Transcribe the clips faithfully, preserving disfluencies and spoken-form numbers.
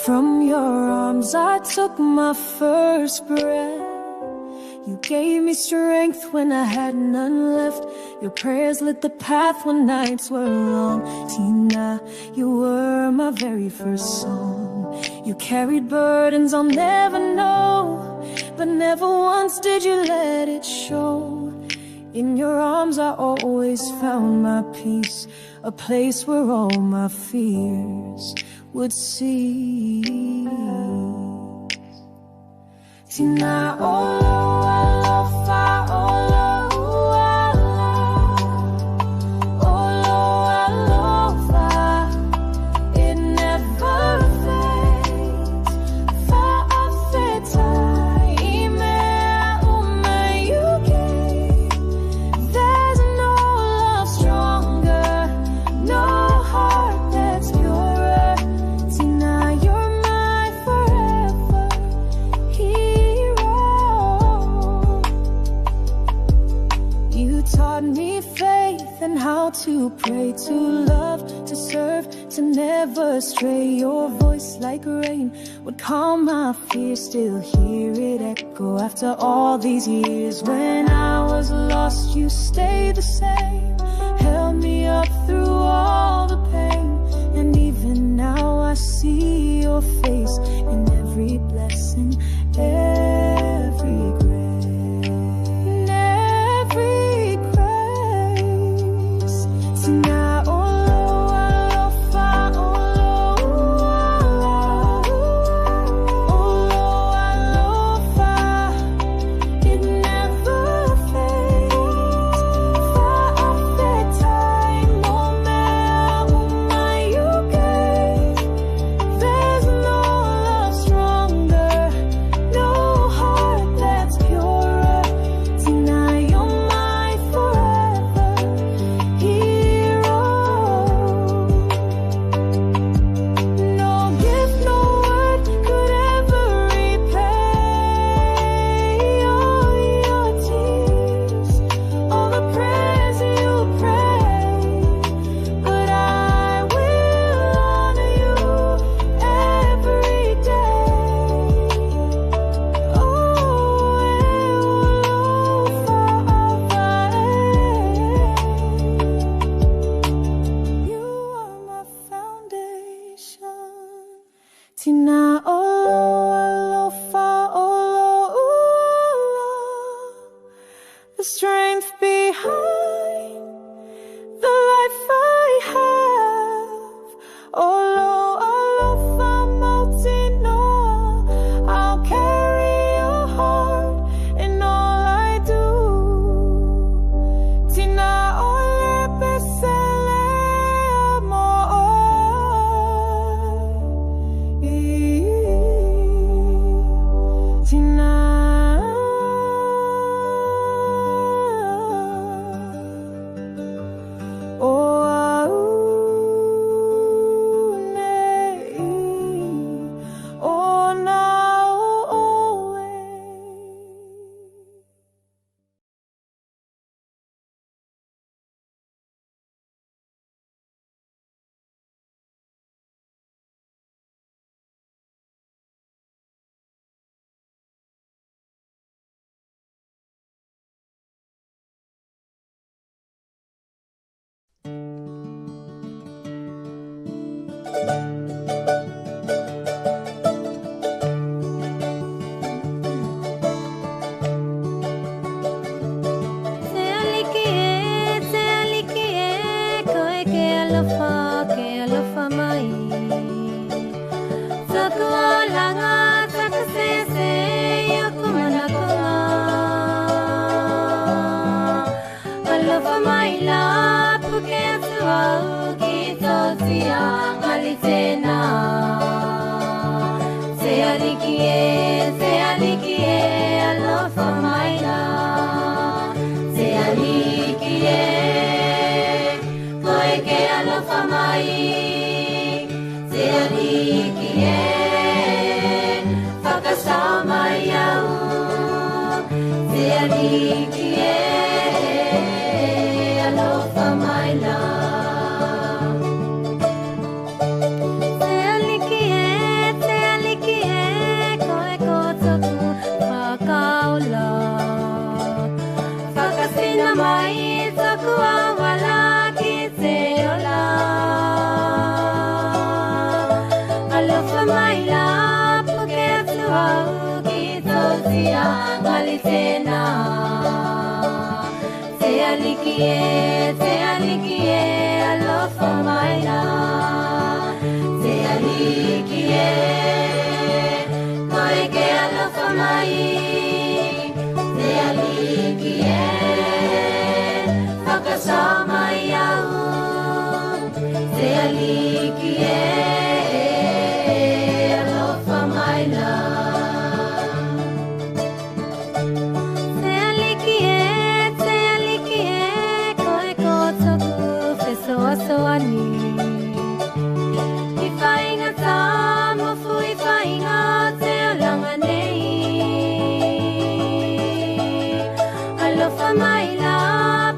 From your arms I took my first breath. You gave me strength when I had none left. Your prayers lit the path when nights were long. Tina, you were my very first song. You carried burdens I'll never know, but never once did you let it show. In your arms I always found my peace, a place where all my fears would cease. Tina, olo alofa, olo ua la, olo alofa, it never fades. Faafetai i mea uma you gave. There's no love stronger, no heart that's purer. Tina, you're my forever hero. You taught me faith and how to pray, to love, to serve, to never stray. Your voice like rain would calm my fears, still hear it echo after all these years. When I was lost, you stayed the same, held me up through all the pain, and even now I see your face in every blessing, every grace, in every grace. Tina, olo alofa, olo ua la, olo alofa, it never fades. Faafetai mo mea uma you gave. There's no love stronger, no heart that's purer. Tina, you're my forever hero. No gift, no word could ever repay all your tears, all the prayers you prayed. But I will honor you every day. Oh, e olo fa ava e. You are my foundation. Tina, olo alofa, olo ua la, the strength behind the life I have. Olo alofa mautinoa, I'll carry your heart in all I do. Tina, o le pese lea mo oe. Tina. O au nei, o na o oe. Se Aliki e, se Aliki e, koe ke alofa, ke alofa mai. Taku olaga, taku sese, i oku manakoga. Alofa mai la, puke atu au ki tou tia, gali tenei. Mai la puke atu au ki tou tiaga litena. Te Aliki e, te Aliki e, alofa mai la. Te Aliki e, koe ke alofa mai. Te Aliki e, fakasao mai au. Te Aliki e, alofa mai la. Te Aliki e, te Aliki e, koe ko toku fesoasoani. I faiga tamofu, i faiga o te olaga nei. Alofa mai la,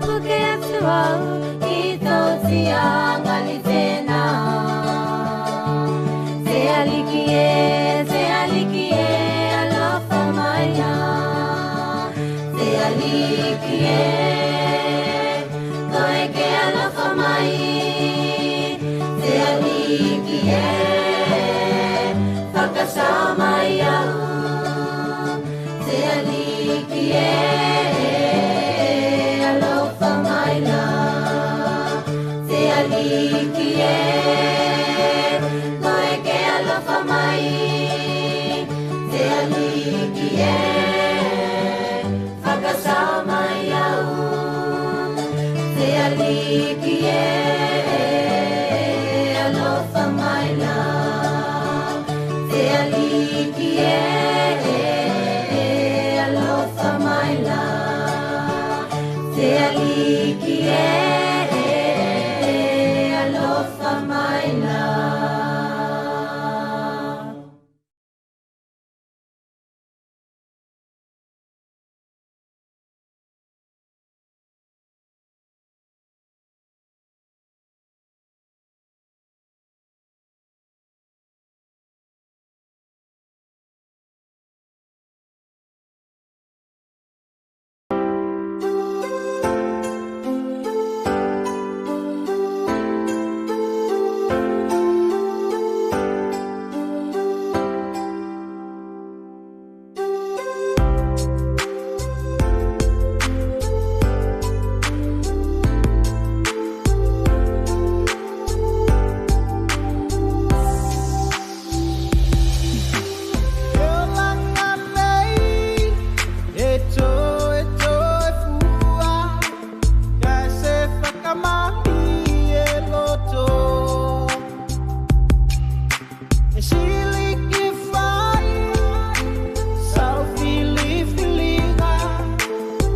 puke atu au ki tou tiaga litena. Te Aliki e, te Aliki e, alofa mai la. Te Aliki e, koe ke alofa mai. Te Aliki e, fakasao mai au. Te Aliki e, alofa mai la. Te Aliki e, koe ke alofa mai. Te Aliki e, fakasao mai au. Te Aliki e, alofa mai la. Te Aliki e, alofa mai la. Te Aliki e, alofa mai la. Olaga nei e toe, e toe fua, kae se fakamalie loto. E sili ki fai sau filifiliga,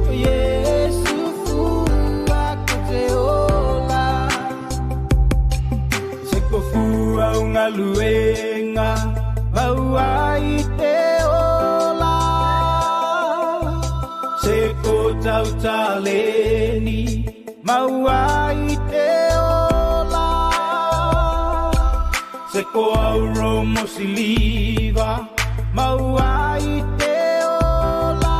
o Iesu fua ko te ola. Se ko fua au galuega, maua i te ola. Se ko tau taleni, maua i te ola. Se ko auro mo siliva, maua i te ola.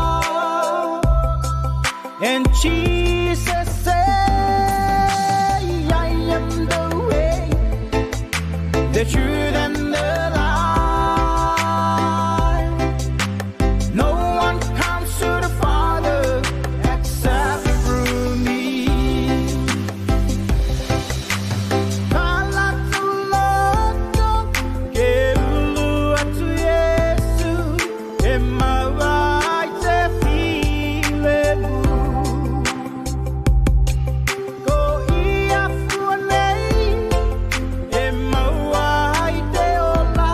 And Jesus say, "I am the way, the truth and the life. No one comes to the Father except through me." Tala atu loto ke ulu atu Iesu, e maua ai te filemu. Ko ia fua nei, e maua ai te ola,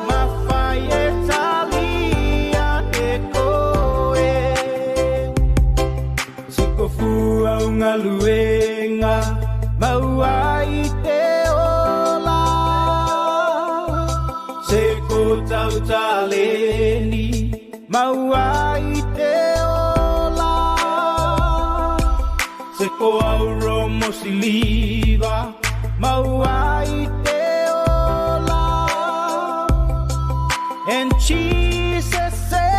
mafai e talia e koe. Se ko fua au galuega, maua i te ola. Se ko tau taleni, maua i te ola. Se ko auro mo siliva, maua i te ola. And Jesus say,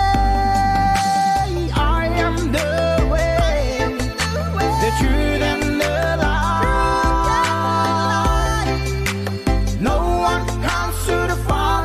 "I am the way, the truth and the life. No one comes to the Father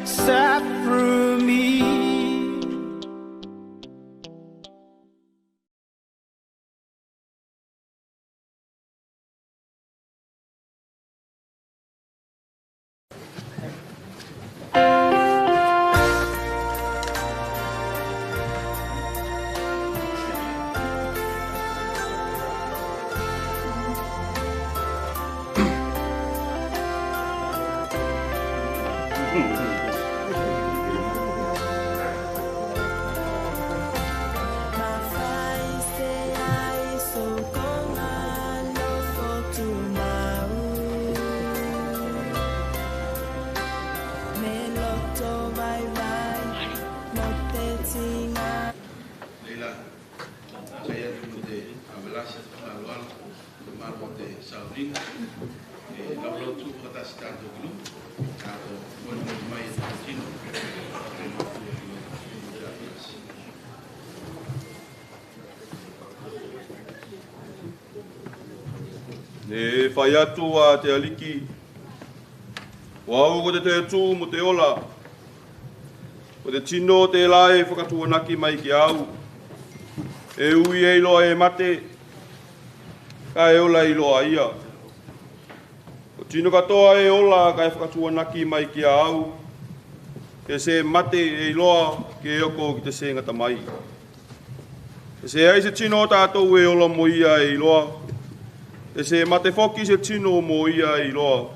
Sat through me. Leila, kae atu mo te avalasi fakaloalo, malo te sauniga. E, lau lotu fakatasi tatou ki luga, tatou molimoli mai e te tino. Ne fai atu a te Aliki, ko au ko te toetu mo te ola. Ko te tino tela e fakatuanaki mai ki a au, e ui ei loa e mate, kae ola ei loa a ia. Ko tino katoa e ola kae fakatuanaki mai ki a au, ke se mate ei loa, ke oko ki te se gata mai. E seai se tino o tatou e ola mo ia ei loa. E se mate foki se tino mo ia ei loa.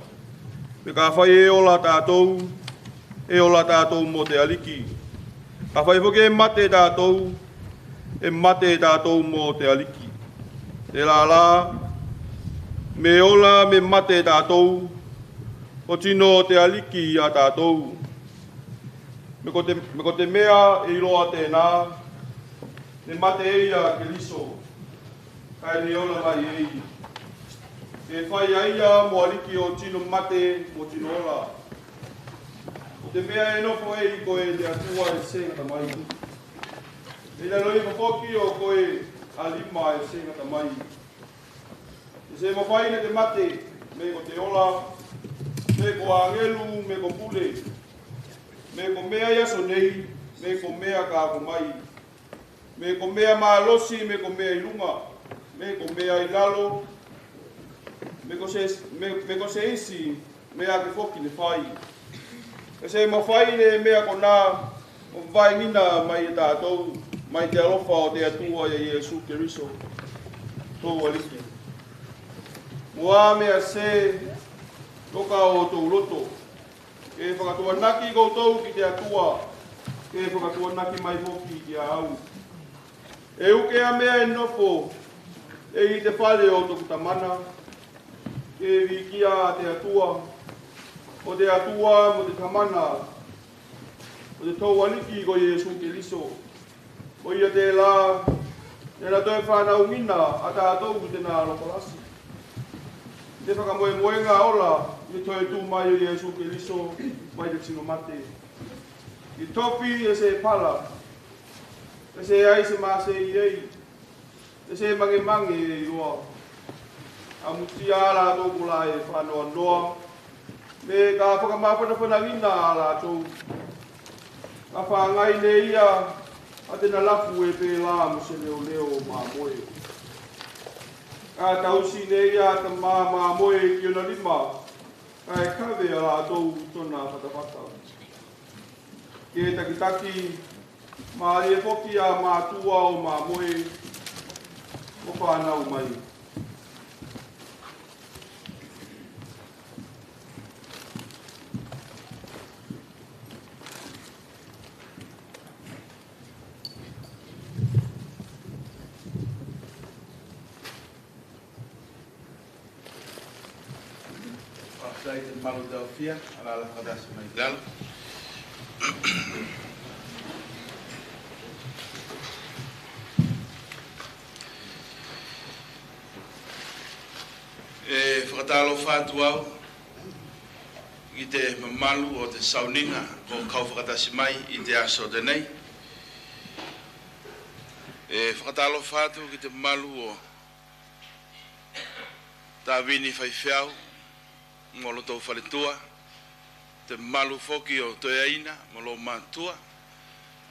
Me kafai e ola tatou, e ola tatou mo te Aliki. Kafai foki e mate tatou, e mate tatou mo te Aliki. Tela la, me ola me mate tatou, ko tino o te Aliki a tatou. Me ko te, me ko te mea e iloa tena, ne mate ei a Keliso, kae ne ola mai ei. Ke fai a ia mo Aliki o tino mate mo tino ola. Ko te mea e nofo ei koe te Atua e se gata mai. E lalo i foki o koe a lima e se gata mai. E se mafai ne te mate, me ko te ola, me ko agelu, me ko pule, me ko mea i aso nei, me ko mea ka oko mai, me ko mea malosi, me ko mea i luga, me ko mea i lalo, me ko se, me, me ko se isi mea ake foki ne fai. E se mafai ne mea kona o vaegina mai e tatou, mai te alofa o te Atua ia Iesu Keriso, tou Aliki. Mo a mea se toka o tou loto, ke fakatuanaki koutou ki te Atua, ke fakatuanaki mai foki ki a au. E uke a mea e nofo ei te fale o toku Tamana, ke vikia a te Atua, o te Atua mo te Tamana, o te tou Aliki ko Iesu Keliso. Ko ia tela, ne na toe fanaugina a tatou ki tena alofa lasi. Te fakamoemoega ola i te toetu mai o Iesu Keliso mai te tino mate. I tofi e se pala, e seai se masei ei, e se magemage ei loa. A mutia a latou kola e fanoanoa, me ka fakamafanafanagina a latou. Ka fagai ne ia a tena lafu e pela mo se leoleo mamoe. Ka tausi ne ia a tama mamoe ki ona lima, kae kave a latou tona fatafata. Ke takitaki, malie foki a matua o mamoe, mo fanau mai. Faafetai te malu taofia, ala la fakatasi mai ki lalo. E fakatalofa atu au ki te mamalu o te sauniga ko kau fakatasi mai i te aso tenei. E fakatalofa atu ki te malu o Tavini Faifeau mo lotou faletua, te malu foki o toeaina mo lou matua,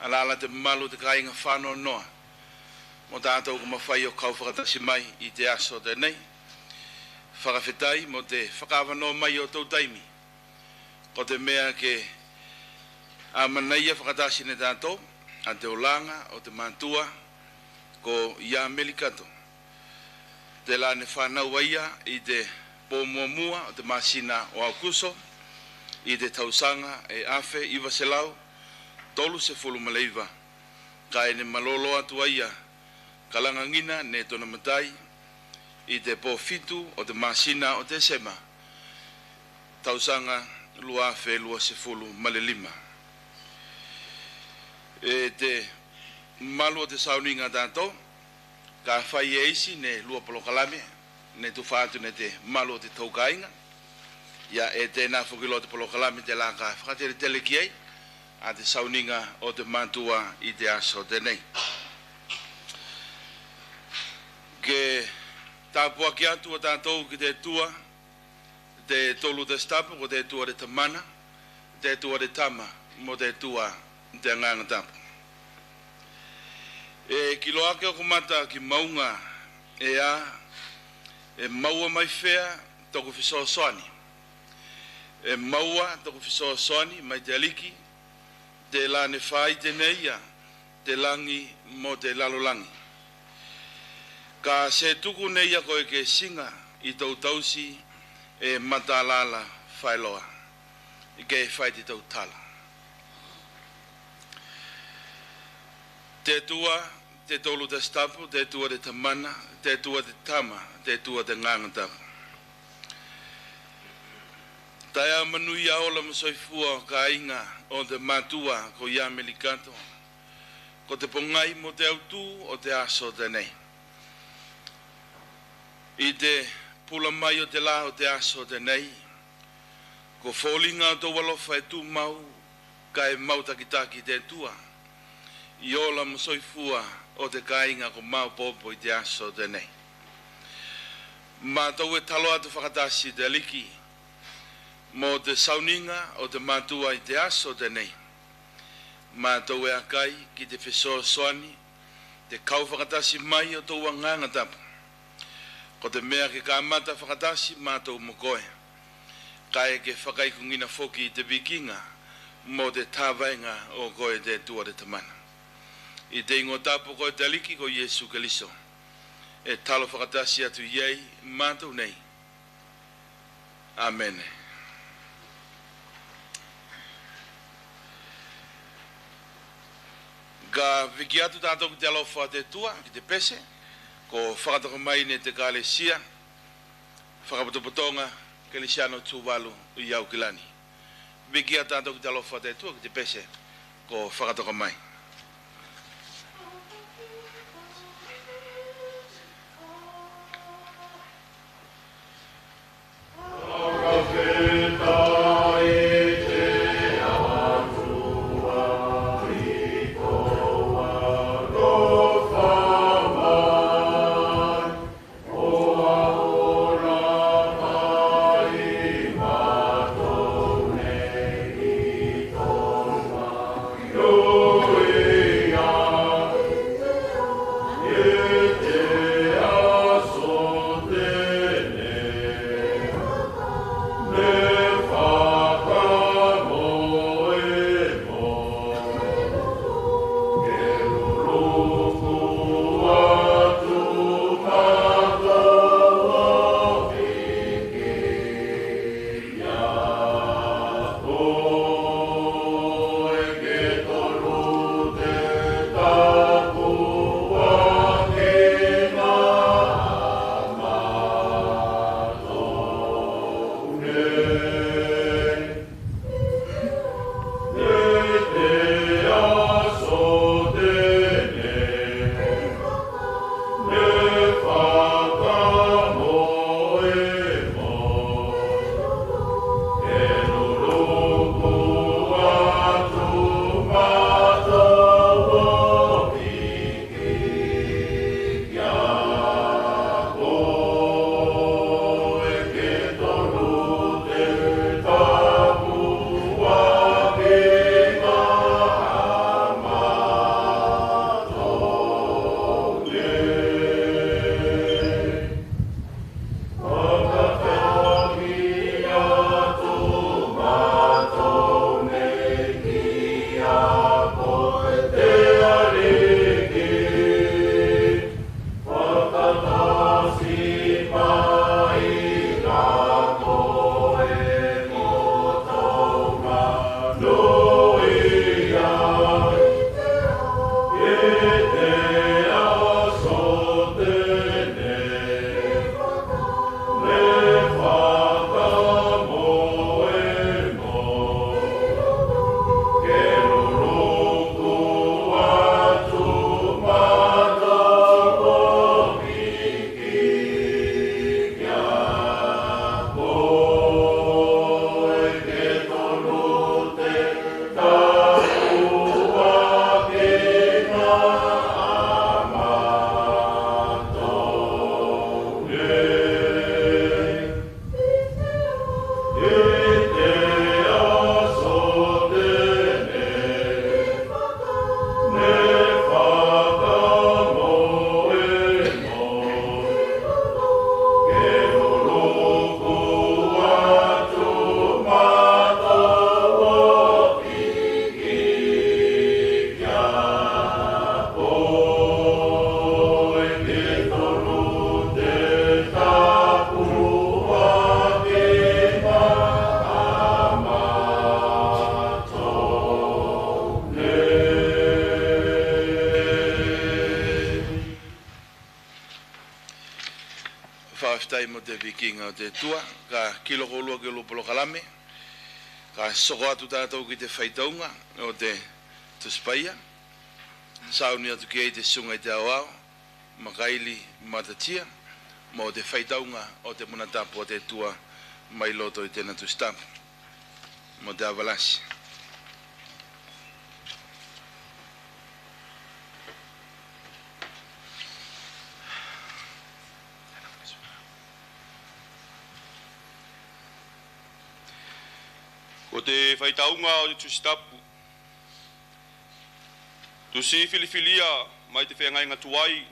alaala te malu o te kaiga fanoanoa mo tatou ko mafai o kau fakatasi mai i te aso tenei. Fakafetai mo te fakaavanoa mai o tou taimi. Ko te mea ke amanaia fakatasi ne tatou a te olaga o te matua ko ia Melikato. Tela ne fanau a ia i te po muamua o te masina o Aokuso i te tausaga e afe iva selau tolusefulu ma le iva. Kae ne malolo atu a ia ka lagagina ne tona matai i te po fitu o te masina o Tesema, tausaga lua afe luasefulu ma le lima. E te malu o te sauniga tatou, kafai e isi ne lua polokalame ne tufa atu ne te malu o te taukaiga. Ia e tena foki loa te polokalame tela ka fakateletele ki ei a te sauniga o te matua i te aso tenei. Ke tapuaki atu a tatou ki te Atua, te tolu Tasi Tapu, ko te Atua te Tamana, te Atua te Tama, mo te Atua te Agaga Tapu. E kilo ake oku mata ki mauga, e a, e maua mai fea toku fesoasoani? E maua toku fesoasoani mai te Aliki, tela ne faite ne ia te lagi mo te lalolagi. Ka se tuku ne ia koe ke siga i tou tausi e mata alaala faeloa, ke fai te tou tala. Te Atua te tolu Tasi Tapu, te Atua te Tamana, te Atua te Tama, te Atua te Agaga Tapu. Taeao manuia, ola mo soifua o kaiga o te matua ko ia Melikato, ko te pogai mo te autu o te aso tenei. I te pula mai o te la o te aso tenei, ko foliga o tou alofa e tumau, kae mau takitaki te Atua i ola mo soifua o te kaiga ko maopoopo i te aso tenei. Matou e talo atu fakatasi te Aliki mo te sauniga o te matua i te aso tenei. Matou e akai ki te fesoasoani, te kau fakatasi mai o tou Agaga Tapu. Ko te mea ke kamata fakatasi matou mo koe, kae ke fakaikugina foki i te vikiga mo te tavaega o koe te Atua te Tamana. I te igoa tapu o koe te Aliki ko Iesu Keliso, e talo fakatasi atu i ei matou nei. Amene. Ka viki atu tatou ki te alofa o te Atua, ki te pese ko fakatoka mai ne te Ekalesia Fakapotopotoga Kelisiano Tuvalu i Aukilani. Viki atu tatou ki te alofa o te Atua ki te pese ko fakatoka mai. Fakafetai mo te vikiga o te Atua. Ka kilo koulua ki lou polokalame. Ka soko atu tatou ki te faitauga o te Tusi Paia. Sauni atu ki ei te susuga i te aoao, Makaili Matatia, mo te faitauga o te Muna Tapu o te Atua mai loto i tena Tusi Tapu. Mo te avalasi. Ko te faitauga o te Tusi Tapu, tusi filifilia mai te Feagaiga Tuai,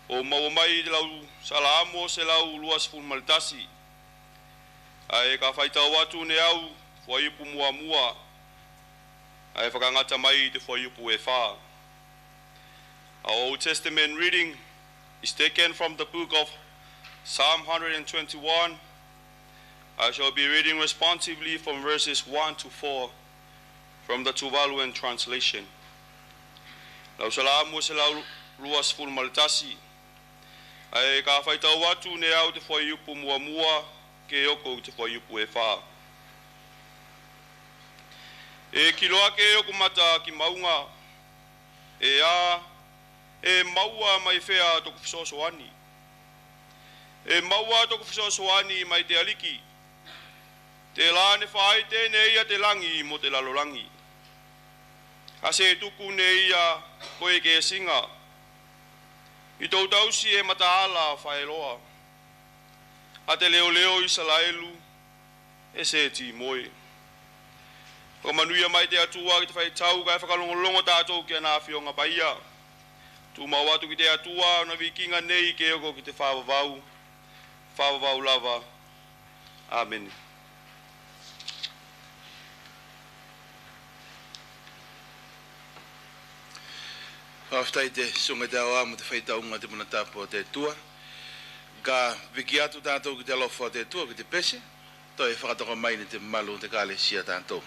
o maua mai te lau Salamo selau luasefulu ma le tasi. Ae ka faitau atu ne au fuaiupu muamua, ae fakagata mai i te fuaiupu e fa. Our Old Testament reading is taken from the book of Psalm hundred and twenty-one. I shall be reading responsively from verses one to four from the Tuvaluan translation. Lau Salamo selau luasefulu ma le tasi. Ae ka faitau atu ne au te fuaiupu muamua ke oko i te fuaiupu e fa. E kilo ake oku mata ki mauga, e a, e maua mai fea toku fesoasoani? E maua toku fesoasoani mai te Aliki, tela ne faaite ne ia te lagi mo te lalolagi. A se tuku ne ia ko ekesiga, i tou tausi e mataala faeloa. A te leoleo Isalaelu e se timoe. Fakamanuia mai te Atua ki te faitau kae fakalogologo tatou ki ana afioga paia. Tumau atu ki te Atua ona vikiga nei ke oko ki te faavavau, faavavau lava. Amene. Fakafetai te susuga i te aoao mo te faitauga o te Muna Tapu o te Atua. Ka viki atu tatou ki te alofa o te Atua ki te pese, toe fakatoka mai ne te mamalu o te Ekalesia tatou.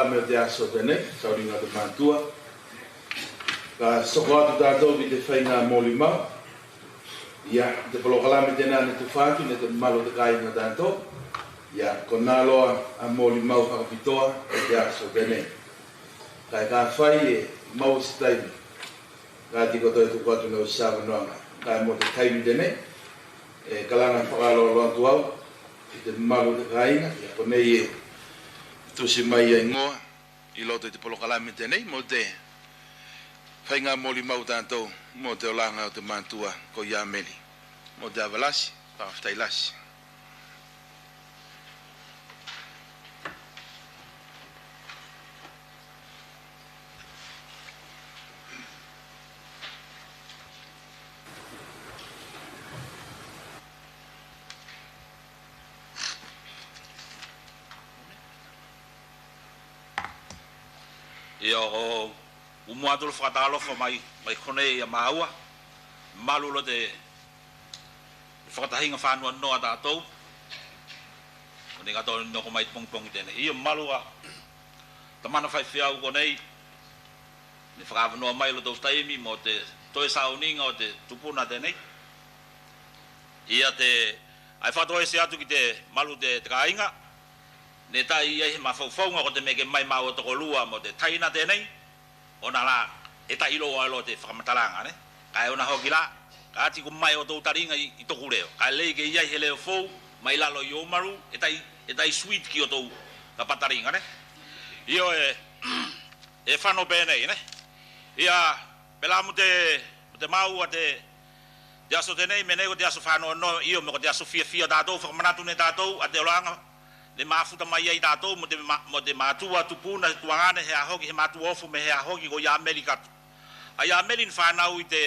O te aso tenei, sauniga o te matua. Ka soko atu tatou ki te faiga molimau. Ia, te polokalame tenā ne tufa atu ne te mamalu o te kāiga tatou. Ia, konā loa a molimau fakapitoa o te aso tenei. Kae kafai e maua se taimi, ka tiko toe tuku atu ne au se savanoaga. Kae mo te taimi tenei, e kalaga fakaaloalo atu au ki te mamalu o te kāiga, ia konei e tusi mai a igoa i loto i te polokalame tenei mo te faiga molimau tatou mo te olaga o te matua ko Iameli. Mo te ava lasi, fakafetai lasi. Ia, o umua atu loa fakatalofa mai, mai konei a maua, malu loa te fakatahiga fanoanoa tatou. Konei katoa ne oko mai te pogipogi tenei. Ia, malu a tamana faifeau konei ne fakaavanoa mai lotou taimi mo te toe sauniga o te tupuna tenei. Ia te, ae fakatoese atu ki te malu te, te kāiga, ne tai i ai he mafaufauga ko te mea ke mai maua tokolua mo te taina tenei, ona la e tai loa loa te fakamatalaga, ne? Kae ona hoki la, kāti ko mai otou taliga i, i toku leo. Kae lei ke i ai he leo fou mai lalo i ou malu, e tai, e tai sweet ki otou kapataliga, ne? Io e, e fano penei, ne? Ia, pelā mo te, mo te maua te, te aso tenei, me nei ko te aso fanoanoa, io, me ko te aso fiafia tatou, fakamanatu ne tatou a te olaga ne mafuta mai ai tatou mo te ma-, mo te matua tupuna, tuagane, he a hoki he matua ofo me he a hoki ko Iameli Kato. A Iameli ne fanau i te,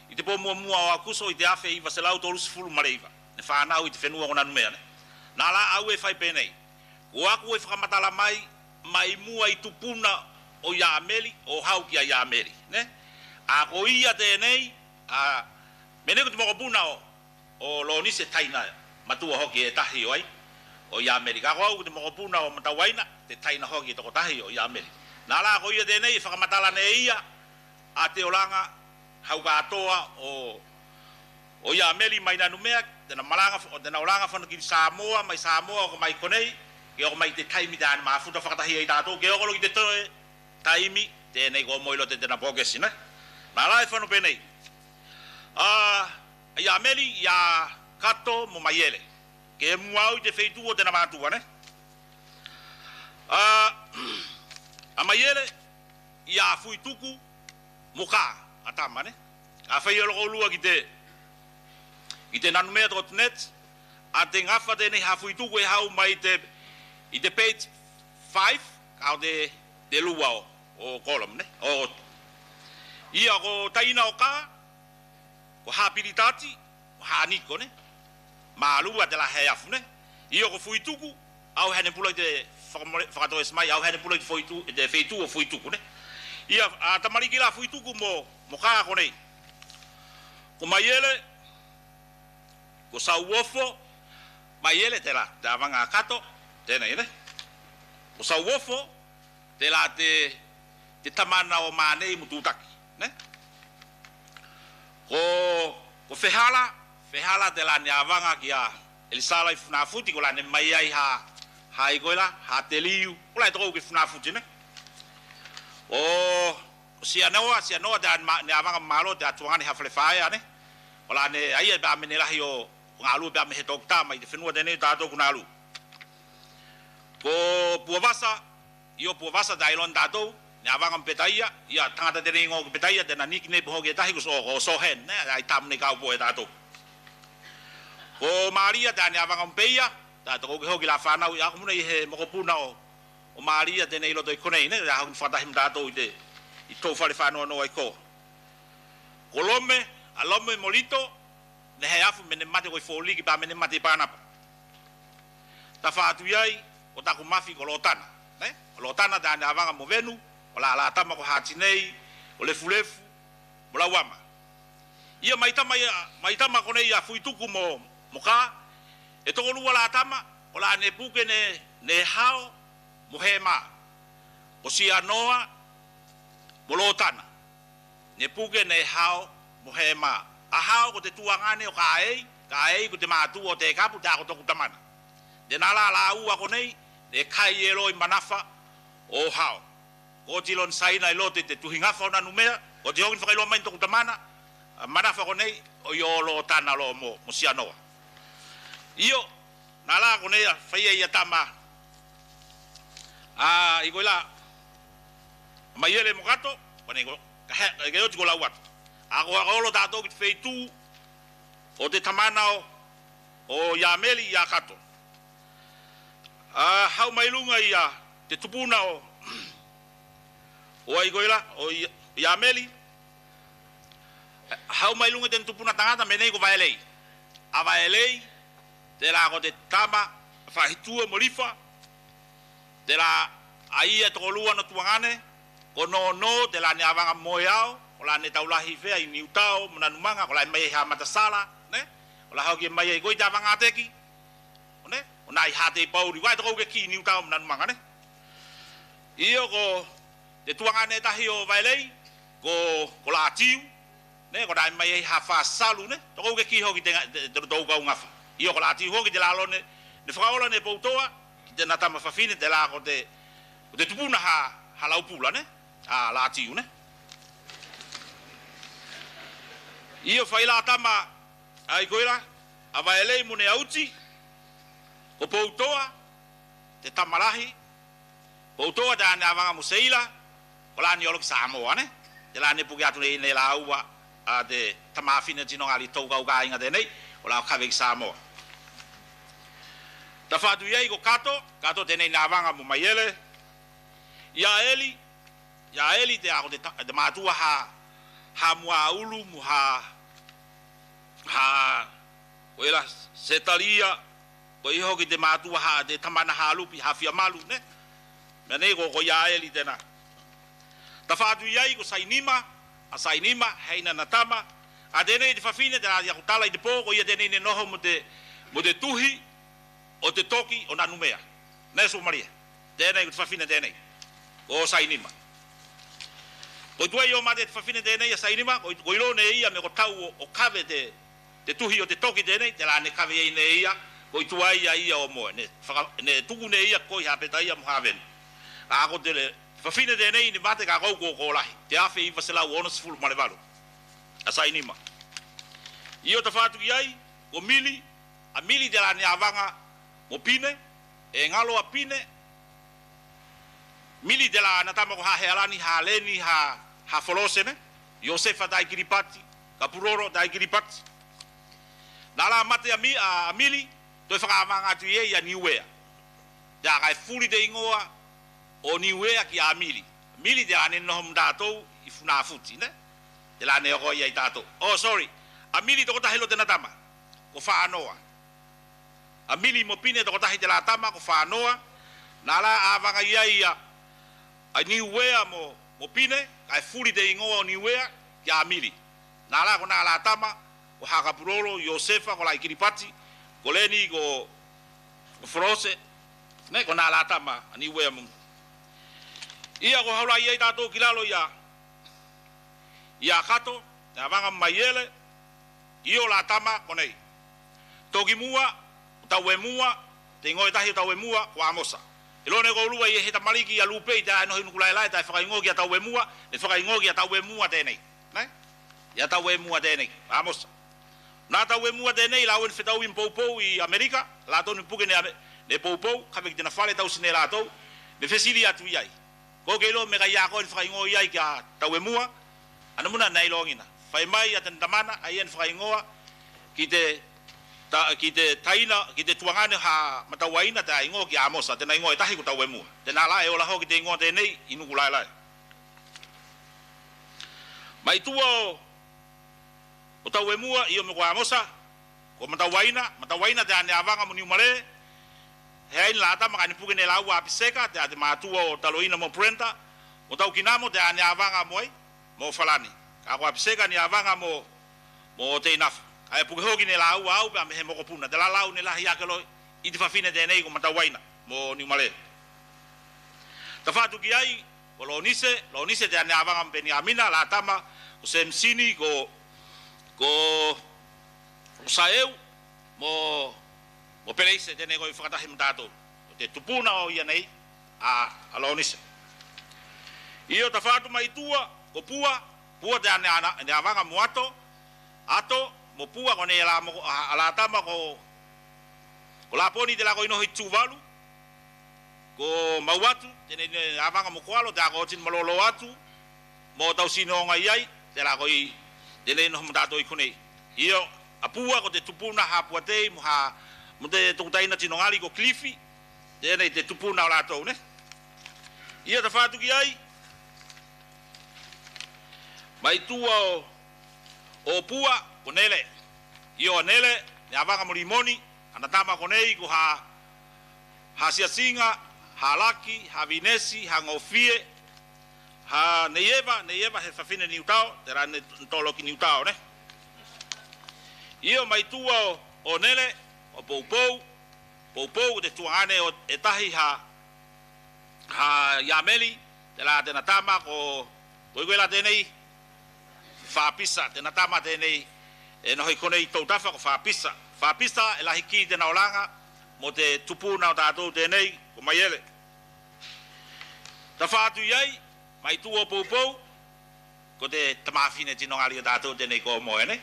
i te po muamua o Aokuso i te afe iva selau tolusefulu ma le iva. Ne fanau i te fenua ko Nanumea, ne. Na la au e fai penei. Ko aku e fakamatala mai, mai mua i tupuna o Iameli, o hau ki a Iameli, ne? A ko ia tenei, a, me nei ko te mokopuna o, o Lonise, taina matua hoki e tahi o ai, o Iameli. Ka ko au ko te mokopuna o Matauaina, te taina hoki e tokotahi o Iameli. Na la ko ia tenei e fakamatala ne ia a te olaga hau katoa o, o Iameli mai Nanumea, tena malaga, o tena olaga fano ki Samoa, mai Samoa oko mai konei, ke oko mai te taimi tena mafuta fakatahi ai tatou, ke oko loa ki te toe taimi tenei ko moi loa te tena pokesi, ne? Na la e fano penei. A, a Iameli, ia Kato mo Maiele. Ke mua au i te feitu o tena matua, ne? A, a Maiele, ia Fuituku mo Ka, a tama, ne? A fai a lokoulua ki te, ki te Nanumea dot net, a te gafa tenei ha Fuituku e hau mai te, i te page five, ka o te, te lua o, o column, ne? O, ia ko taina o Ka, ko Hapilitati, ko Haniko, ne? Malua te la he afu, ne? Io ko Fuituku, au hene pula i te fakamole-, fakatoese mai, au hene pula i te foitu, i te feitu o Fuituku, ne? Ia, a tamaliki la Fuituku mo, mo Ka konei. Ko Maiele, ko Sauofo, Maiele tela, te avaga a Kato, tenei, ne? Ko Sauofo, tela te, te tamana o Manei mo Tutaki, ne? Ko, ko Fehala, Fehala tela ne avaga ki a Elisala i Funafuti, kola ne mai ai ha, ha i koe la, ha te liu, kola e tokou ki Funafuti, ne? O, o Sianoa, Sianoa tela ne ma-, ne avaga malo, te a tuagane ha Falefaea, ne? Kola ne, a ia pea me ne lahi o, o galue pea me he tokita mai te fenua tenei tatou ko Nalu. Ko Puavasa, io Puavasa te ailona tatou, ne avaga mo Petaia, ia tagata tenei igoa ko Petaia, tena nickname hoki e tahi ko So-, ko Sohen, ne, ai tamu nei kaupoe tatou. Ko Malia, tela ne avaga mo Peia, tatou ko ke hoki la fanau, ia ko muna i he mokopuna o, o Malia tenei i loto i konei, ne, ia hoki fakatahi mo tatou i te, i tou fale fanoanoa i ko. Ko Lome, a Lome mo Lito, ne he afu me ne mate ko i Foliki pea me ne mate i Panapa. Tafa atu i ai, o taku mafi ko Lotana, ne? O Lotana tela ne avaga mo Venu, o la, la tama ko Hatinei, o Lefulefu, mo Lauama. Ia mai tama ia, mai tama konei a Fuituku mo, mo Ka, e tokolua la tama, o la ne puke ne, ne Hao, mo Hema. Ko Sianoa mo Lotana. Ne puke ne Hao mo Hema. A Hao ko te tuagane o Kaei, Kaei ko te matua o Tekapu, te a ko toku tamana. Tena la laua konei ne kai eiloa i manafa o Hao. Ko oti loa ne saina i loto i te tuhi gafa o Nanumea, ko oti hoki ne fakailoa mai ne toku tamana a manafa konei, o io Lotana loa mo, mo Sianoa. Io, na la konei a fai ei a tama. A, i koe la, Maiele mo Kato, konei ko, ka he, ke oti ko lau atu. A ko, a ko olo tatou ki te feitu o te tamana o, o Iameli, ia Kato. A, hau mai luga ia te tupuna o, o ai koe la, o ia, Iameli. Hau mai luga i tena tupuna tagata, me nei ko Vaelei. A Vaelei, tela ko te tama, Fahitua mo Lifa, tela a ia tokolua ne tuagane, ko Nono, tela ne avaga mo Moeao, kola ne taulahi fea i Niutao mo Nanumaga, kola e mai ai ha matasala, ne? Kola hoki e mai ai koi te avaga teki, ne? Konā i Hateipauli, kola e tokou ke ki i Niutao mo Nanumaga, ne? Io ko te tuagane e tahi o Vaelei, ko, ko Latiu, ne, konā e mai ai ha Fasalu, ne, tokou ke ki hoki te, te, te, toku kau gafa. Io ko Latiu hoki tela loa ne, ne fakaola ne Poutoa ki tena tama fafine, tela ko te, ko te tupuna ha, ha Laupula, ne, a Latiu, ne. Io fai la tama, ai koe la, a Vaelei mo Neauti, ko Poutoa te tama lahi, Poutoa tela ne avaga mo Seila, kola ne olo ki Samoa, ne? Tela ne puke atu nei ne laua, a te tama fafine tino gali toku kau kāiga tenei, kola kave ki Samoa. Tafa atu i ai ko Kato, Kato tenei ne avaga mo Maiele. Ia Eli, ia Eli te a ko te ta-, te matua ha, ha Muaulu mo ha, ha, koe la Setalia, koe hoki te matua ha te tamana ha Lupi, ha Fiamalu, ne? Mea nei ko, ko Iaeli tena. Tafa atu i ai ko Sainima, a Sainima, haina na tama. A tenei te fafine, tela ia ko tala i te po, ko ia tenei ne noho mo te, mo te tuhi o te toki o Nanumea. Ne Suamalia. Tenei ko te fafine tenei. Ko Sainima. Ko i tua i o mate te fafine tenei a Sainima, ko i, ko iloa ne ia me ko tau o, o kave te, te tuhi o te toki tenei, tela ne kave i ai ne ia, ko i tua i a ia o moe, ne, faka-, ne tuku ne ia koi Hapeta ia mo Haveni. A ko te le, fafine tenei ne mate kae ko au ko, ko lahi, te afe iva selau ono sefulu ma le valu. A Sainima. Io tafa atu i ai, ko Mili, a Mili tela ne avaga mo Pine, e galo a Pine, Mili tela ana tama ko Hahealani, Haleni, ha, ha Folose ne, Iosefa tai Kilipati, Kapulolo tai Kilipati. Na la mate a Mi-, a, a Mili, toe fakaavaga atu i ei a Niuea. Tela kae fuli te igoa o Niuea ki a Mili. Mili tela ne noho mo tatou i Funafuti ne. Tela ne oko i ai tatou. Oh, sorry. A Mili tokotahi loa tena tama. Ko Fanoa. A Mili mo Pine tokotahi tela tama ko Fanoa, na la avaga i ai a, a Niuea mo, mo Pine, kae fuli te igoa o Niuea ki a Mili. Na la konā la tama, ko Hakapulolo, Iosefa, ko Laikilipati, ko Leni, ko, ko Folose, ne, konā la tama a Niuea mo. Ia ko haula i ai tatou ki lalo i a, i a Kato, ne avaga mai ele, Io la tama konei. Tokimua, Tauemua, te igoa e tahi o Tauemua, ko Amosa. Iloa ne koulua i he tamaliki a Lupei tela e noho i Nukulaelae, tela e fakaigoa ki a Tauemua, ne fakaigoa ki a Tauemua tenei. Ne? I a Tauemua tenei, Amosa. Na Tauemua tenei, la ue ne fetaui mo Poupou i Amelika, la tonu ne puke ne Ame-, ne Poupou, kave ki tena fale tausi ne latou, ne fesili atu i ai. Ko ke iloa me kai a koe ne fakaigoa i ai ki a Tauemua, ana muna ne iloagina. Fai mai a tena tamana, a ia ne fakaigoa ki te, ta-, ki te taina, ki te tuagane ha Matauaina, tela e igoa ki a Amosa, tena igoa e tahi ko Tauemua. Tena la e ola hoki te igoa tenei i Nukulaelae. Mai tua o, o Tauemua, io me ko Amosa, ko Matauaina, Matauaina tela ne avaga mo Niumale, he ai ne la tama kae ne puke ne laua a Piseka, tela te matua o Taloina mo Prenta, mo Taukinamo tela ne avaga mo ai, mo Falani. Kae ko a Piseka ne avaga mo, mo Teinafu. Kae puke hoki ne laua au pea me he mokopuna, tela la au ne lahi ake loa i te fafine tenei ko Matauaina mo Niumale. Tafa atu ki ai ko Lonise, Lonise te ane avaga mo Peniamina, la tama ko Semisini, ko, ko Saeu mo, mo Peleise, tenei koi fakatahi mo tatou. Ko te tupuna o ia nei a, a Lonise. Io, tafa atu mai tua ko Pua, Pua te ane ana, ane avaga mo Ato, Ato mo Pua, konei a la mo, a, a la tama ko, ko Laponi, tela koi noho i Tuvalu. Ko Mauatu, tenei ne avaga mo Koalo, tela ko oti ne malolo atu mo tausi ne oga i ai, tela koi tenei noho mo tatou i konei. Io, a Pua ko te tupuna ha Puatei mo ha, mo te tokutaina tino gali ko Kilifi, tenei te tupuna o latou, ne. Io, tafa atu ki ai mai tua o, o Pua ko Nele. Io, Nele ne avaga mo Limoni, ana tama konei ko ha, ha Siasiga, ha Laki, ha Vinesi, ha Gofie, ha Neieva, Neieva he fafine Niutao, tela ne tolo ki Niutao, ne. Io, mai tua o, o Nele, o Poupou, Poupou ko te tuagane o, e tahi ha, ha Iameli, tela tena tama ko, ko iko la tenei, Fapisa, tena tama tenei e noho i konei i Toutafa ko Fapisa. Fapisa e lahi ki tena olaga mo te tupuna o tatou tenei ko Maiele. Tafa atu i ai mai tua o Poupou, ko te tamafine tino gali o tatou tenei ko Moe, ne,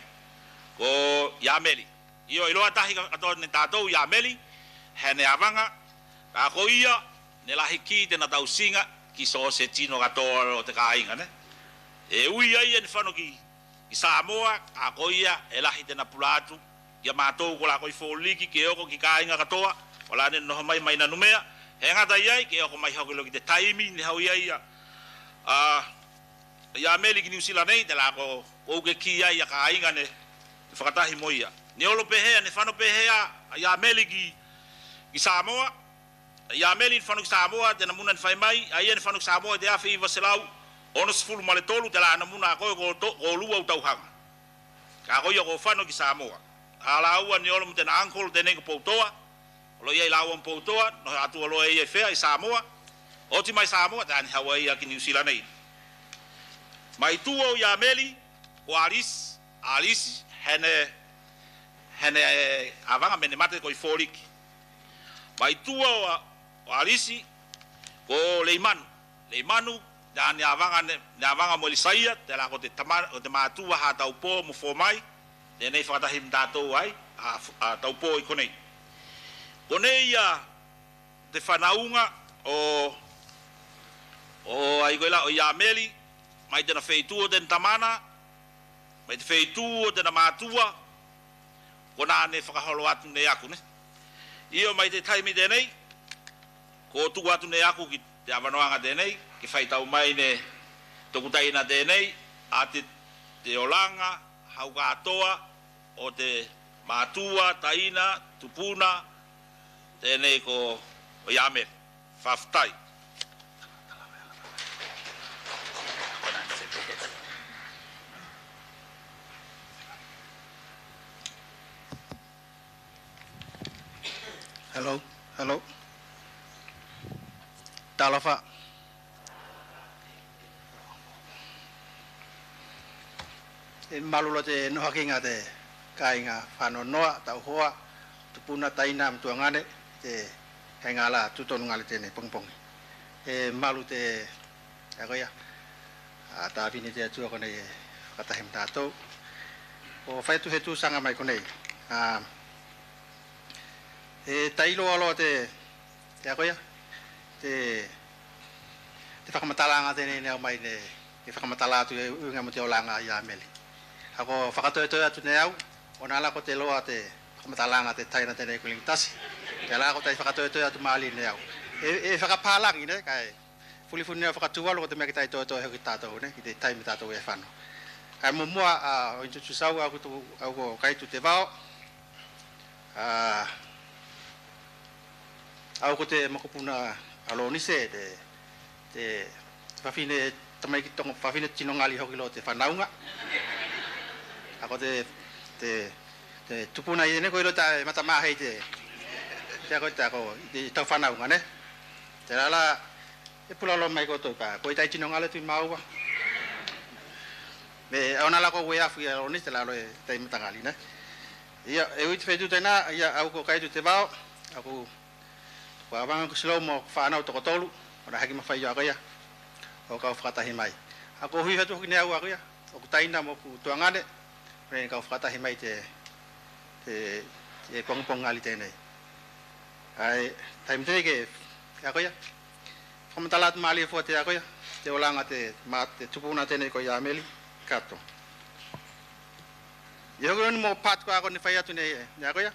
ko Iameli. Io, iloa tahi katoa ne tatou Iameli he ne avaga, ka ko ia ne lahi ki tena tausiga ki so se tino katoa o te kaiga, ne. E ui a ia ne fano ki, ki Samoa, ka ko ia e lahi tena pula atu ki a matou kola koi foliki ke oko ki kaiga katoa kola ne noho mai mai Nanumea. He gata i ai ke oko mai hoki loa ki te taimi ne hau i ai a, a Iameli ki Niu Sila nei, tela ko, ko uke ki ai a kaiga ne, ne fakatahi mo ia. Ne olo pehea, ne fano pehea a Iameli ki, ki Samoa. A Iameli ne fano ki Samoa, tena muna ne fai mai a ia, ne fano ki Samoa i te afe iva selau ono sefulu ma le tolu, tela ana muna a koe ko, to, ko lua ou tauhaga. Ka ko ia ko fano ki Samoa. A laua ne olo mo tena uncle tenei ko Poutoa, olo i ai laua mo Poutoa, noho atu olo i ai fea i Samoa. Oti mai Samoa, tela ne hau a ia ki Niu Sila nei. Mai tua o Iameli ko Alisi, Alisi, he ne, he ne, e, avaga me ne mate koi foliki. Mai tua o, o Alisi ko Leimanu. Leimanu, tela ne avaga ne, ne avaga mo Elisaia, tela ko te tama, ko te matua ha Taupo mo Fomai, tenei fakatahi mo tatou ai a, a Taupo i konei. Konei a te fanauga o, o ai koe la, o Iameli, mai tena feitu o tena tamana, mai te feitu o tena matua, kona ne fakaholo atu ne aku, ne. Io, mai te taimi tenei ko tuku atu ne aku ki te avanoaga tenei ke faitau mai ne tokutaina tenei a te, te olaga hau katoa o te matua, taina, tupuna tenei ko Iameli. Fakafetai. Hello, hello. Talofa. E malu loa te nohoakiga a te kaiga fanoanoa, tauhoa, tupuna, taina mo tuagane, te kaiga la tutonu gale tenei pogipogi. E malu te, a koia, a, tavine te Atua konei e fakatahi mo tatou. O fai atu he tusaga mai konei. A, e tai loa loa te, te a koia, te, te fakamatalaga tenei ne aumai ne, ke fakamatala atu e uiga mo te olaga a Iameli. A ko fakatoetoe atu ne au, ona la ko te loa te fakamatalaga te taina tenei ko Ligitasi. Tela ko tai fakatoetoe atu malie ne au. E, e fakapalagi ne, kae fulifuli ne au fakatuvalu ko te mea ke tai toetoe hoki tatou ne, ki te taimi tatou e fano. Kae muamua, a, o introduce au, au ko, au ko Kaitu Tevao. A, au ko te makupuna a Lonise, te, te fafine tamaiki toga, fafine tino gali hoki loa o te fanauga. A ko te, te, te tupuna i ne ko ilo ta e mata maha i te, te a ko, te a ko, te tau fanauga ne. Tela la, E pula loa mai koutou pa ko i tai tino gale tui maua. Me au na lako ue afu ia loni te lalo e tai matagali ne. Ia e ui te fetu tena ia au ko kai tu te vao. Aku ko avaga ko silo mo fanau tokotolu. Ona haki mafai o akoia. O kau fakatahi mai. Aku hui hatu hoki ne au akoia. Oku taina mo oku tuagane. Nei kau fakatahi mai te te te pogipogi gali tenei. Ae taimi tenei ke ke akoia. Fakamatala atu malie fua te akoia te olaga te ma te tupuna tenei ko ia Meli Kato. Ia hoki loni mo pat ko ako ne fai atu ne ne akoia.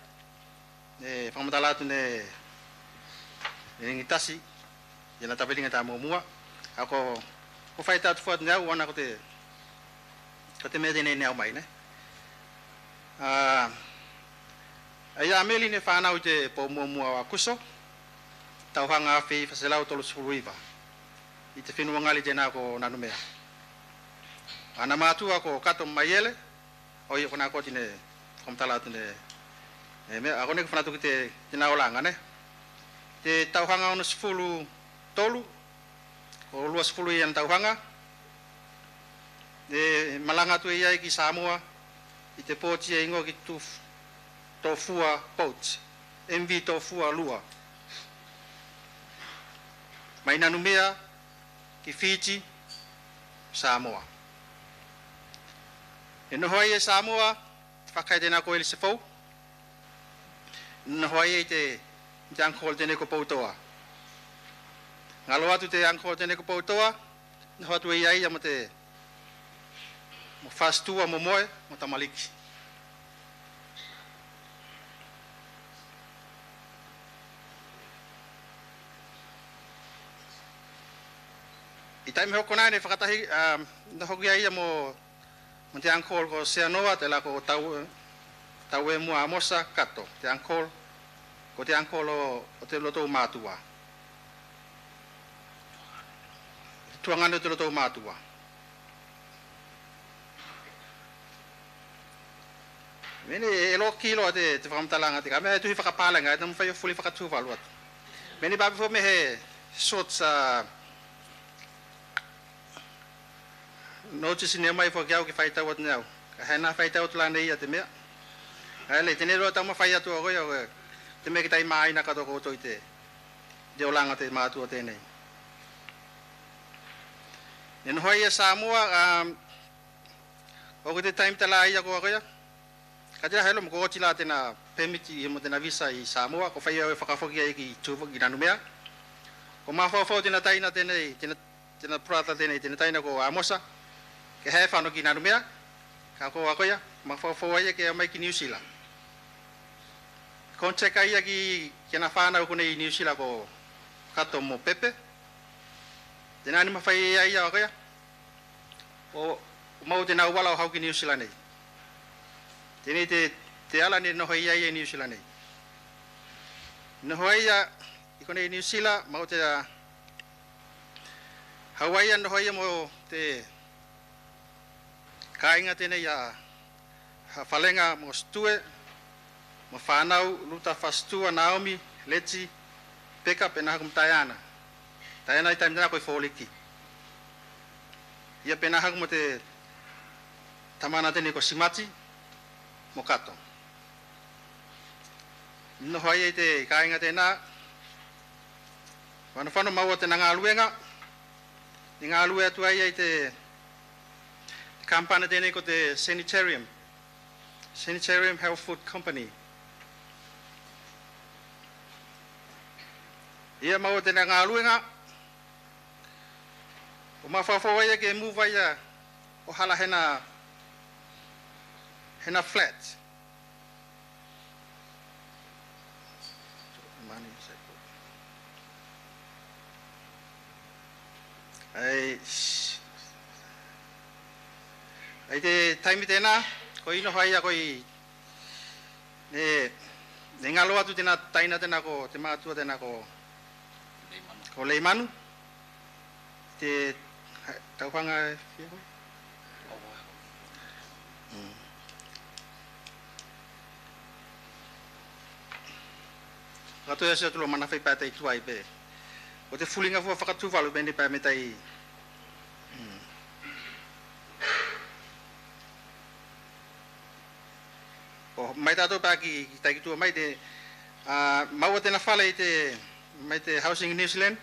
Ne fakamatala atu ne ne gitasi. Ia na taveliga ta muamua. Ako ko fai tatu fua atu ne au ana ko te ko te mea tenei ne au mai ne. A a ia Meli ne fanau i te po muamua o Akuso. Tauhaga afe iva selau tolu sefulu iva. I te fenua gali tena ko Nanumea. Ana matua ko Kato Maiele. Oi o kona koti ne fakamatala atu ne ne mea ako ne ke fanatu ki te tena olaga ne. Te tauhaga ono sefulu tolu. Ko lua sefulu ia na tauhaga. E malaga atu e iai ki Samoa i te poti e igoa ki Tuf Tofua Boat, M V Tofua lua. Mai Nanumea ki Fiti, Samoa. E noho ai e Samoa, fakae tena ko Elise Fou. Noho ai i te i te uncle tenei ko Poutoa. Galo atu te uncle tenei ko Poutoa. Noho atu e iai ia mo te mo fasitua mo moe mo tamaliki. I taimi hoko nei ne fakatahi a noho ki ai ia mo Mo te uncle ko Seanoa tela ko Tau Tauemua Amosa Kato te uncle. Ko te uncle o te lotou matua. Tuagane o te lotou matua. Meni e loki loa te fakamatalaga te ka mea e tuhi fakapalega e taumafai o fuli fakatuvalu atu. Meni babi fo me he short sa. Notice ne mai foki au ke faitau atu ne au. Kae na faitau atu la nei ia te mea. Ae le tenei loa taumafai atu a koe au te mea ke tai maina katoa koutou i te te olaga te matua tenei. Ne noho ai ia Samoa a oku te taimi tala ia ko a koe ia. Ka te la helo mo ko oti la tena permit ia mo tena visa i Samoa ko fai au e fakafoki ai ki Tuvalu ki Nanumea. Ko mafaufau tena taina tenei tena tena brother tenei tena taina ko Amosa ke he fano ki Nanumea. Ka ko a koe ia mafaufau ai ke mai ki New Zealand. Contact ai ia ki kena fanau konei i New Zealand ko Kato mo Pepe. Tena ne mafai ai ia a koe ia. O mau tena uala o hau ki New Zealand nei. Tenei te te ala ne noho ai ia i New Zealand nei. Noho ai ia i konei i New Zealand mau te hau ai ia noho ai ia mo te kaiga tenei a Falega mo Stue mo fanau Luta Fasitua Naomi Leti Peka pena haku mo Taiana. Taiana i taimi tena ko i Foliki. Ia pena haku mo te tamana tenei ko Simati mo Kato. Noho ai i te kaiga tena fanofano maua tena galuega. Ne galue atu ai i te kamupani tenei ko te Sanitarium Sanitarium Health Food Company. Ia maua tena galuega o mafaufau ai ia ke move ai ia o hala hena hena flat. Ai ai te taimi tena ko i noho ai ia ko i ne ne galo atu tena taina tena ko te matua tena ko Leimanu. Ko Leimanu. Te tauhaga e fia koe? Kato ia se atu lo mana fai pata i tuai pe. Ko te fuliga fua faka-Tuvalu penei pa me tai. O mai tatou pa ki, ki tai ki tua mai te, a, maua tena fale i te, mai te Housing New Zealand,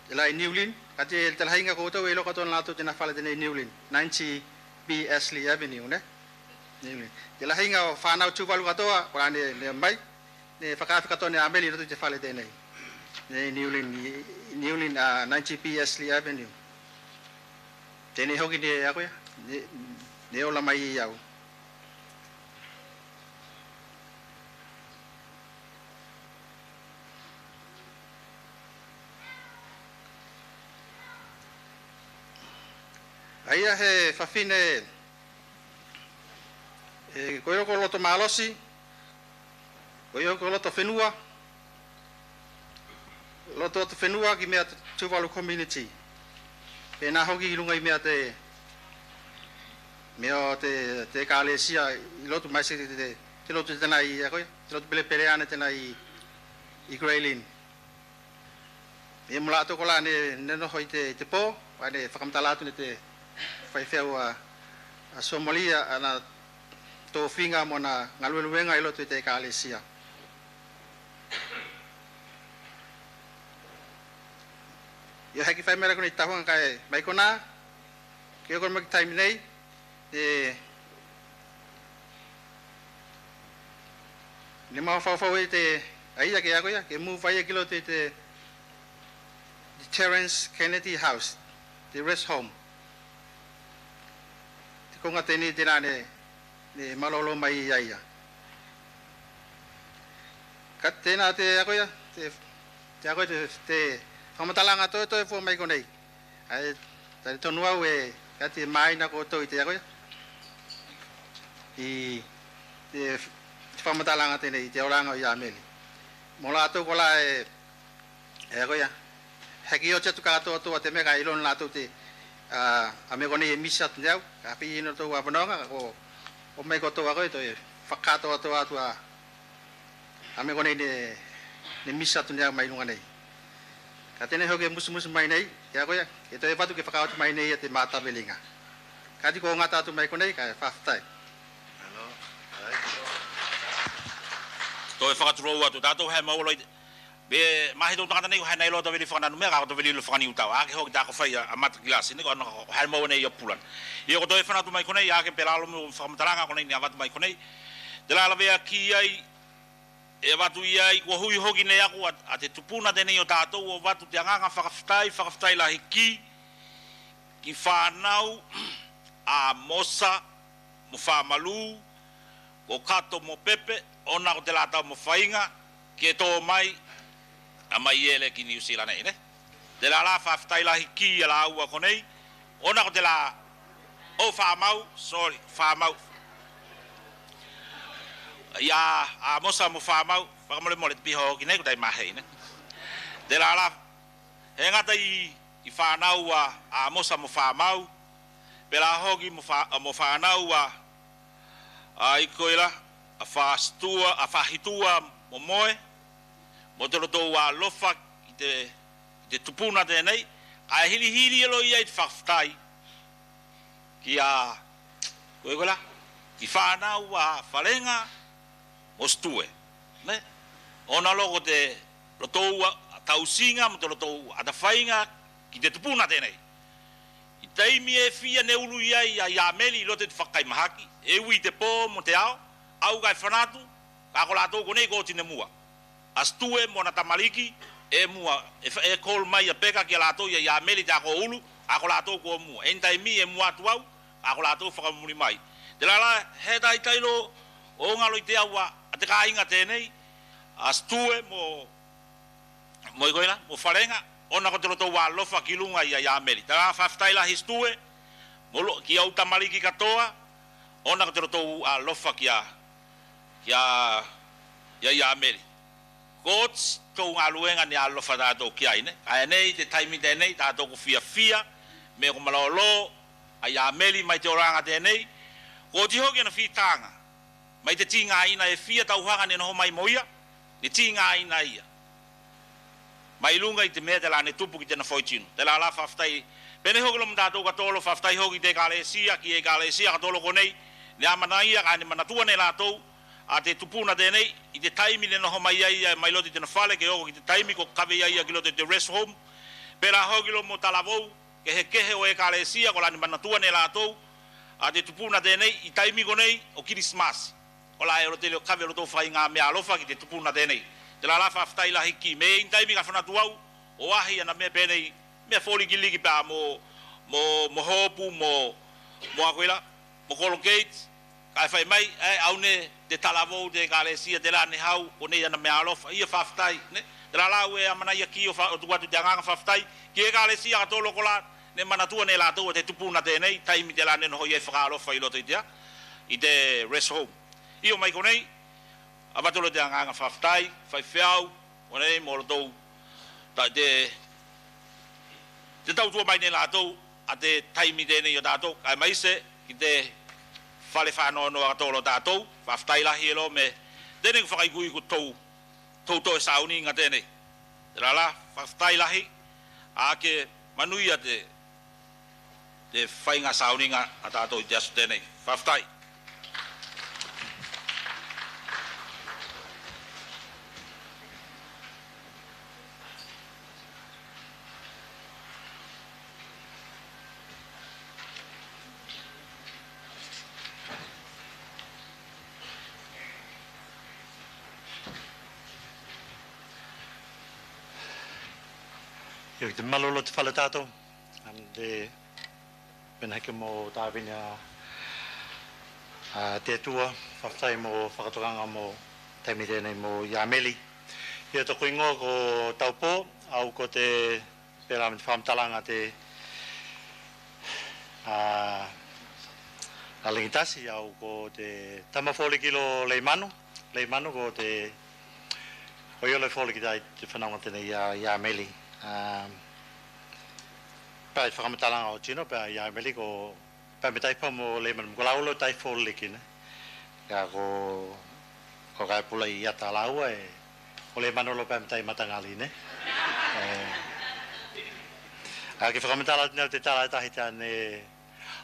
tela i Newlyn, kae te lahiga koutou e iloa katoa ne latou tena fale tenei i Newlyn, ninety B Ashley Avenue, ne? Newlyn. Te lahiga o fanau Tuvalu katoa, kolā ne, ne mai, ne fakaafe katoa ne Ameli i loto i te fale tenei. Ne Newlyn, i, Newlyn, a, ninety B Ashley Avenue. Tenei hoki ne, a koia, ne, ne ola mai i au. A ia he fafine, e, koia ko loto malosi, koia ko loto fenua, loto atu fenua ki mea Tuvalu community. Penā hoki i luga i mea te, mea o te, te ekalesia i lotu mai se te, te, te lotu tenā i, a koia, te lotu pelepele ane tenā i, i Grey Lynn. E mo latou kolā ne, ne noho i te, i te po, a ne fakamatala atu ne te faifeau a, a Somalia, ana tofiga mo ana galueluega i loto i te ekalesia. Io, heki fai mea konei tauhaga kae mai konā, ke oko mai ki taimi nei, e, ne mafaufau i te, a ia ke, a koia, ke move a ia ki loto i te, te Terence Kennedy House, te rest home. Te koga tenei tenā ne, ne malolo mai i a ia. Kae tenā te, a koia, te, te, a koia te, te fakamatalaga toetoe fua mai konei. Ae, talitonu au e, kae te maina koutou i te, a koia, i te, te fakamatalaga tenei, i te olaga o i Ameli. Mo latou kolā e, e, a koia, heki oti atu katoatoa te mea kae iloa ne latou te, a, a mea konei e misi atu ne au, kae pei ne tou avanoaga, ko, ko mai koutou a koia, toe fakatoatoa atu a, a mea konei ne, ne misi atu ne au mai luga nei. Kae tenei hoki e musumusu mai nei, ke a koia, ke toe vatu ke fakaoti mai nei a te mataveliga. Kae ti ko gata atu mai konei, kae fakafetai. Toe fakatulou atu, tatou hae maua loa i te, pe mahi tou tagata nei, ko hae nai loa taveli fakananumea, kae ko taveli loa fakaniutao, a ke hoki ta ko fai a, a matakilasi, ne ko ana, ko hae maua nei o pulana. Io ko toe fanatu mai konei, a ke pelā loa mo fakamatalaga konei ne avatu mai konei. Tela lavea ki ai, e avatu i ai, kua hui hoki ne aku a, a te tupuna tenei o tatou o vatu te agaga fakafetai, fakafetai lahi ki, ki fanau a Mosa mo Famalu, ko Kato mo Pepe, ona ko tela tau mafaiga, ke to mai, a mai ele ki Niu Sila nei, ne? Tela la fakafetai lahi ki a laua konei, ona ko tela, o Famau, sorry, Famau. Ia, a Mosa mo Famau, fakamolemole te piha hoki nei, ko tai mahei, ne? Tela la, he gata i, i fanau a, a Mosa mo Famau, pelā hoki mo fa-, mo fanau a, a i koe la, a Fasitua, a Fahitua Momoe, mo te lotou alofa ki te, ki te tupuna tenei, kae hilihili loa i ai te fakafetai ki a, koe koe la, ki fanau a Falega mo Stue, ne? Ona loa ko te lotou a tausiga mo te lotou atafaiga ki te tupuna tenei. I taimi e fia ne ulu i ai a i Ameli i loto i te fakakaimahaki, e ui i te po mo te ao, au kae fanatu, kae ko latou konei ko oti ne mua. A Stue mo ana tamaliki, e mua, e fa-, e call mai a Peka ki a latou i a i Ameli te a ko ulu, a ko latou ko mua. E ni taimi e mua atu au, a ko latou fakamuli mai. Tela la, he taitai loa o galo i te au a, a te kaiga tenei, a Stue mo, mo i koe la, mo Falega, ona ko te lotou alofa ki luga i a i Ameli. Tela fakafetai lahi Stue, mo lo-, ki au tamaliki katoa, ona ko te lotou alofa ki a, ki a, i a i Ameli. Ko oti tou galuega ne alofa tatou ki ai, ne? Kae nei te taimi tenei tatou ko fiafia, me ko malolo a i Ameli mai te olaga tenei, ko oti hoki ana fitaga, mai te tigaina e fia tauhaga ne noho mai mo ia, ne tigaina ia. mai luga i te mea telā ne tupu ki tena foitino. Telā la fakafetai penei hoki loa mo tatou katoa loa, fakafetai hoki ki te ekalesia, ki ekalesia katoa loa konei ne amanaia kae ne manatua ne latou a te tupuna tenei i te taimi ne noho mai ai ia mai loto i tena fale ke oko ki te taimi ko kave i ai ia ki loto i te rest home. Pelā hoki loa mo talavou kehekehe o ekalesia kolā ne manatua ne latou a te tupuna tenei i taimi konei o Kilisimasi. Kolā e olo tele o kave olotou faiga mea alofa ki te tupuna tenei. Telā la fakafetai lahi ki mea i taimi ka fanatu au o ahi ana mea penei, mea folikiliki pelā mo, mo, mo hopu, mo, mo a koe la, mo Colgate, kae fai mai, e, au ne te talavou te ekalesia telā ne hau konei ana mea alofa, ia fakafetai, ne? Telā la au e amanaia ki o fa-, o tuku atu te agaga fakafetai ki ekalesia katoa loa kolā ne manatua ne latou a te tupuna tenei, taimi telā ne noho i ai fakaalofa i loto i te, i te rest home. Io mai konei, avatu loa te agaga fakafetai, faifeau, konei mo olotou, ta-, te, te tautua mai ne latou a te taimi tenei o tatou, kae maise ki te fale fanoanoa katoa loa o tatou, fakafetai lahi eiloa me tenei ko fakaikuiku tou, tou toe sauniga tenei. Telā la, fakafetai lahi, a ke manuia te, te faiga sauniga a tatou i te aso tenei. Fakafetai. Io, ki te malolo te fale tatou. Ane te penaheke mo tavini a, a te Atua, fakafetai mo fakatokaga mo taimi tenei mo Iameli. Ia toku igoa ko Taupo, au ko te pelā me te fakamatalaga te, a, a Legitasi, au ko te tama folikilo o Leimanu. Leimanu ko te, ko i ole foli ki tai te fanauga tenei ia, Iameli. A, pelā i fakamatalaga o Tino, pelā Iameli ko pelā me tai pau mo Leimanu, ko la olo tai foliki ne. Ia ko, ko kae pula i ata laua e, o Leimanu loa pelā me tai matagali ne. E, a ke fakamatala atu ne au te tala e tahi tane,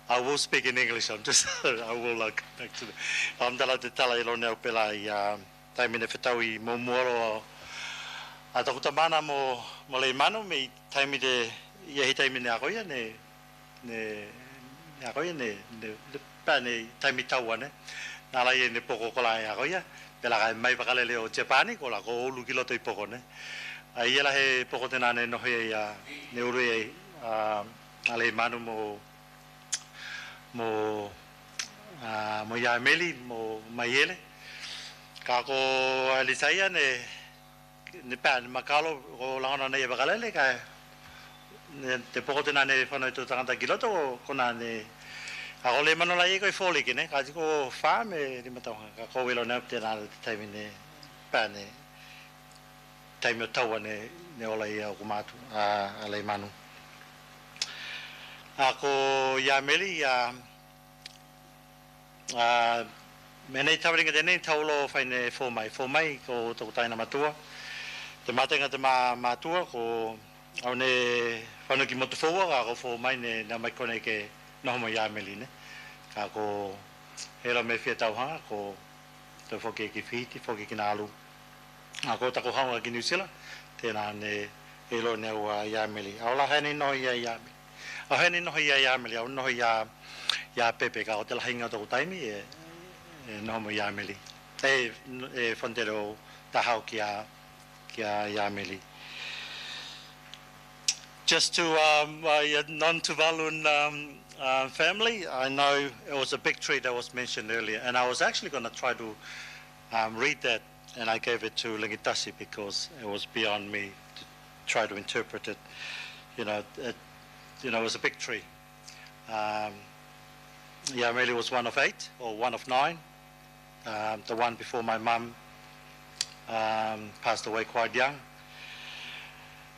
I will speak in English, I'm just, I will, uh, come back to the, fakamatala atu te tala eiloa ne au pelā i, a, taimi ne fetaui muamua loa a toku tamana mo, mo Leimanu, me i taimi te, i ahi taimi ne a koia, ne, ne, ne a koia, ne, ne, ne, pelā ne taimi taua ne. Na la ia ne poko kolā e a koia, pelā kae mai vakalele o Japani, kolā ko ulu ki loto i poko ne. A ia la he poko tenā ne noho i ai, a, ne ulu i ai, a, a Leimanu mo, mo, a, mo Iameli, mo Maiele. Kae ko Elisaia ne, ne pelā, ne makalo, ko lagona ne ia vakalele, kae, ne, te poko tenā ne fano i tou tagata ki loto, ko, konā ne, a ko Leimanu la ia ko i foliki ne, kae ko fa me lima tauga, kae ko ilo ne tenā te taimi ne, pelā ne, taimi o taua ne, ne ola i a oku matu, a, a Leimanu. A ko Iameli, a, a, me nei tavaliga tenei tau loa fai ne fomai, fomai ko toku taina matua. Te matega te ma-, matua, ko au ne fano ki Motufoua, kae ko fomai ne, ne mai konei ke noho mo Iameli ne. Kae ko, e iloa me fia tauhaga, ko toe foki ki Fiti, foki ki Nalu. A ko taku hauga ki Niu Sila, tenā ne iloa ne au a Iameli. Au la heni noho i a Iameli. Au heni noho i a Iameli, au noho i a, i a Pepe, kae ko te lahiga o toku taimi e, e noho mo Iameli. E, e fano tele o tahau ki a, ki a Iameli. Just to, um, uh, yeah, non-Tuvaluan, um, uh, family, I know it was a big tree that was mentioned earlier, and I was actually gonna try to, um, read that, and I gave it to Legitasi because it was beyond me to try to interpret it. You know, it, you know, it was a big tree. Um, Iameli was one of eight or one of nine. Um, the one before my mum, um, passed away quite young.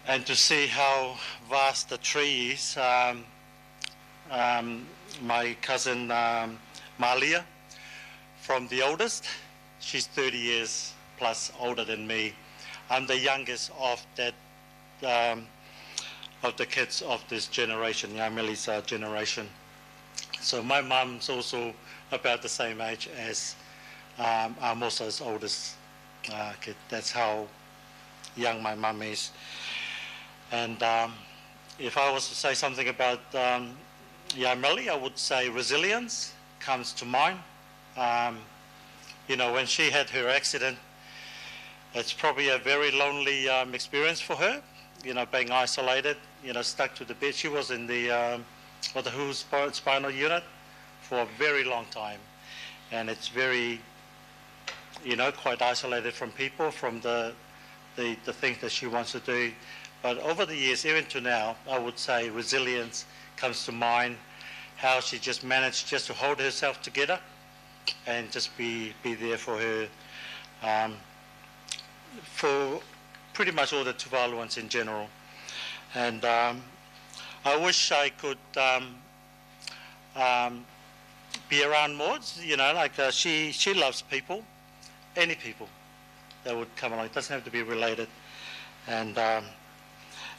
And to see how vast the tree is, um, um, my cousin, um, Malia, from the oldest, she's thirty years plus older than me. I'm the youngest of that um, of the kids of this generation, Iameli's, uh, generation. So my mum's also about the same age as, um, Amosa's oldest, uh, kid. That's how young my mum is. And, um, if I was to say something about, um, Iameli, I would say resilience comes to mind. Um, you know, when she had her accident, it's probably a very lonely, um, experience for her, you know, being isolated, you know, stuck to the bed. She was in the, um, what, the W H O spi-, spinal unit for a very long time. And it's very, you know, quite isolated from people, from the, the, the things that she wants to do. But over the years, even to now, I would say resilience comes to mind, how she just managed just to hold herself together and just be, be there for her, um, for pretty much all the Tuvaluans in general. And, um, I wish I could, um, um, be around more, you know, like, uh, she, she loves people, any people that would come along. It doesn't have to be related. And, um,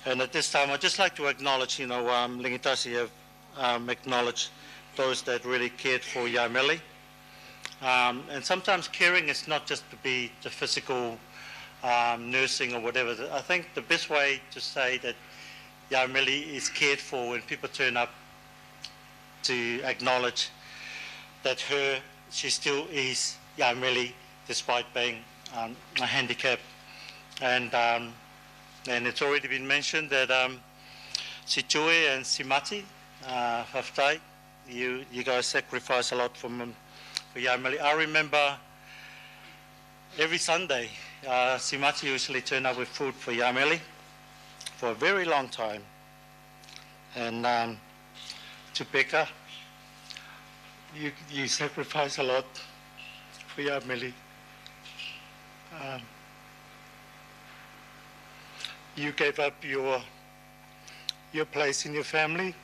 and at this time, I'd just like to acknowledge, you know, um, Ligitasi have, um, acknowledged those that really cared for Iameli. Um, and sometimes caring is not just to be the physical, um, nursing or whatever. I think the best way to say that Iameli is cared for when people turn up to acknowledge that her, she still is Iameli despite being, um, a handicap. And, um, and it's already been mentioned that, um, Situe and Simati, uh, Faftai, you, you guys sacrifice a lot for, um, for Iameli. I remember every Sunday, uh, Simati usually turn up with food for Iameli for a very long time. And, um, Tupeka, you, you sacrifice a lot for Iameli. Um, you gave up your, your place in your family.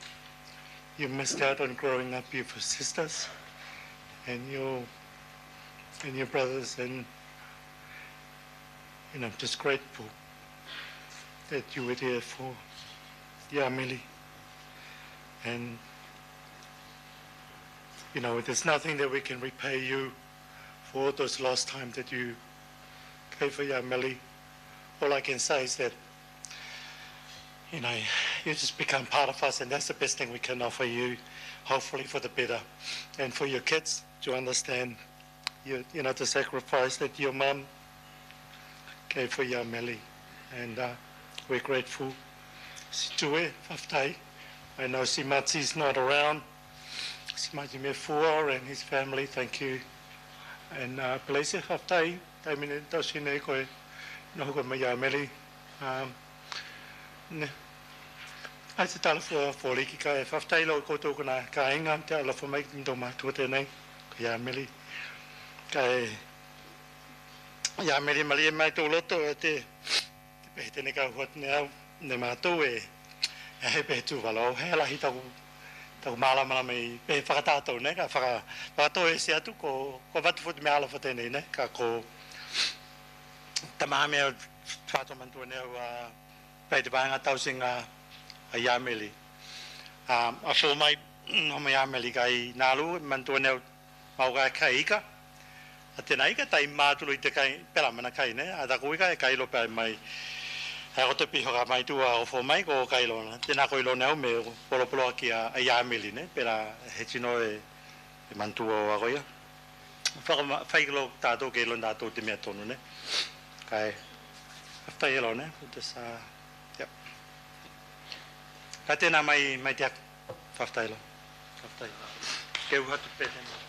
You missed out on growing up your sisters and your, and your brothers, and, you know, I'm just grateful that you were there for Iameli. And, you know, there's nothing that we can repay you for all those lost time that you gave for Iameli. All I can say is that, you know, you just become part of us, and that's the best thing we can offer you, hopefully for the better, and for your kids to understand, you, you know, the sacrifice that your mum gave for Iameli, and, uh, we're grateful. Situe, Faftai, I know Simati's not around. Simati Mefua and his family, thank you. And, uh, Pelesia, Faftai, taimi nei, tausi nei koe noho koe mai Iameli. Um, ne. Ai te tala fua foliki kae fafetai loa koutou kona kaiga te alofa mai ki te matou matua tenei ko Iameli. Kae Iameli, malie mai tou loto e te, te pehe tenei ka uhu atu nei au ne matou e, e he pehe Tuvalu au, he lahi taku, taku malamalama i pehe fakatatou nei, ka faka, fakatoese atu ko, ko vatu foti mea alofa tenei nei, ka ko tama mea fatoa manatua nei au a, Pai te vaega tausiga a Iameli. A, a fo mai, o mai Iameli kai Nalu, manatua nei au mau ka kai ika. A tena ika tai matulu i te kai, pela mana kai nei, a taku ika e kai loa pe mai. A ko te piho ka mai tua o fo mai ko kai loa na. Tena ko iloa nei au me polopolo aki a, a Iameli nei, pela he tino e, e manatua o a koia. Fakama-, fai loa tatou ke iloa tatou te mea tonu nei. Kae, fafetai loa nei, ko te sa, ia. Ka tena mai, mai te aku, fafetai loa. Fafetai. Ke uhu atu pe tena.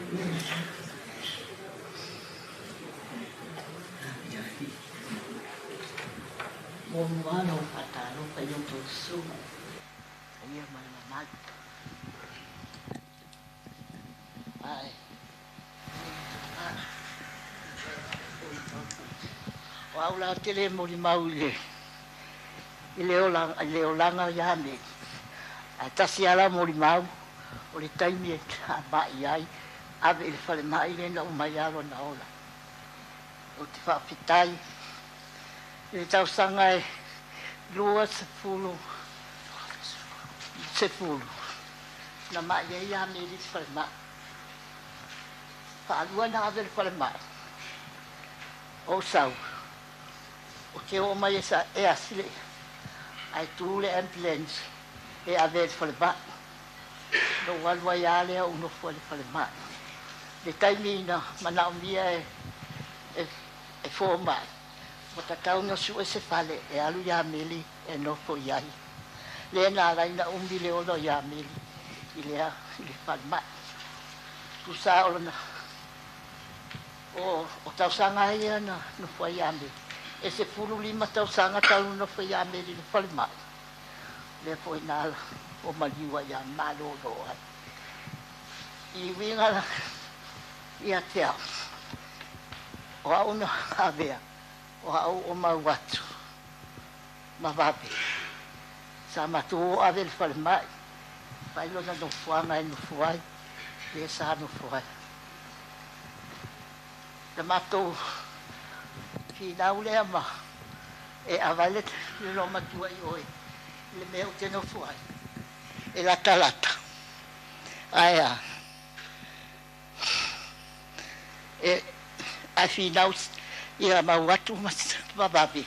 Mo mualo faʻatalofa i o tou susuga. Ia mai, mai, mai. Ae. O aʻu la te lē molimau i le, i le ola, i le olaga ia Meli. Ae tasi a la molimau, o le taimi e amaʻi ai, ave i le falemaʻi lea na uma ai lona ola. Ou te faʻafetai i le tausaga e lua sefulu, sefulu na maʻi ai ia Meli i le falemaʻi. Faʻalua na ave i le falemaʻi. Ou sau, ou te oʻo mai e sa, e asi lea. Ae tu le ambulance e ave i le falemaʻi. Lou alu ai a lea ou nofo i le falemaʻi. Le taimi na manaʻomia e, e, e fomaʻi, ua tatau na suʻe se fale e alu ia Meli e nofo i ai. Lea na ala ina umi le ola o ia Meli i lea, i le falemaʻi. Tusa o lona, o, o tausaga ia na nofo ai ia Meli. E sefulu lima tausaga talu nofo ai ia Meli i le falemaʻi. Lea foʻi na ala o maliu ai ia, mālōlō ai. I uiga la ia te aʻu, o aʻu na avea, o aʻu o mau atu ma vave. Sa matou o ave i le falemaʻi, fai lona nofoaga e nofo ai, lea sa nofo ai. Na matou finau lea ma e ave le, le loʻomatua i oe i le mea ou te nofo ai. E latalata. Aea. E, a finau ia mau atu ma, ma vave.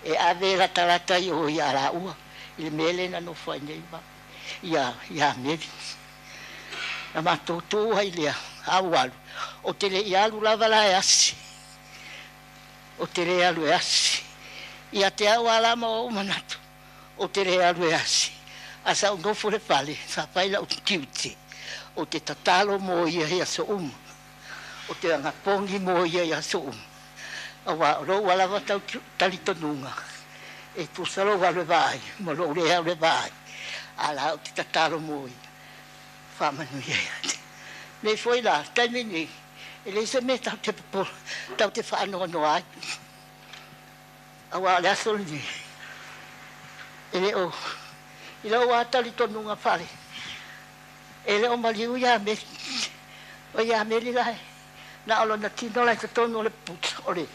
E ave e latalata i o ia lāʻua i le mea lea na nofo ai nei ma ia, ia Meli. Na matou tu ai lea, au alu. Ou te leʻi alu lava la e asi. Ou te lē alu e asi. Ia te aʻu a la ma oʻu manatu, ou te lē alu e asi. A sa ou nofo i le fale, sa fai laʻu tiute, ou te tatalo mo ia i aso uma. Ou te agapogi mo ia i aso uma. Auā o loʻu a lava tau talitonuga, e tusa loʻu alu e vaʻai ma loʻu lē alu e vaʻai. A la ou te tatalo mo ia. Faʻamanuia ia te. Nei foʻi la, taimi nei e leai se mea tau te popo, tau te faʻanoanoa ai. Auā o le aso lenei e lē o, i loʻu a talitonuga fale, e lē o maliu ia Meli. O ia Meli la e na o lona tino la i totonu o le pu, o le,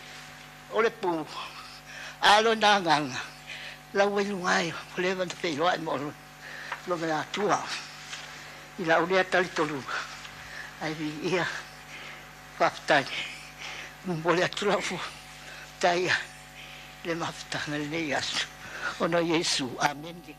o le pu. A lona agaga la ua i luga ai o leva na feiloaʻi ma o lona, lona atua. I laʻu lea talitonu, ae viʻia, faʻafetai. Momoli atu laʻu faʻafetai i le mafutaga lenei aso. Ona o Iesu, amene.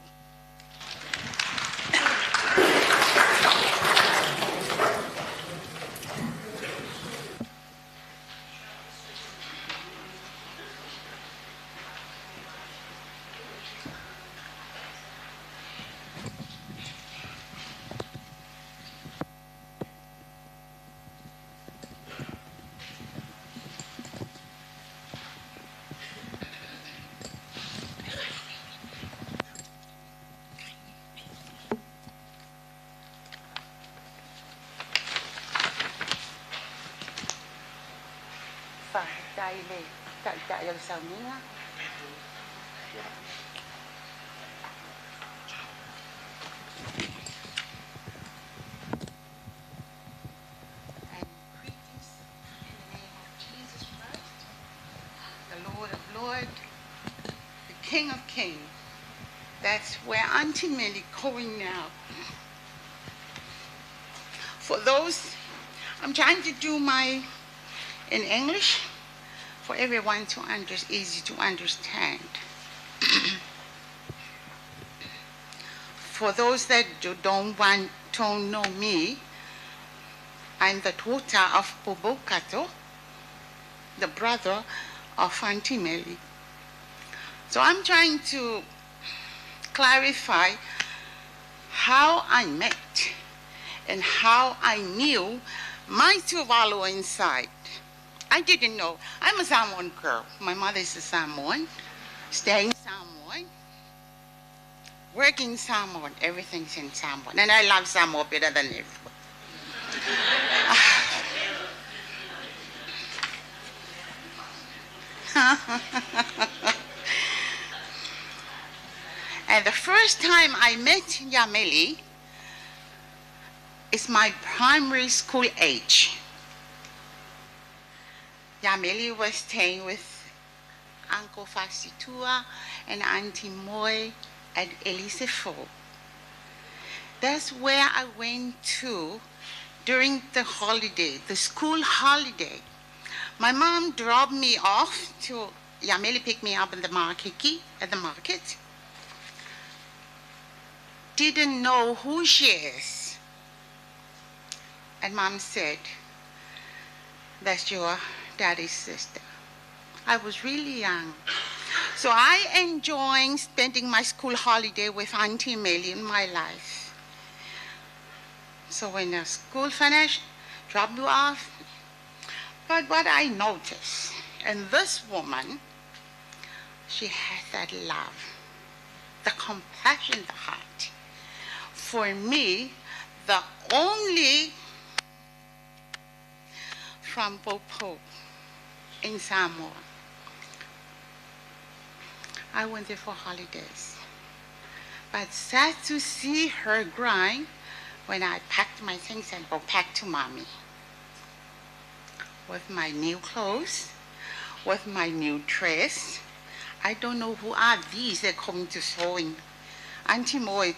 Faʻafetai le taʻitaʻi o le sauniga. And greetings in the name of Jesus Christ, the Lord of Lords, the King of Kings. That's where Auntie Millie going now. For those, I'm trying to do my, in English, for everyone to under, easy to understand. For those that do, don't want, don't know me, I'm the daughter of Bobo Kato, the brother of Auntie Millie. So I'm trying to clarify how I met and how I knew My Tuvalu inside. I didn't know. I'm a Samoan girl. My mother is a Samoan, staying Samoan, working Samoan. Everything's in Samoan. And I love Samoa better than everyone. And the first time I met Yameli is my primary school age. Yameli was staying with Uncle Fasitua and Auntie Moe at Elise Four. That's where I went to during the holiday, the school holiday. My mom dropped me off to, Yameli picked me up in the market, at the market. Didn't know who she is. And mom said, "That's your daddy's sister." I was really young. So I enjoying spending my school holiday with Auntie Meli in my life. So when the school finished, drop you off. But what I noticed, and this woman, she has that love, the compassion, the heart. For me, the only from Popo in Samoa. I went there for holidays. But sad to see her crying when I packed my things and go back to mommy. With my new clothes, with my new dress. I don't know who are these they're coming to sewing. Auntie Moy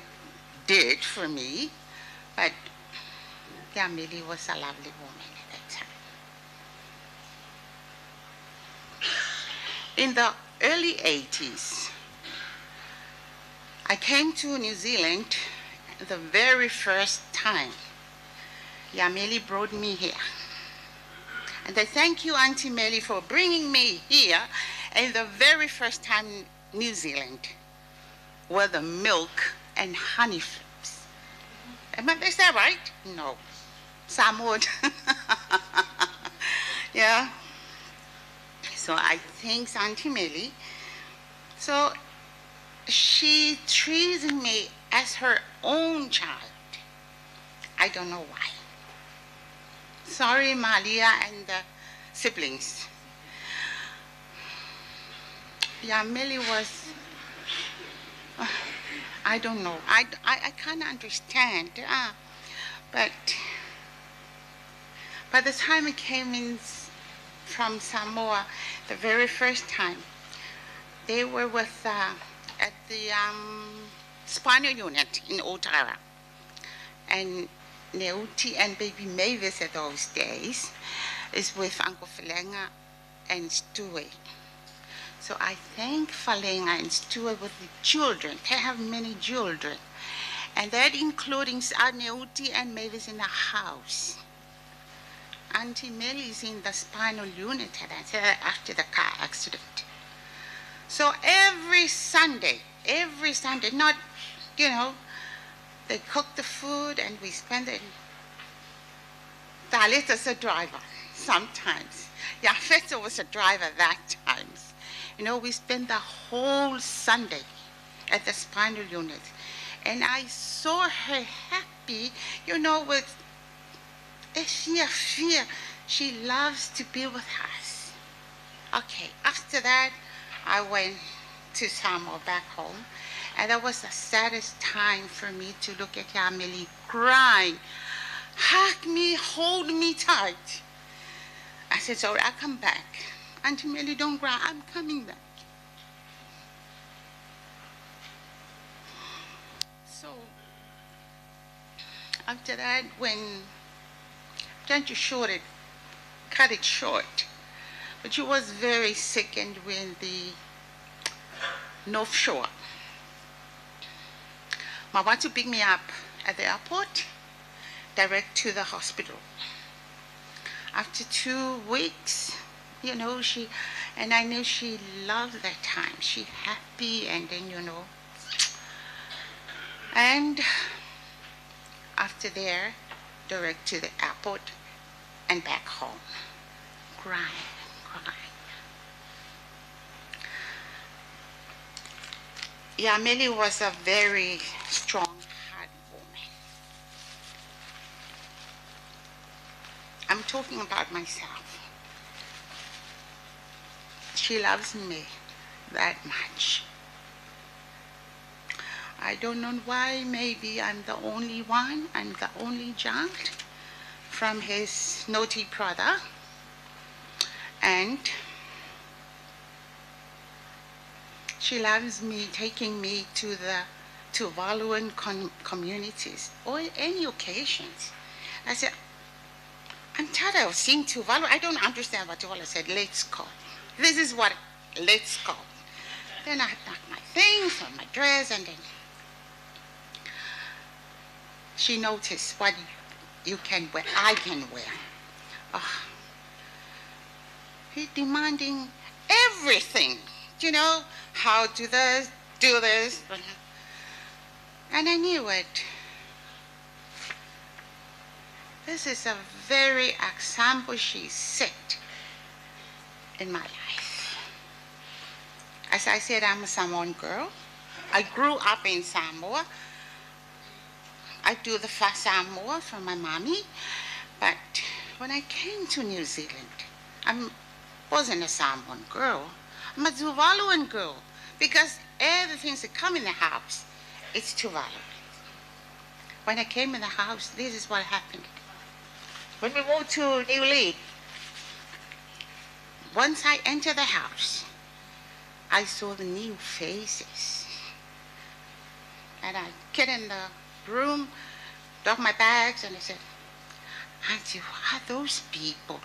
did for me, but Yameli was a lovely woman at that time. In the early eighties, I came to New Zealand the very first time. Yameli brought me here. And I thank you, Auntie Meli, for bringing me here in the very first time New Zealand, where the milk and honey flips. Am I, is that right? No. Samoan. Yeah. So I thanks Auntie Meli. So she treats me as her own child. I don't know why. Sorry, Malia and the siblings. Yameli was, I don't know. I, I, I can't understand. Uh, but by the time I came in s- from Samoa, the very first time, they were with uh, at the um, spinal unit in Otara. And Neuti and baby Mavis at those days is with Uncle Falenga and Stewie. So I thank Falenga and Stewie with the children. They have many children. And that including s- uh, Neuti and Mavis in the house. Auntie Meli is in the spinal unit at that- after the car accident. So every Sunday, every Sunday, not, you know, they cook the food and we spend it. Talita was a driver sometimes. Yafeta was a driver that times. You know, we spend the whole Sunday at the spinal unit. And I saw her happy, you know, with Asia fear. She loves to be with us. Okay, after that, I went to Samoa back home. And that was the saddest time for me to look at Yameli crying. Hug me, hold me tight. I said, "Sorry, I come back." "Auntie Meli, don't cry. I'm coming back." So after that, when, trying to short it, cut it short, but she was very sick and we in the North Shore. My wife to pick me up at the airport, direct to the hospital. After two weeks, you know, she, and I knew she loved that time. She happy, and then, you know, and after there, direct to the airport. and back home, crying, crying. Yameli was a very strong-hearted woman. I'm talking about myself. She loves me that much. I don't know why, maybe I'm the only one, I'm the only child from his naughty brother. And she loves me, taking me to the Tuvaluan com-, communities or any occasions. I said, "I'm tired of seeing Tuvalu. I don't understand what Tuvalu." I said, "Let's go." This is what, "Let's go." Then I packed my things and my dress, and then she noticed what you can wear, I can wear. Oh, he demanding everything, you know, how do this, do this. And I knew it. This is a very example she set in my life. As I said, I'm a Samoan girl. I grew up in Samoa. I do the fa Samoa for my mommy. But when I came to New Zealand, I wasn't a Samoan girl. I'm a Tuvaluan girl because everything that come in the house, it's Tuvalu. When I came in the house, this is what happened. When we moved to Niuli, once I enter the house, I saw the new faces. And I get in the room, drop my bags, and I said, "Auntie, who are those people?"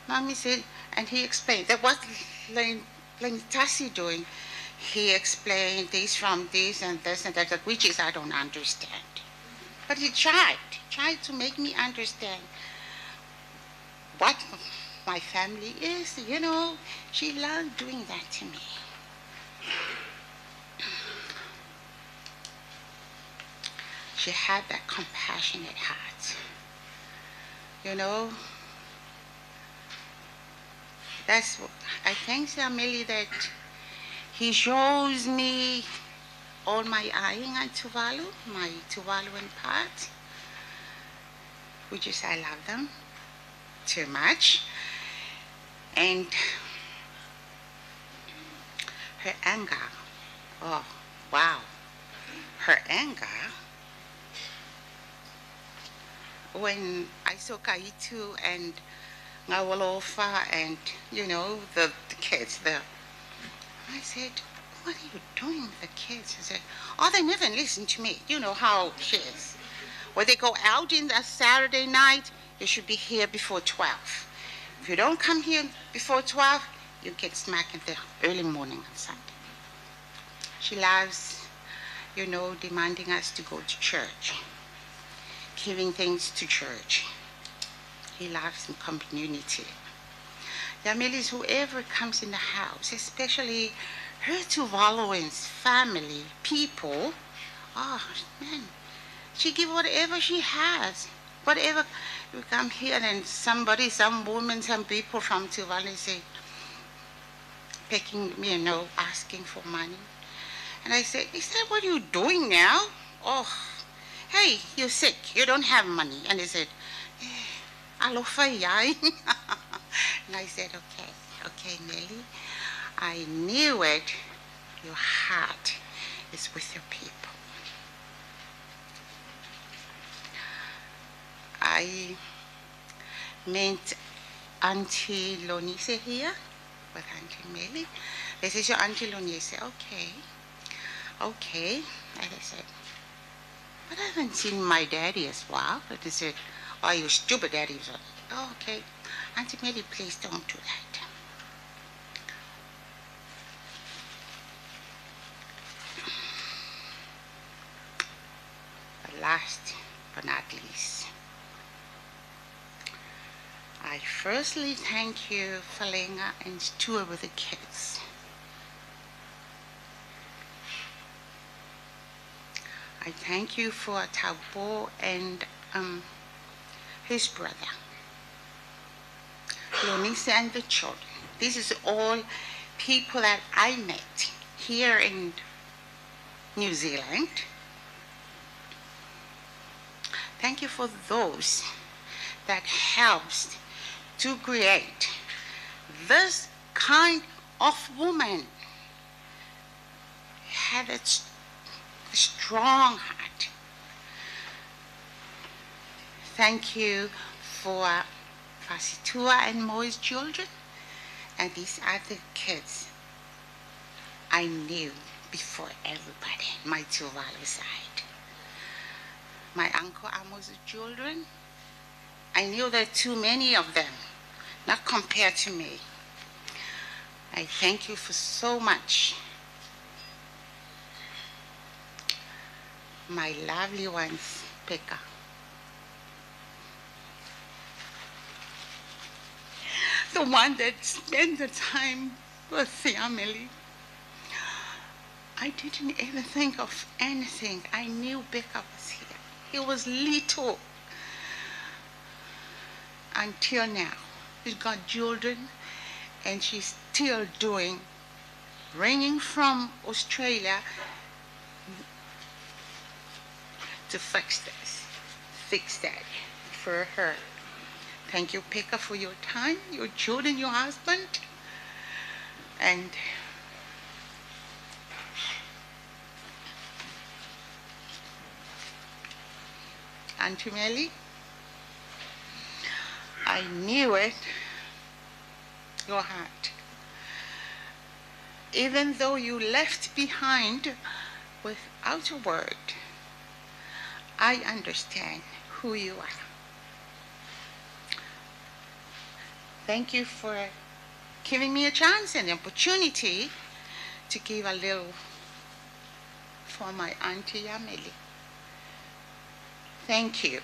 Mommy said, and he explained, that was Len-, Lenitasi doing. He explained this from this and this and that, which is I don't understand. But he tried, tried to make me understand what my family is, you know. She loved doing that to me. She had that compassionate heart, you know. That's wh-, I thank Yameli that he shows me all my aiga Tuvalu, my Tuvaluan part, which is I love them too much. And her anger, oh, wow. Her anger, when I saw Kaitu and Ngaualofa and, you know, the, the kids, the, I said, "What are you doing with the kids?" I said, "Oh, they never listen to me." You know how she is. When they go out in the Saturday night, you should be here before twelve. If you don't come here before twelve, you get smacked in the early morning on Sunday. She loves, you know, demanding us to go to church, giving things to church. He loves in community. Yameli's whoever comes in the house, especially her Tuvaluans, family, people. Oh, man. She give whatever she has. Whatever. You come here and somebody, some woman, some people from Tuvalu say, begging me, you know, asking for money. And I said, "Is that what you're doing now? Oh, hey, you're sick. You don't have money." And he said, "Eh, alofa i ai." And I said, "Okay, okay, Nelly, I knew it. Your heart is with your people." I met Auntie Lonise here with Auntie Melly. They said, "Your Auntie Lonise." Okay. Okay. And I said, "But I haven't seen my daddy as well." And they said, "Oh, your stupid daddy is on." Oh, okay. Auntie Melly, please don't do that. But last but not least, I firstly thank you, Falenga and Stuart, with the kids. I thank you for Taupo and, um, his brother. Lunise and the children. This is all people that I met here in New Zealand. Thank you for those that helps to create this kind of woman. Had a s-, strong heart. Thank you for Fasitua and Moe's children, and these are the kids I knew before everybody, my Tuvalu side. My uncle Amos' children, I knew there are too many of them, not compared to me. I thank you for so much. My lovely ones, Peka. The one that spent the time with family. I didn't even think of anything. I knew Peka was here. He was little. Until now, she's got children, and she's still doing, ringing from Australia to fix this, fix that for her. Thank you, Peka, for your time, your children, your husband, and Auntie Melly, I knew it, your heart. Even though you left behind without a word, I understand who you are. Thank you for giving me a chance and opportunity to give a little for my Auntie Yameli. Thank you.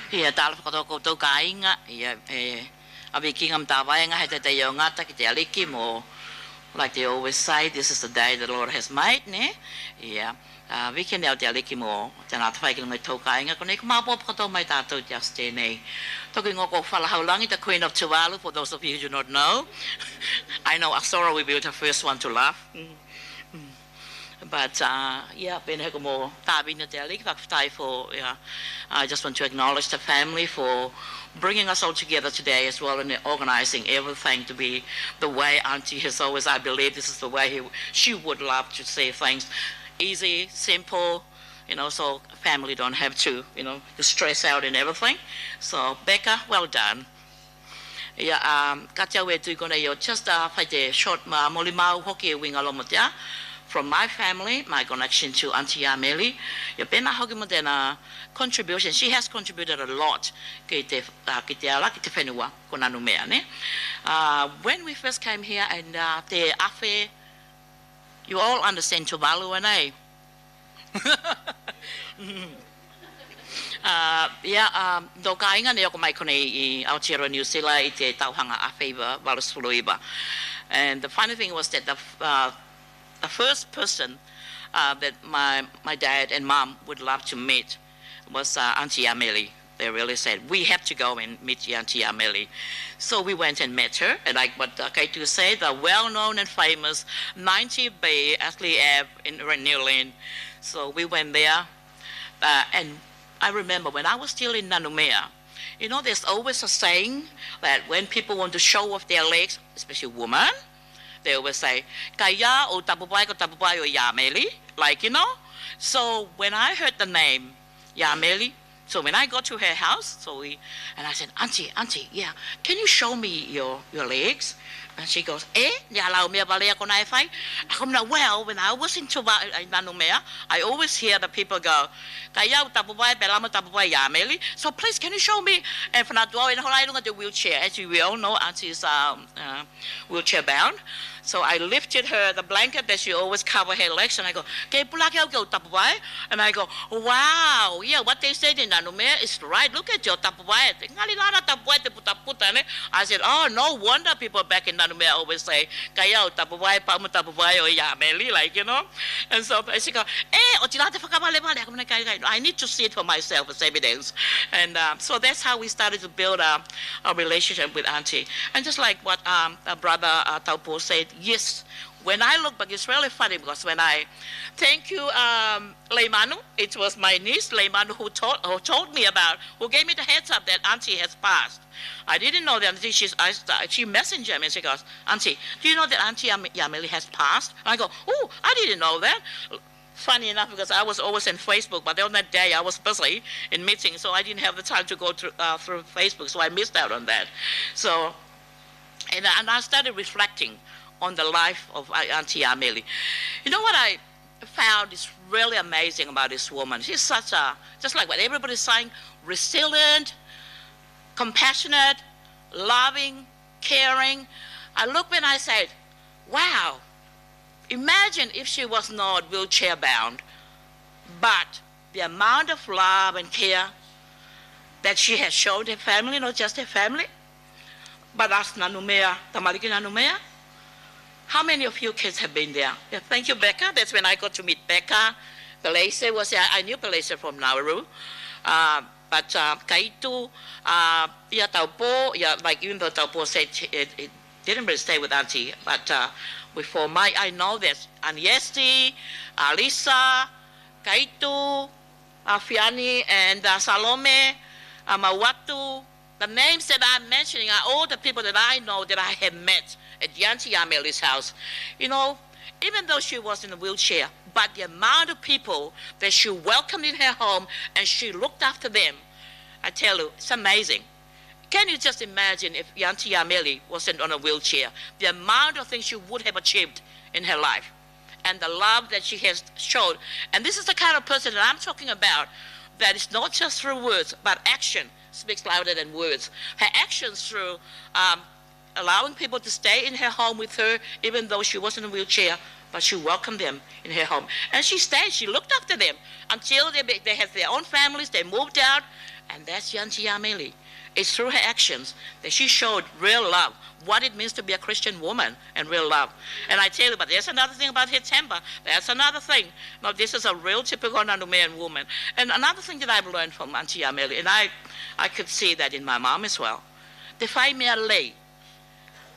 Ia, talofa katoa koutou kāiga, ia, e, a vikiga mo tavaega, he taitai o gata ki te Aliki mo, like they always say, this is the day the Lord has made, ne? Ia, a, viki nei o te Aliki mo tena atafai ki luga i tou kāiga, konei ko maopoopo katoa mai tatou i te Aso Tenei. Toku igoa ko Falahaulagi, the Queen of Tuvalu, for those of you who do not know. I know Asora will be the first one to laugh. Mm. Mm. But, uh, ia, penei ko mo tāvini o te Aliki, fakafetai for, ia, I just want to acknowledge the family for bringing us all together today as well and organizing everything to be the way Auntie has always, I believe this is the way he, she would love to see things. Easy, simple, you know, so family don't have to, you know, to stress out and everything. So, Becca, well done. Ia, um, kāti au e tui konei o just, uh, fai te short, uh, molimau hoki e uiga loa mo te, a, from my family, my connection to Auntie Yameli. Ia, penā hoki mo tena contribution. She has contributed a lot ki te, uh, ki te ala, ki te fenua ko Nanumea, ne? Uh, when we first came here and, uh, te afe, you all understand Tuvalu, nei? Uh, ia, um, tou kāiga ne oko mai konei i Aotearoa Niu Sila i te tauhaga afe iva valusefulu iva. And the funny thing was that the, uh, the first person, uh, that my, my dad and mum would love to meet was, uh, Auntie Yameli. They really said, "We have to go and meet Auntie Yameli." So we went and met her, and like what, uh, Keitu said, the well-known and famous ninety B Astley Ave in Renew Lane. So we went there, uh, and I remember when I was still in Nanumea, you know, there's always a saying that when people want to show off their legs, especially women, they always say, "Kaia o tapuvae, ko tapuvae o Yameli," like, you know. So when I heard the name, Yameli, So when I got to her house, so we, and I said, "Auntie, Auntie, yeah, can you show me your, your legs?" And she goes, "E, ne a lau mea valea konā e fai?" Ako mina, "Well, when I was in Tuvalu, in Nanumea, I always hear the people go, 'Kae au tapuvae, pelamo tapuvae i Ameli. So please, can you show me?'" And fanatu au e ne hola i luga te wheelchair. As we all know, Auntie is, um, uh, wheelchair bound. So I lifted her, the blanket that she always cover her legs, and I go, "Ke pulaki au ke au tapuvae?" And I go, "Wow, yeah, what they said in Nanumea is right. Look at your tapuvae. Te gali lā na tapuvae te putaputa, ne?" I said, "Oh, no wonder people back in Nanumea always say, 'Kae au tapuvae, pelamo tapuvae o i Ameli,' like, you know." And so I said, "E, oti la te fakavalevale." Ako mina, "Kai, kai, I need to see it for myself as evidence." And, um, so that's how we started to build a, a relationship with Auntie. And just like what, um, uh, Brother, uh, Taupo said, yes, when I look back, it's really funny because when I, thank you, um, Leimanu, it was my niece, Leimanu, who told, who told me about, who gave me the heads up that Auntie has passed. I didn't know that until she's, I, she messaged me and she goes, "Auntie, do you know that Auntie Am-, Yameli has passed?" And I go, "Oh, I didn't know that." Funny enough, because I was always in Facebook, but on that day I was busy in meetings, so I didn't have the time to go through, uh, through Facebook, so I missed out on that. So, and, and I started reflecting on the life of, uh, Auntie Ameli. You know what I found is really amazing about this woman? She's such a, just like what everybody's saying, resilient, compassionate, loving, caring. I look when I said, "Wow, imagine if she was not wheelchair bound, but the amount of love and care that she has shown her family, not just her family, but us Nanumea, tamaliki Nanumea." How many of you kids have been there? Yeah, thank you, Becca. That's when I got to meet Becca. Pelese was, I, I knew Pelese from Nauru. Uh, but, uh, Kaitu, uh, yeah, Taupo, yeah, like, even though Taupo said she, it, it didn't really stay with Auntie, but, uh, before my, I know there's Aniesti, Alisa, Kaitu, uh, Fiani, and, uh, Salome, uh, Mawatu. The names that I'm mentioning are all the people that I know that I have met at Auntie Ameli's house. You know, even though she was in a wheelchair, but the amount of people that she welcomed in her home and she looked after them, I tell you, it's amazing. Can you just imagine if Auntie Ameli wasn't on a wheelchair, the amount of things she would have achieved in her life? And the love that she has showed. And this is the kind of person that I'm talking about, that is not just through words, but action speaks louder than words. Her actions through, um, allowing people to stay in her home with her, even though she was in a wheelchair, but she welcomed them in her home. And she stayed, she looked after them until they, be- they had their own families, they moved out, and that's Auntie Ameli. It's through her actions that she showed real love, what it means to be a Christian woman and real love. And I tell you, but there's another thing about her temper. That's another thing. Now, this is a real typical Nanumean woman. And another thing that I've learned from Auntie Ameli, and I, I could see that in my mom as well. Te fai mea lei,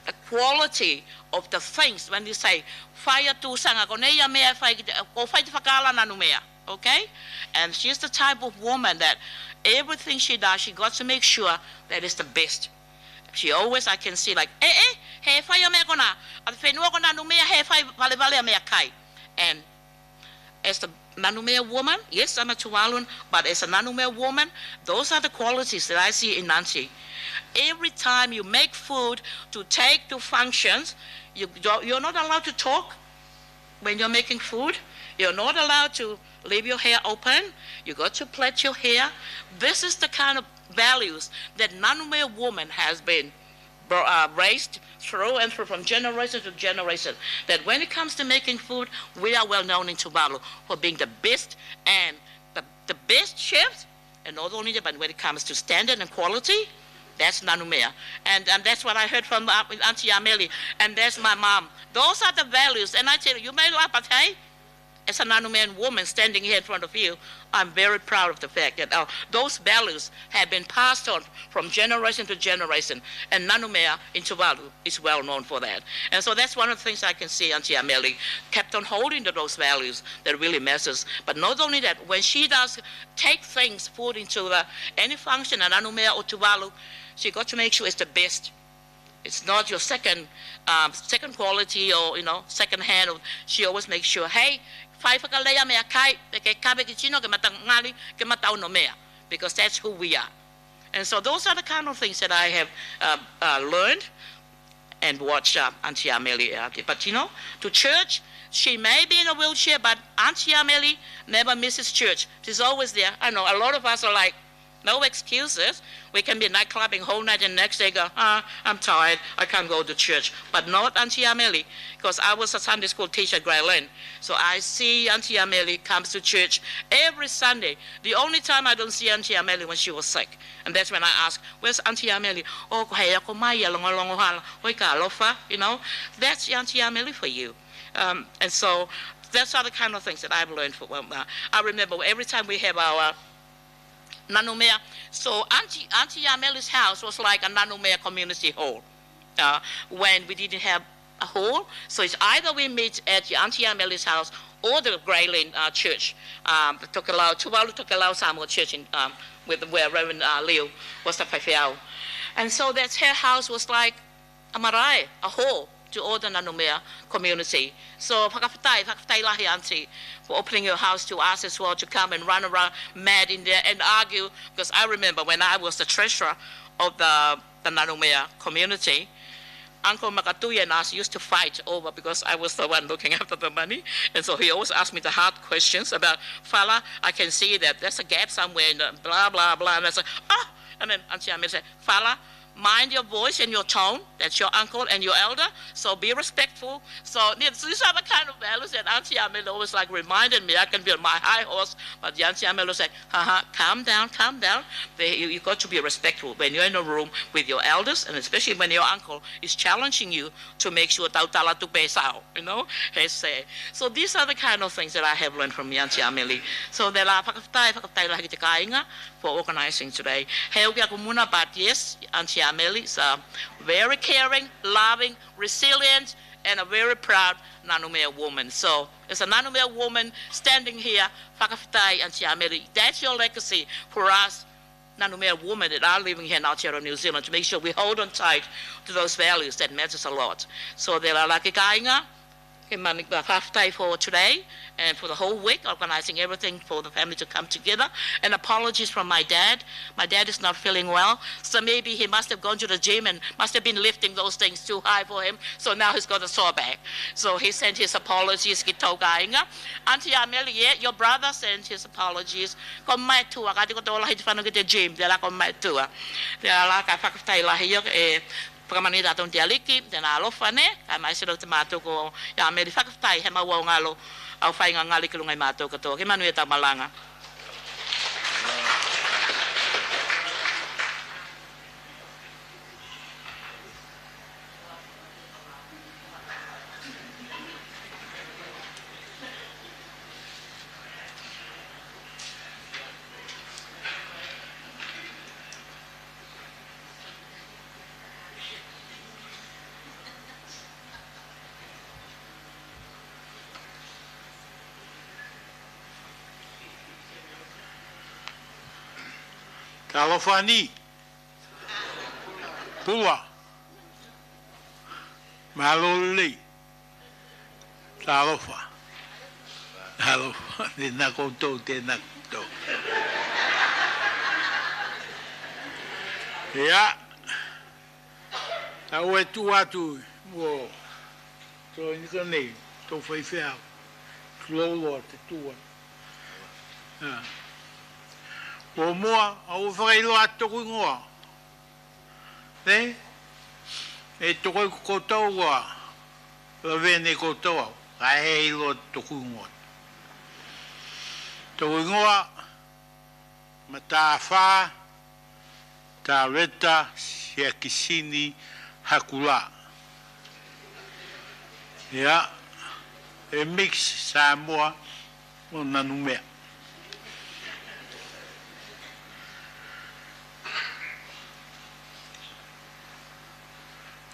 the quality of the things, when you say, "Fai a tusaga, ko nei a mea e fai ki te, ko fai te fakaala Nanumea," okay? And she's the type of woman that everything she does, she got to make sure that it's the best. She always, I can see, like, "E, e, he fai a mea konā, a te fenua ko Nanumea he fai valevale a mea kai." And as a Nanumea woman, yes, I'm a Tuvaluan, but as a Nanumea woman, those are the qualities that I see in Auntie. Every time you make food to take to functions, you don't, you're not allowed to talk when you're making food. You're not allowed to leave your hair open. You got to plait your hair. This is the kind of values that Nanumea woman has been bro- uh, raised through and through from generation to generation. That when it comes to making food, we are well known in Tuvalu for being the best and the, the best chefs, and not only that, but when it comes to standard and quality, that's Nanumea. And, and that's what I heard from, uh, Auntie Ameli, and that's my mom. Those are the values. And I tell you, you may laugh, but hey, as a Nanumean woman standing here in front of you, I'm very proud of the fact that, uh, those values have been passed on from generation to generation, and Nanumea in Tuvalu is well known for that. And so that's one of the things I can see Auntie Ameli kept on holding to those values that really matters. But not only that, when she does take things, food into the, any function in Nanumea or Tuvalu, she got to make sure it's the best. It's not your second, um, second quality or, you know, second hand. She always makes sure, "Hey, fai fakalei a mea kai, pe ke kave ki tino ke mata gali, ke mata ono mea." because that's who we are. And so those are the kind of things that I have, uh, uh, learned and watched, uh, Auntie Ameli, uh, did. But, you know, to church, she may be in a wheelchair, but Auntie Ameli never misses church. She's always there. I know a lot of us are like, "No excuses." We can be nightclubbing whole night and next day go, "Ah, I'm tired. I can't go to church." But not Auntie Ameli, 'cause I was a Sunday school teacher at Grey Lane. So I see Auntie Ameli comes to church every Sunday. The only time I don't see Auntie Ameli when she was sick. And that's when I ask, "Where's Auntie Ameli?" "Oh, ko hei ako mai a logologo hala." "Oi, ka alofa," you know. That's Auntie Ameli for you. Um, and so that's are the kind of things that I've learned from, um, uh, I remember every time we have our, uh, nanumea. So Auntie, Auntie Ameli's house was like a nanumea community hall, uh, when we didn't have a hall. So it's either we meet at Auntie Ameli's house or the Grey Lane, uh, church, um, Tokelau, Tuvalu Tokelau Samoa Church in, um, with, where Reverend, uh, Liu was the faifeau. And so that's, her house was like a marae, a hall to all the nanumea community. So fakafetai, fakafetai lahi, Auntie, for opening your house to us as well, to come and run around mad in there and argue. 'Cause I remember when I was the treasurer of the, the nanumea community, Uncle Makatuia and us used to fight over, because I was the one looking after the money, and so he always asked me the hard questions about, "Fala, I can see that there's a gap somewhere in the blah, blah, blah," and I said, "Ah," and then Auntie Ameli said, "Fala, mind your voice and your tone. That's your uncle and your elder, so be respectful." So these, these are the kind of values that Auntie Ameli always, like, reminded me. I can be on my high horse, but Auntie Ameli said, "Haha, calm down, calm down." They, you, you got to be respectful when you're in a room with your elders, and especially when your uncle is challenging you to make sure tautala tupe sao, you know? He say. So these are the kind of things that I have learned from Auntie Ameli. So tela, fakafetai, fakafetai lahi ki te kāiga for organizing today. He uke aku muna, but yes, Auntie Ameli is a very caring, loving, resilient, and a very proud nanumea woman. So as a nanumea woman standing here, fakafetai, Auntie Ameli. That's your legacy for us nanumea women that are living here in Aotearoa, New Zealand, to make sure we hold on tight to those values that matters a lot. So tela la ki te kāiga, ke mani, uh, fakafetai for today and for the whole week, organizing everything for the family to come together. And apologies from my dad. My dad is not feeling well, so maybe he must have gone to the gym and must have been lifting those things too high for him. So now he's got a sore back. So he sent his apologies ki tou kāiga. Auntie Ameli, yeah, your brother sent his apologies. Ko mai tua, kāti ko tō lahi te fano ki te gym, tela ko mai tua. Tela la, ka fakafetai lahi io, e, fakamanuia tatou ki te Aliki, tena alofa ne, kae maise loa ki te mātuku o Ameli. Fakafetai he mau augalo, au faiga gali ki luga i mātou katoa. Ke manuia tau malaga. Talofa ni. Pua. Mālō lei. Talofa. Talofa. Tena koutou, tena koutou. Ia. Tau e tu atu mo tou inika nei, tou faifeau. Tulou loa te tu atu. Ia. Ko mua, au fakailoa atu toku igoa. Ne? E tokoi ko koutou ua lavea ne koutou au, kae iloa toku igoa. Toku igoa, Matafa Taveta Siakisini Hakula. Ia, e mix Samoa mo nanumea.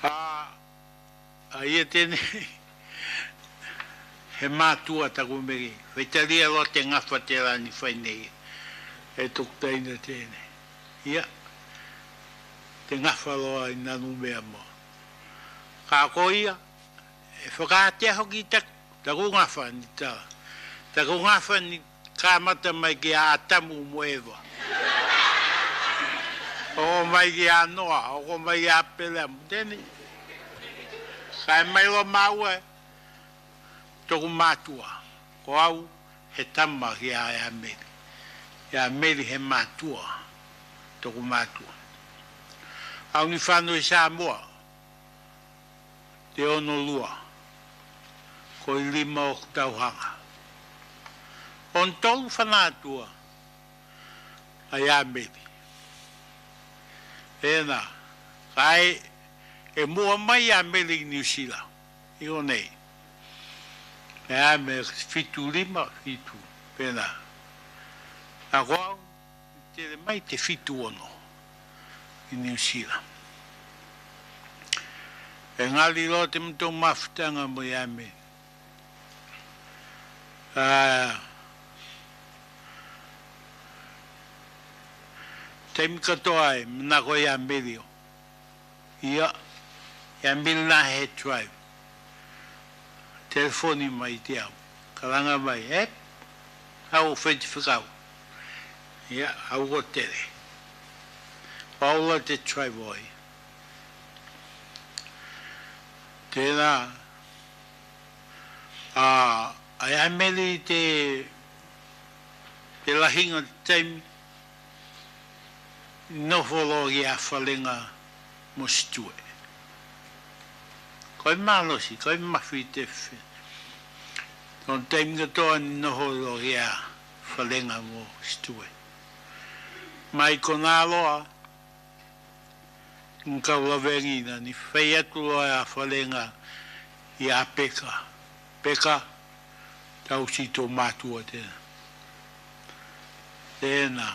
A, a ia tenei, he mātua taku meke, faitalia loa te gafa tela ne fai nei e toku taina tenei. Ia, te gafa loa i nanumea moa. Ka ko ia, e fakatea hoki taku, taku gafa ne tala. Taku gafa ne kamata mai ki a Atamu mo Eva. Oko mai ki a Noa, oko mai ki a Apeleamu, tenei. Kae mai loa maua e, toku matua. Ko au he tama ki a Iameli. Iameli he matua, toku matua. Au ne fano i Samoa, te ono lua. Koi lima oku tauhaga. Ono tolu fanatua a Iameli. Tena, kae e mua mai Iameli i Niu Sila. Io nei. E a me fitu lima, fitu, penā. A ko au, tele mai te fitu ono i Niu Sila. E gali loa te motou mafutaga mo Iameli. A, taimi katoa e manako Iameli o. Ia, Iameli na he drive. Telefoni mai te au. Kalaga mai, e, au fai te fekau. Ia, au ko tele. Ko au la te drive o ia. Tena, a, a Iameli te, te lahiga te taimi, nofo loa ki a Falega mo Situa. Koi malosi, koi mafi te fe. Tona taimi katoa ne nofo loa ki a Falega mo Situa. Mai konā loa, ne kau lavegina, ne fai atu loa a Falega i a Peka. Peka, tausi tou matua tena. Tena,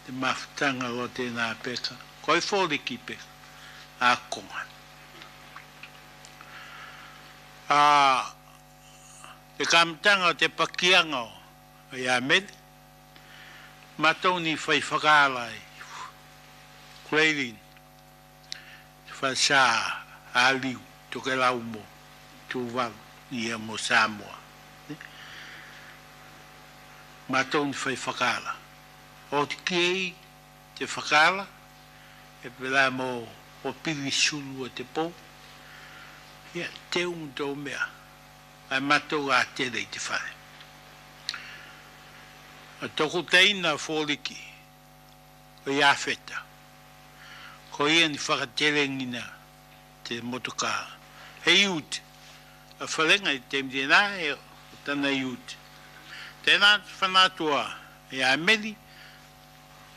te mafutaga loa tena a Peka. Koi foliki Peka. A koga. A, te kamataga o te pakiaga o Iameli. Matou ne fai fakaala i Kuleilin. Te fale sa a liu, Tokelau mo Tuvalu, ia mo Samoa. Matou ne fai fakaala. Oti ki ei te fakaala, e pelā mo o pili sulu o te pou. Ia, teu mo tou mea. Ae matou a tele i te fale. A toku teina foliki, ko Iafeta. Ko ia ne fakatelegina te motoka. He ute. A Falega i te taimi tena, e o tana ute. Tena fanatua, e a Meli,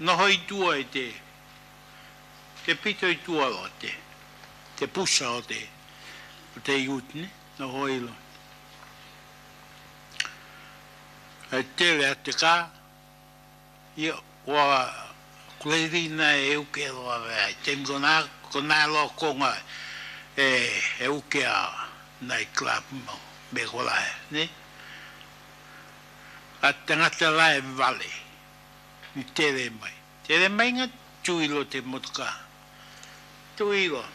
noho i tua i te, te pito i tua loa te, te pusa o te, o te ute, ne? Noho i loa. E tele a te ka, ia, ua Kuleilin e uke loa, e, te konā, konā loa koga, e, e uke a night club mo, me kolā, ne? A tagata la e vale, ne tele mai. Tele mai ga tui loa te motoka. Tui loa.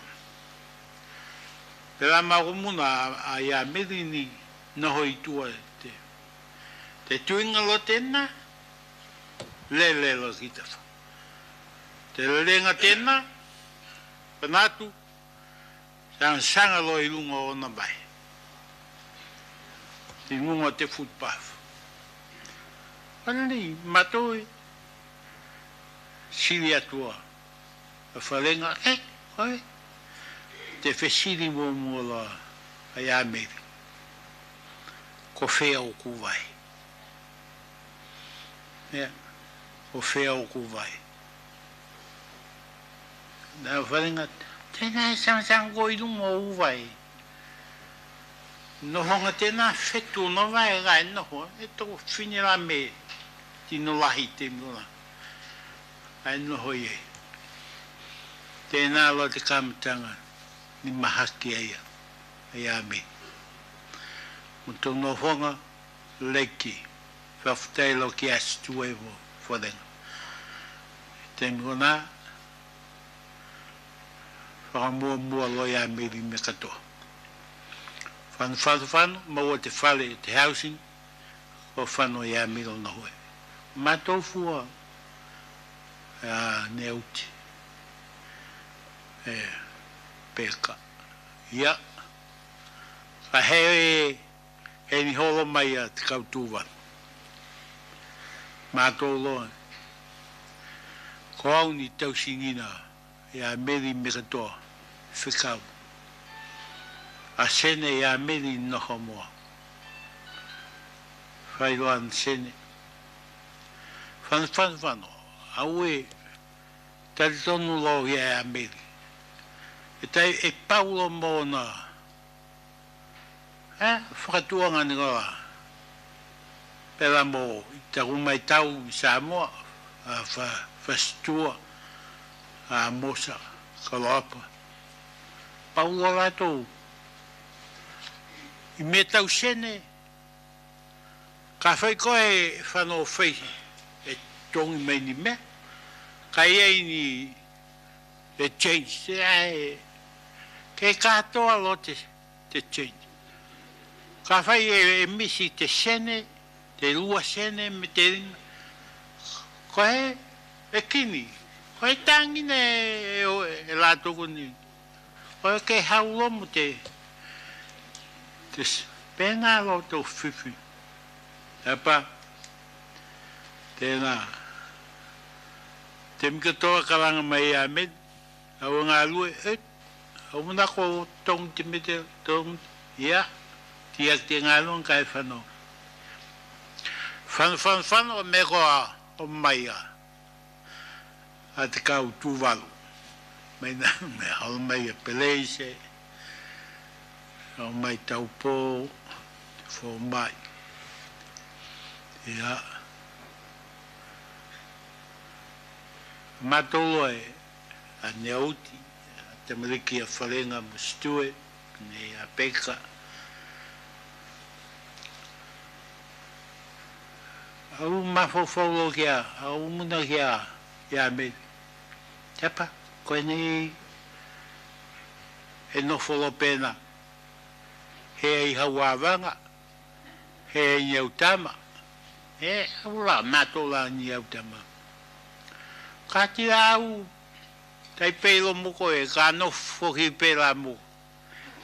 Pelā ma ko muna a, a ia Meli ne noho i tua te. Te tuiga loa tena, lele loa ki tafa. Te lelega tena, fanatu, sagasaga loa i luga o ona vae. I luga o te footpath. Fale nei, matou e sili atu a a Falega, e, oi. Te fesili muamua loa a ia Meli. Ko fea oku vae? Ia, ko fea oku vae? Na Falega, tena e sagasaga ko i luga o oku vae. Noho ga tena fetu ona vae, kae noho, e toko fine la me tino lahi te mona. Kae noho i ei. Tena loa te kamataga ne mahaki ai a ia Meli. Mo tou nofoga, leki, fakafetai loa ki a Situa mo Falega. Te mona, fakamuamua loa ia Meli me katoa. Fano, fano, fano, maua te fale, te housing, ko fano ia Meli o noho e. Matou fua, a, ne uti. e, peka. Ia, ka he, he ni holo mai a te kau Tuvalu. Matou loa. Ko au ne tausigina ia Meli me katoa fekau. A Sene ia Meli nofo mo au. Fai loa ne Sene. Fano, fano, fano. Au e talitonu loa ia, ia Meli. E tai, e pau loa mo ona e, fakatuaga ne koa. Pelā mo i taku mai tau i Samoa, a, fa, Fasitua, a, Mosa, Kaloapa. Pau loa latou. I mea tau Sene, kafai koe e fano fai, e togi mai ni mea. Kae i ai ni, e change, e, ke katoa loa te te change. Kafai e, e misi te sene, te lua sene me te lima. Koe e kini, koe tagina e, e, e latou konei. Koe ke hau loa mo te, te s-, penā loa tou fifi. Apa, tenā. Te mika toa kalaga mai a me, au e galue, e, au manako o togi te mete, togi, ia, tiaki te galue kae fano. Fano, fano, fano, me koa o mai a, a te kau Tuvalu. Mai na, me hau mai a Peleise, o mai Taupo, fo mai. Ia. Matou loa e, a Neoti, a tamaliki a Falega mo Stue, nei a Peka. Au mafaufau loa ki a, au muna ki a, ia me. Tapa, koe nei e nofo loa penā. He ai hau avaga. He ai au tama. E, au la, matou la ni au tama. Kāti la au, tai pei loa mo koe, ka nofo foki pelā mo.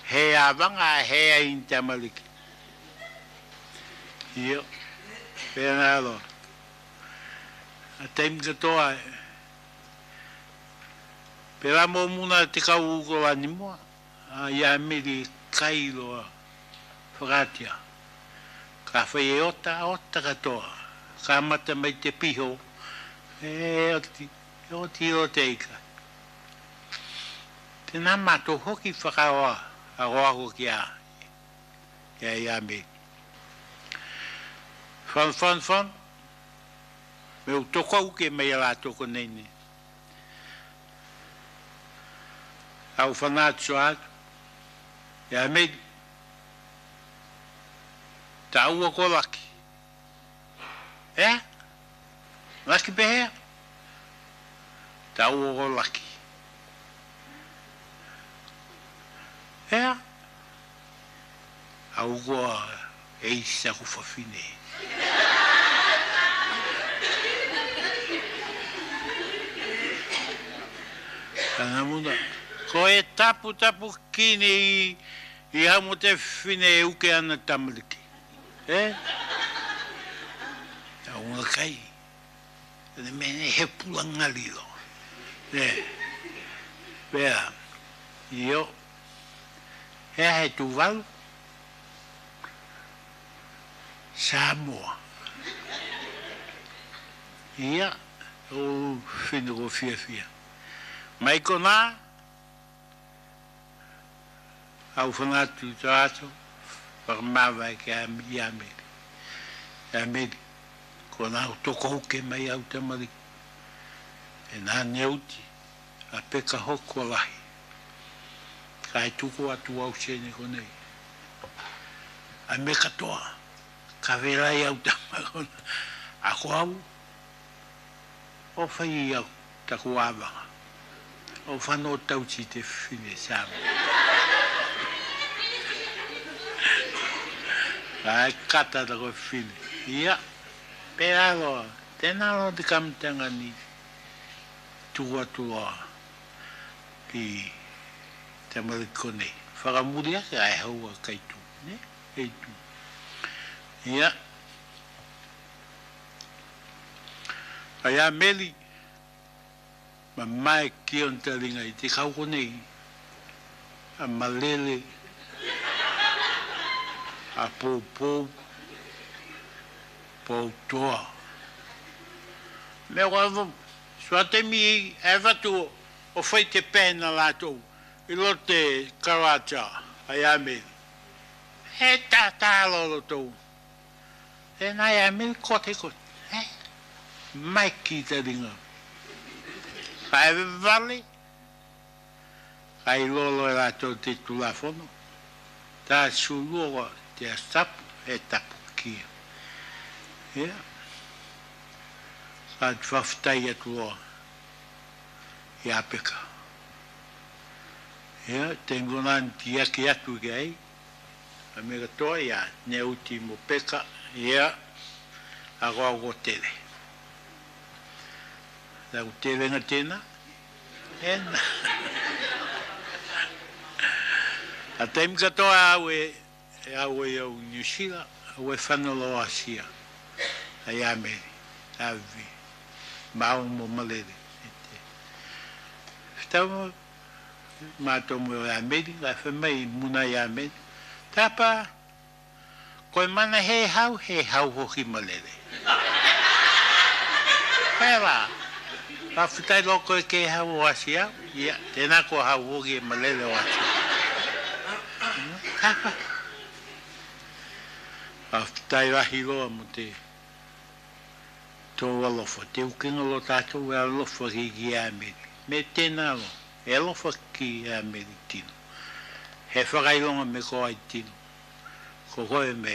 He avaga, he ai ni tamaliki. Io, penā loa. A taimi katoa, pelā mo muna te kau uko la ni moa. A ia Meli kai loa fakaatia. Kafai e ota, ota katoa. Kamata mai te piho. E oti, e oti loa te ika. Tenā matou hoki fakaoa, akoako ki a, ki a ia Meli. Fan, fan, fan. Me u tokouke mai a latou konei nei. Au fanatu atu. Ia Meli. Tāua ko laki. E? Laki pehea? Tāua ko laki. E? Au koa e isi aku fafine. Kana muna. Ko e tapu, tapu kini i, i hamu te fine e uke ana tamaliki. E? Au ga kai. Te mea nei he pula gali loa. E. Pea. Io. He a he Tuvalu. Samoa. Ia. O fine ko fiafia. Mai konā. Au fanatu i te aso, fakamavae ki a ia Meli. Ia Meli, konā u tokouke mai au tamaliki. E nā Neoti, a Peka hoki ko lahi. Kae tuku atu au sene konei. A me katoa, ka velai au tama konā. A ko au, o fai au taku avaga. O fano tausi te fine Samoa. Kae kata taku fine. Ia. Pelā loa. Tenā loa te kamataga nei. Tuku atu loa. i tamaliki konei. Fakamuli ake ae hau a kaitu, ne? Kaitu. Ia. A ia Meli, mamae ki ona taliga i te kau konei. A malele, a poupou, poutoa. Me ko ava, sua te mi, e vatu o fai te pena latou i lo te karaja, a ia Meli. E tata lolotou. Tena ia Meli kote kote. E? Mai ki taliga. Kae vale. Kae iloa loa e latou te tulafono. Ta sulua ko te Aso Tapu, e tapukia. Ia. Kae fakafetai atu loa ia Peka. Ia, te gona ne tiaki atu ki ai. A me katoa ia, ne uti mo Peka, ia, a ko au ko tele. Taku telega tena, ena. A taimi katoa au e, e au e au Niu Sila, au e fano loa Asia. A ia Meli, a vi, mau mo malele. Fetau mo matou mo ia Meli, kae fai mai muna ia Meli. Tapa, koe mana he hau, he hau hoki malele. Pela, fakafetai loa koe ke hau o Asia, ia, tena ko hau hoki e malele o Asia. Tapa. Fakafetai lahi loa mo te tou alofa, te ukega lo tatou e alofa ki, ki ia Meli. Me tena loa, e alofa ki ia Meli tino. He fakailoga me ko ai tino. Ko koe me,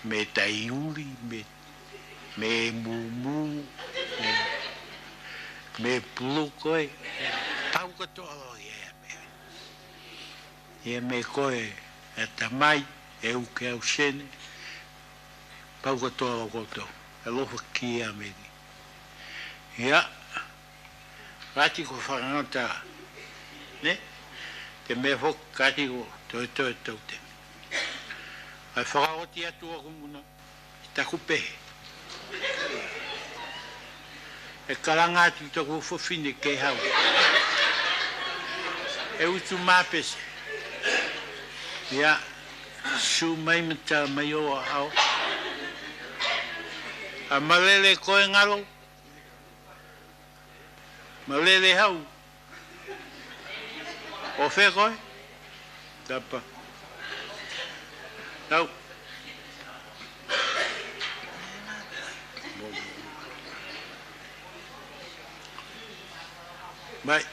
me taiuli, me, me mumu, me, me pulu koe. Pau katoa loa ia Meli. Ia me koe, e tamai, e uke au sene, pau katoa loa koutou, e alofa ki ia Meli. Ia, kati ko fakagata, ne? Te mea foki kati ko toetoe tou temi. Kae fakaoti atu aku muna. I taku pehe. E kalaga atu i taku fafine ke hau. E utu mapese. Ia, su mai ma tala mai o au. A malele koe galo. Malele hau. O fea koe? Tapa. Tau. Mai.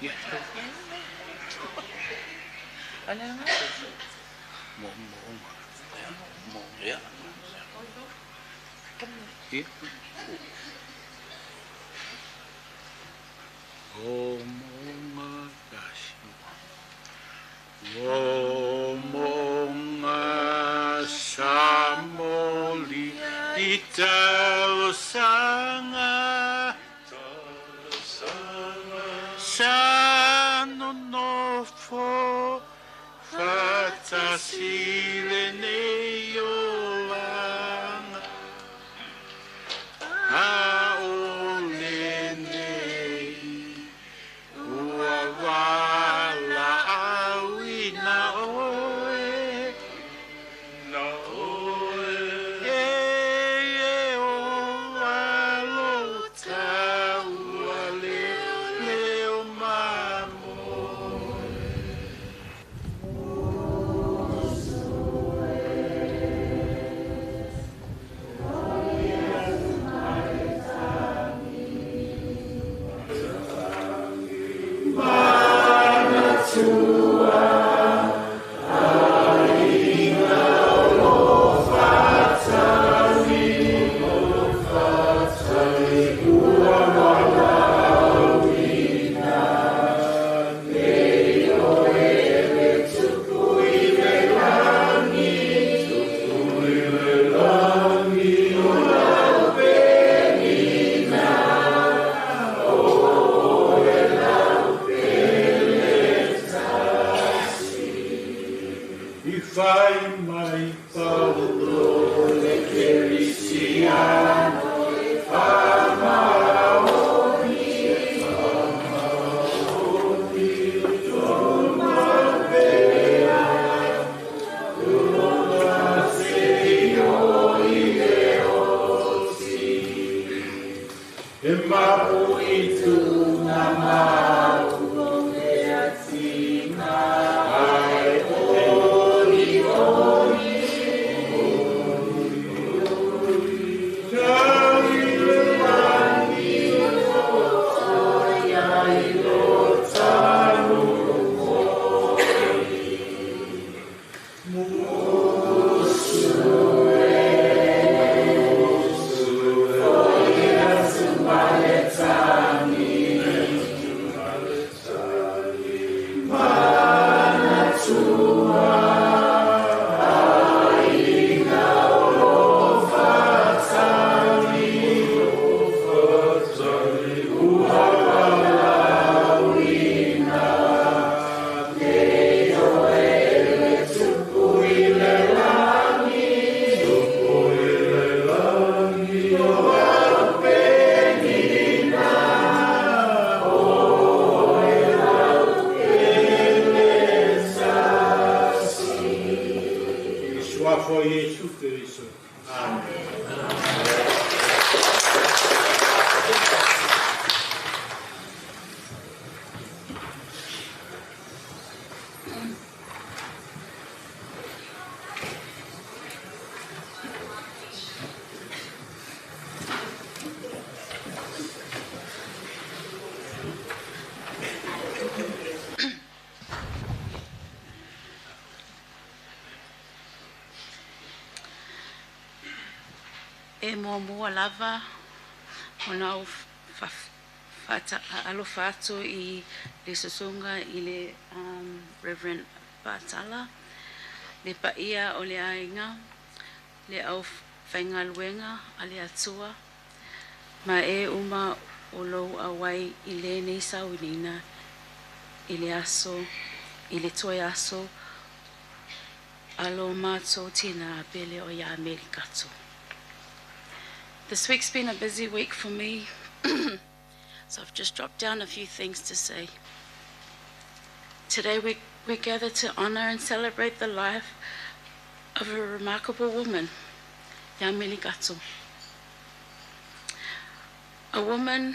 Ia. Mo, mo, mo, ia. Ia. O moga tasi. O moga sa moli i talosaga. Sa nonofo fatasi lenei olaga. A o lenei ua valaauina oe. Na oe. E, e o alo taua leoleo mamoe. E mapu i tuna mau o te atina, ae olioli Suafa o Iesu Keriso. Amen. E muamua lava ona au fa-, fata-, alofa atu i le susuga i le, um, Reverend Patala, le paia o le aiga, le au faigaluega a le Atua, ma e uma o lou auai i lenei sauniga i le aso, i le toe aso a lo matou tina pele o ia Meli Kato. This week's been a busy week for me, so I've just dropped down a few things to say. Today we, we gather to honor and celebrate the life of a remarkable woman, ia Meli Kato. A woman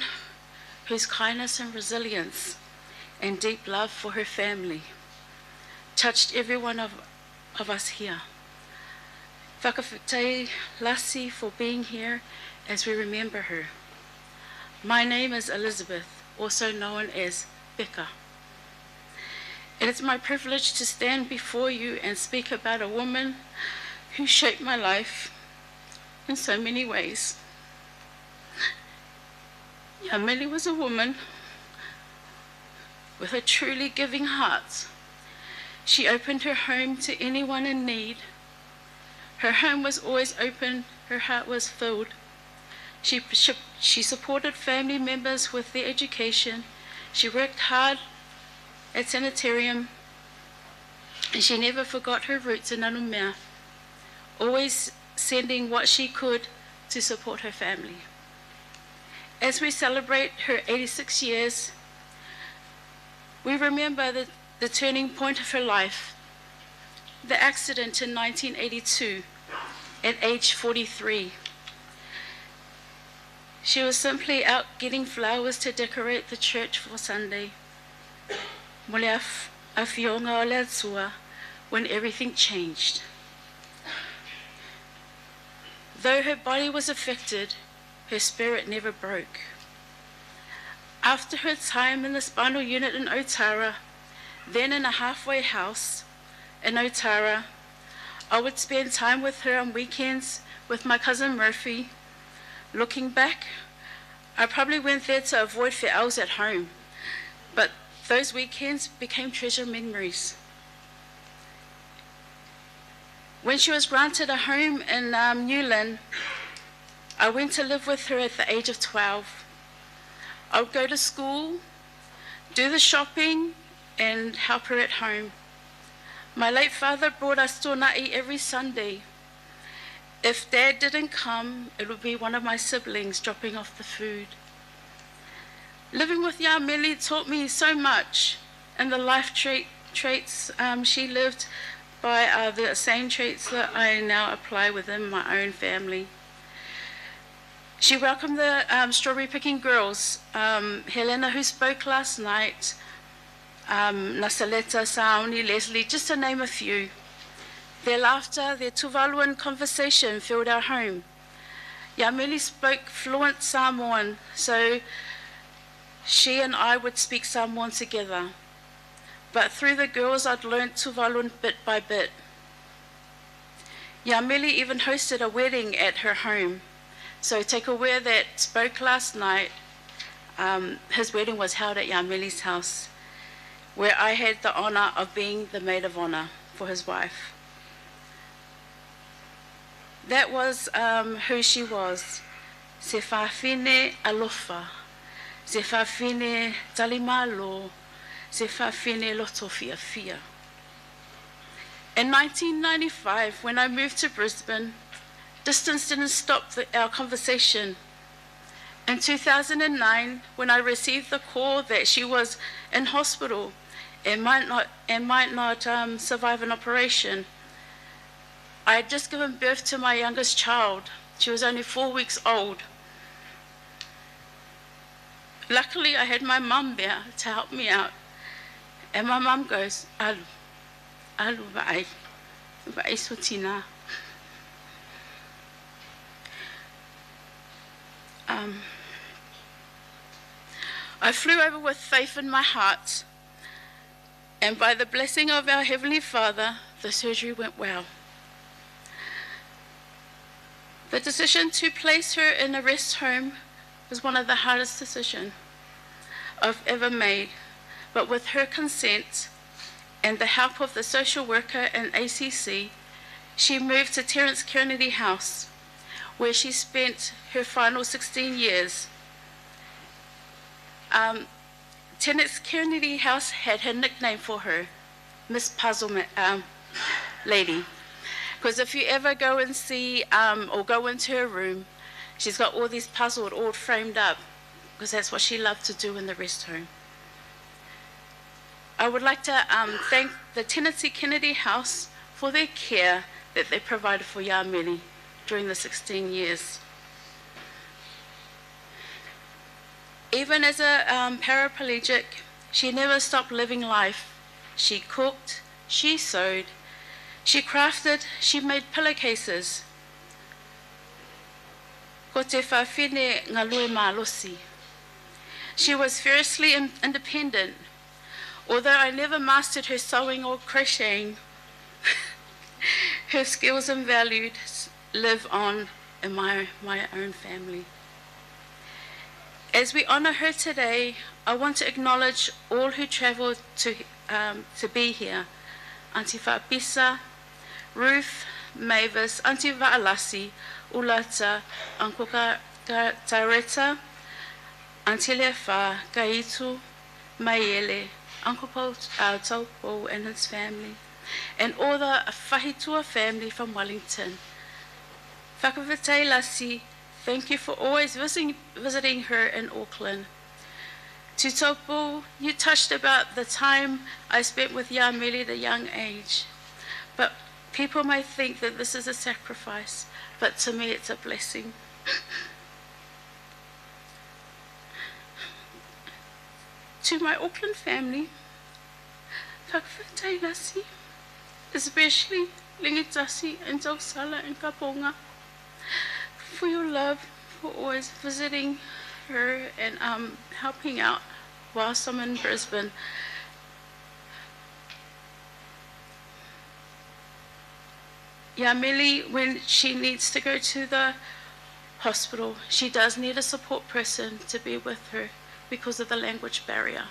whose kindness and resilience and deep love for her family touched every one of, of us here. Fakafetai lasi for being here as we remember her. My name is Elizabeth, also known as Becca. It is my privilege to stand before you and speak about a woman who shaped my life in so many ways. Ia Meli was a woman with a truly giving heart. She opened her home to anyone in need. Her home was always open, her heart was filled. She, she, she supported family members with their education. She worked hard at sanitarium, and she never forgot her roots in Nanumea, always sending what she could to support her family. As we celebrate her eighty-six years, we remember the, the turning point of her life, the accident in nineteen eighty-two at age forty-three. She was simply out getting flowers to decorate the church for Sunday. Mo le af-, afioga o le Atua, when everything changed. Though her body was affected, her spirit never broke. After her time in the spinal unit in Otara, then in a halfway house in Otara, I would spend time with her on weekends with my cousin Murphy. Looking back, I probably went there to avoid feʻau at home, but those weekends became treasured memories. When she was granted a home in, um, New Lynn, I went to live with her at the age of twelve. I would go to school, do the shopping, and help her at home. My late father brought us tuanaʻi every Sunday. If Dad didn't come, it would be one of my siblings dropping off the food. Living with ia Meli taught me so much, and the life trait, traits, um, she lived by are the same traits that I now apply within my own family. She welcomed the um, strawberry picking girls, um, Helena, who spoke last night, um, Nasaleta, Sauni, Leslie, just to name a few. Their laughter, their Tuvaluan conversation filled our home. Yamili spoke fluent Samoan, so she and I would speak Samoan together. But through the girls, I'd learnt Tuvaluan bit by bit. Yamili even hosted a wedding at her home. So Tekawea that spoke last night, um, his wedding was held at Yamili's house, where I had the honour of being the maid of honour for his wife. That was um, who she was. Se fafine alofa, se fafine talimalo, se fafine loto fiafia. In nineteen ninety-five, when I moved to Brisbane, distance didn't stop the, our conversation. In two thousand and nine, when I received the call that she was in hospital and might not, and might not um, survive an operation, I had just given birth to my youngest child. She was only four weeks old. Luckily, I had my mum there to help me out. And my mum goes, "Alu, alu vaai, vaai so tina." Um, I flew over with faith in my heart, and by the blessing of our Heavenly Father, the surgery went well. The decision to place her in a rest home was one of the hardest decisions I've ever made, but with her consent and the help of the social worker and A C C, she moved to Terence Kennedy House, where she spent her final sixteen years. Um, Terence Kennedy House had her nickname for her, Miss Puzzle Ma- um, Lady. Because if you ever go and see um, or go into her room, she's got all these puzzles all framed up, because that's what she loved to do in the rest home. I would like to um, thank the Terence Kennedy House for their care that they provided for Yamili during the sixteen years. Even as a um, paraplegic, she never stopped living life. She cooked, she sewed, she crafted, she made pillowcases. Ko te fafine galue malosi. She was fiercely in- independent. Although I never mastered her sewing or crocheting, her skills and values live on in my, my own family. As we honour her today, I want to acknowledge all who travelled to, um, to be here. Aunty Fapisa, Ruth, Mavis, Aunty Vaalasi, Ulata, Uncle Ka- Ka- Tareta, Aunty Lefa, Kaitu, Maiele, Uncle Paul, uh, Taupo and his family, and all the Fahitua family from Wellington. Fakafetai lasi, thank you for always visiting, visiting her in Auckland. To Taupo, you touched about the time I spent with Yamili at a young age, but people may think that this is a sacrifice, but to me it's a blessing. To my Auckland family, fakafetai lasi, especially Ligitasi and Tausala and Kaponga, for your love, for always visiting her and um, helping out whilst I'm in Brisbane. Yamili, when she needs to go to the hospital, she does need a support person to be with her because of the language barrier.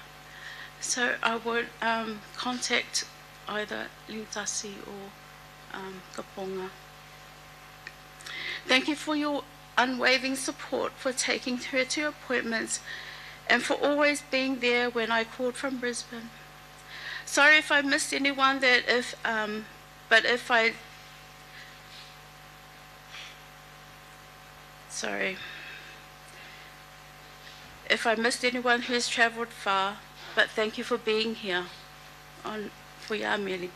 So I would um, contact either Ligitasi or um, Kaponga. Thank you for your unwavering support, for taking her to appointments, and for always being there when I called from Brisbane. Sorry if I missed anyone that if um, but if I, sorry, if I missed anyone who has travelled far, but thank you for being here on for Yamili.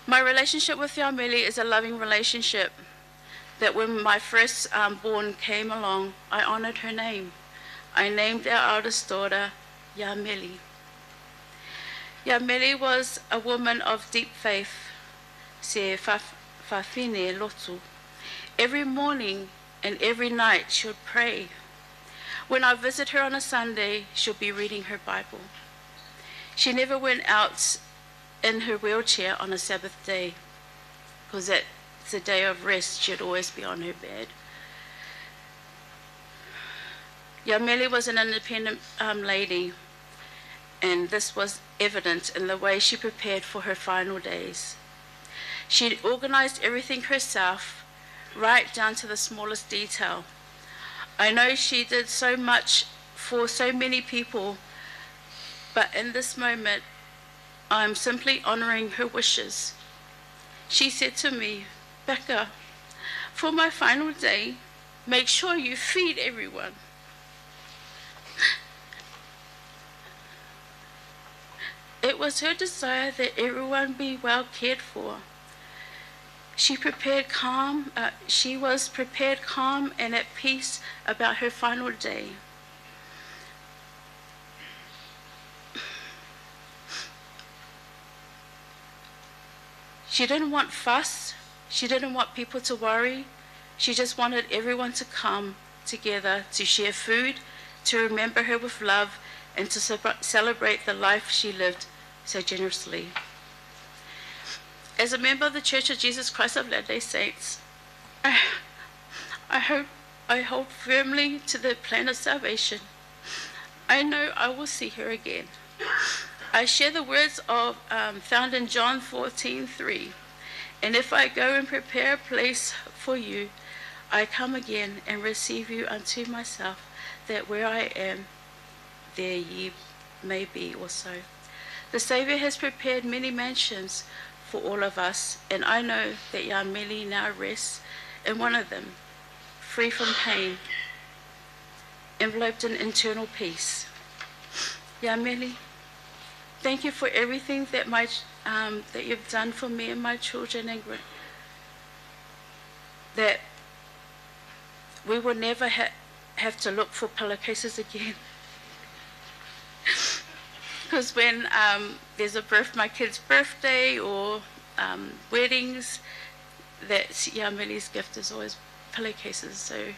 My relationship with Yamili is a loving relationship. that when my first, um, born came along, I honored her name. I named our eldest daughter Yameli. Yameli was a woman of deep faith, se fa-, fafine lotu. Every morning and every night she would pray. When I visit her on a Sunday, she'll be reading her Bible. She never went out in her wheelchair on a Sabbath day, 'cause that's a day of rest. She'd always be on her bed. Yameli was an independent, um, lady, and this was evident in the way she prepared for her final days. She organized everything herself, right down to the smallest detail. I know she did so much for so many people, but in this moment, I'm simply honoring her wishes. She said to me, "Becca, for my final day, make sure you feed everyone." It was her desire that everyone be well cared for. She prepared calm, uh, she was prepared, calm, and at peace about her final day. She didn't want fuss. She didn't want people to worry. She just wanted everyone to come together to share food, to remember her with love, and to ce-, celebrate the life she lived so generously. As a member of the Church of Jesus Christ of Latter-day Saints, I, I hope I hold firmly to the plan of salvation. I know I will see her again. I share the words of, um, found in John fourteen three, "And if I go and prepare a place for you, I come again and receive you unto myself, that where I am, there ye may be also." The Savior has prepared many mansions for all of us, and I know that Yameli now rests in one of them, free from pain, enveloped in eternal peace. Yameli, thank you for everything that my ch-, um, that you've done for me and my children, and gr-, that we will never ha-, have to look for pillowcases again. 'Cause when, um, there's a birth, my kid's birthday or, um, weddings, that's Yameli's gift is always pillowcases. So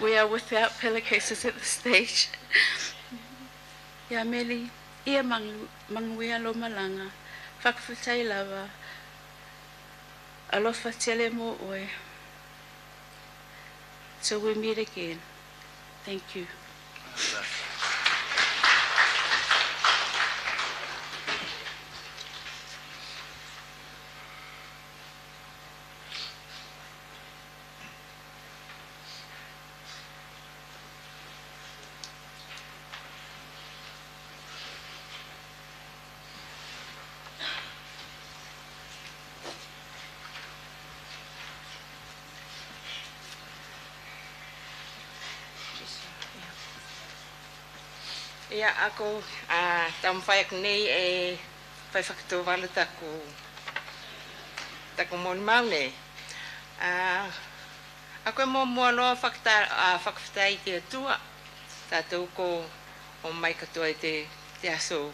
we are without pillowcases at this stage. Yameli, ia magu-, maguia loa malaga. Fakafetai lava. Alofa tele mo oe. Till we meet again. Thank you. Ia, a ko, a, taumafai aku nei e fai fakatuvale taku, taku molimau nei. A, a ko e muamua loa fakata-, a, fakafetai i te Atua, tatou ko ō mai katoa i te, te aso,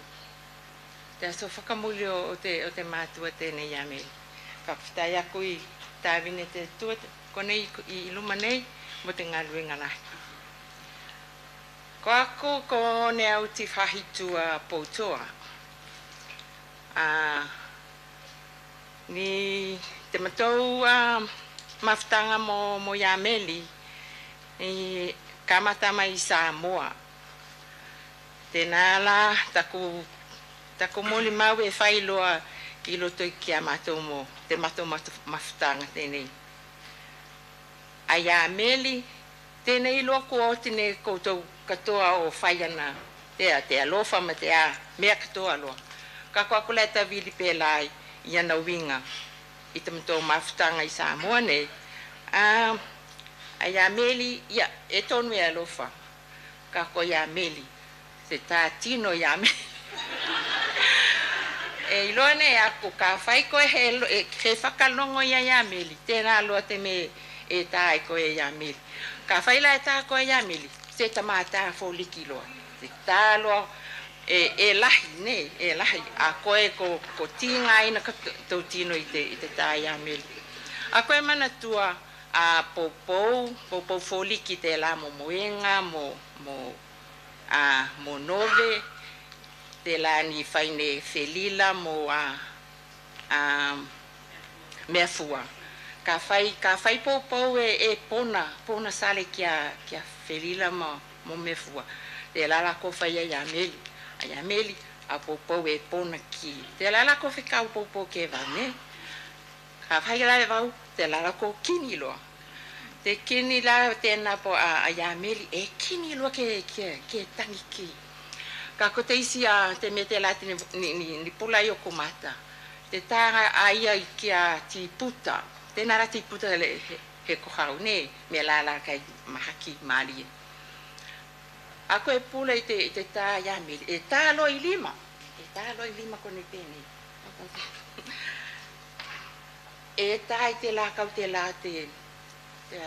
te aso fakamuli o, o te, o te matua tenei Yameli. Fakafetai aku i tavine te Atua konei i, i luma nei mo te galuega lahi. Ko aku ko Neauti Fahitua Poutoa. A, ni te matou, a, mafutaga mo, mo Yameli, i kamata mai i Samoa. Tena la taku, taku molimau e fai loa ki loto i ki a matou mo te matou matu-, mafutaga tenei. A Yameli, tenei loa kua oti ne koutou katoa o fai ana te, te alofa ma te a mea katoa loa. Kae ko aku la e tavili pelā i ana uiga i te matou mafutaga i Samoa nei. A, a Yameli, ia, e tonu e alofa. Kae ko Yameli, se tatino Yameli. E iloa ne aku kafai koe he lo-, e, he fakalogo ia Yameli, tena loa te mea e tā i koe ia Meli. Kafai la e tā koe ia Meli, se tamata foliki loa. Te tā loa, e, e lahi, ne, e lahi. A koe ko, ko tigaina ka t-, tou tino i te, i te tā ia Meli. A koe manatua, a poupou, poupou foliki telā mo Moega, mo, mo, a, mo Nove, telā ni faine Felila mo, a, a, Meafua. Kafai, kafai poupou e, e pona, pona sale kia, kia Felila mo, mo Meafua. Telā la ko fai ia Meli, a ia Meli, a poupou e pona ki. Telā la ko fekau poupou ke vau, ne? Kafai la e vau, telā la ko kini loa. Te kini la tenā po a, a ia Meli, e kini loa ke, ke, ke tagi ki. Kae ko te isi a, te mea telā te ni, ni, ni, ni pula i oku mata. Te tā a ia i kia Tiputa. Tenā la Tiputa le, he, he ko hau, ne, mea la la kai mahaki malie. A koe pula i te, i te tā ia Meli, e tā loa i lima. E tā loa i lima konei penei. E tā i te lakau telā te, te,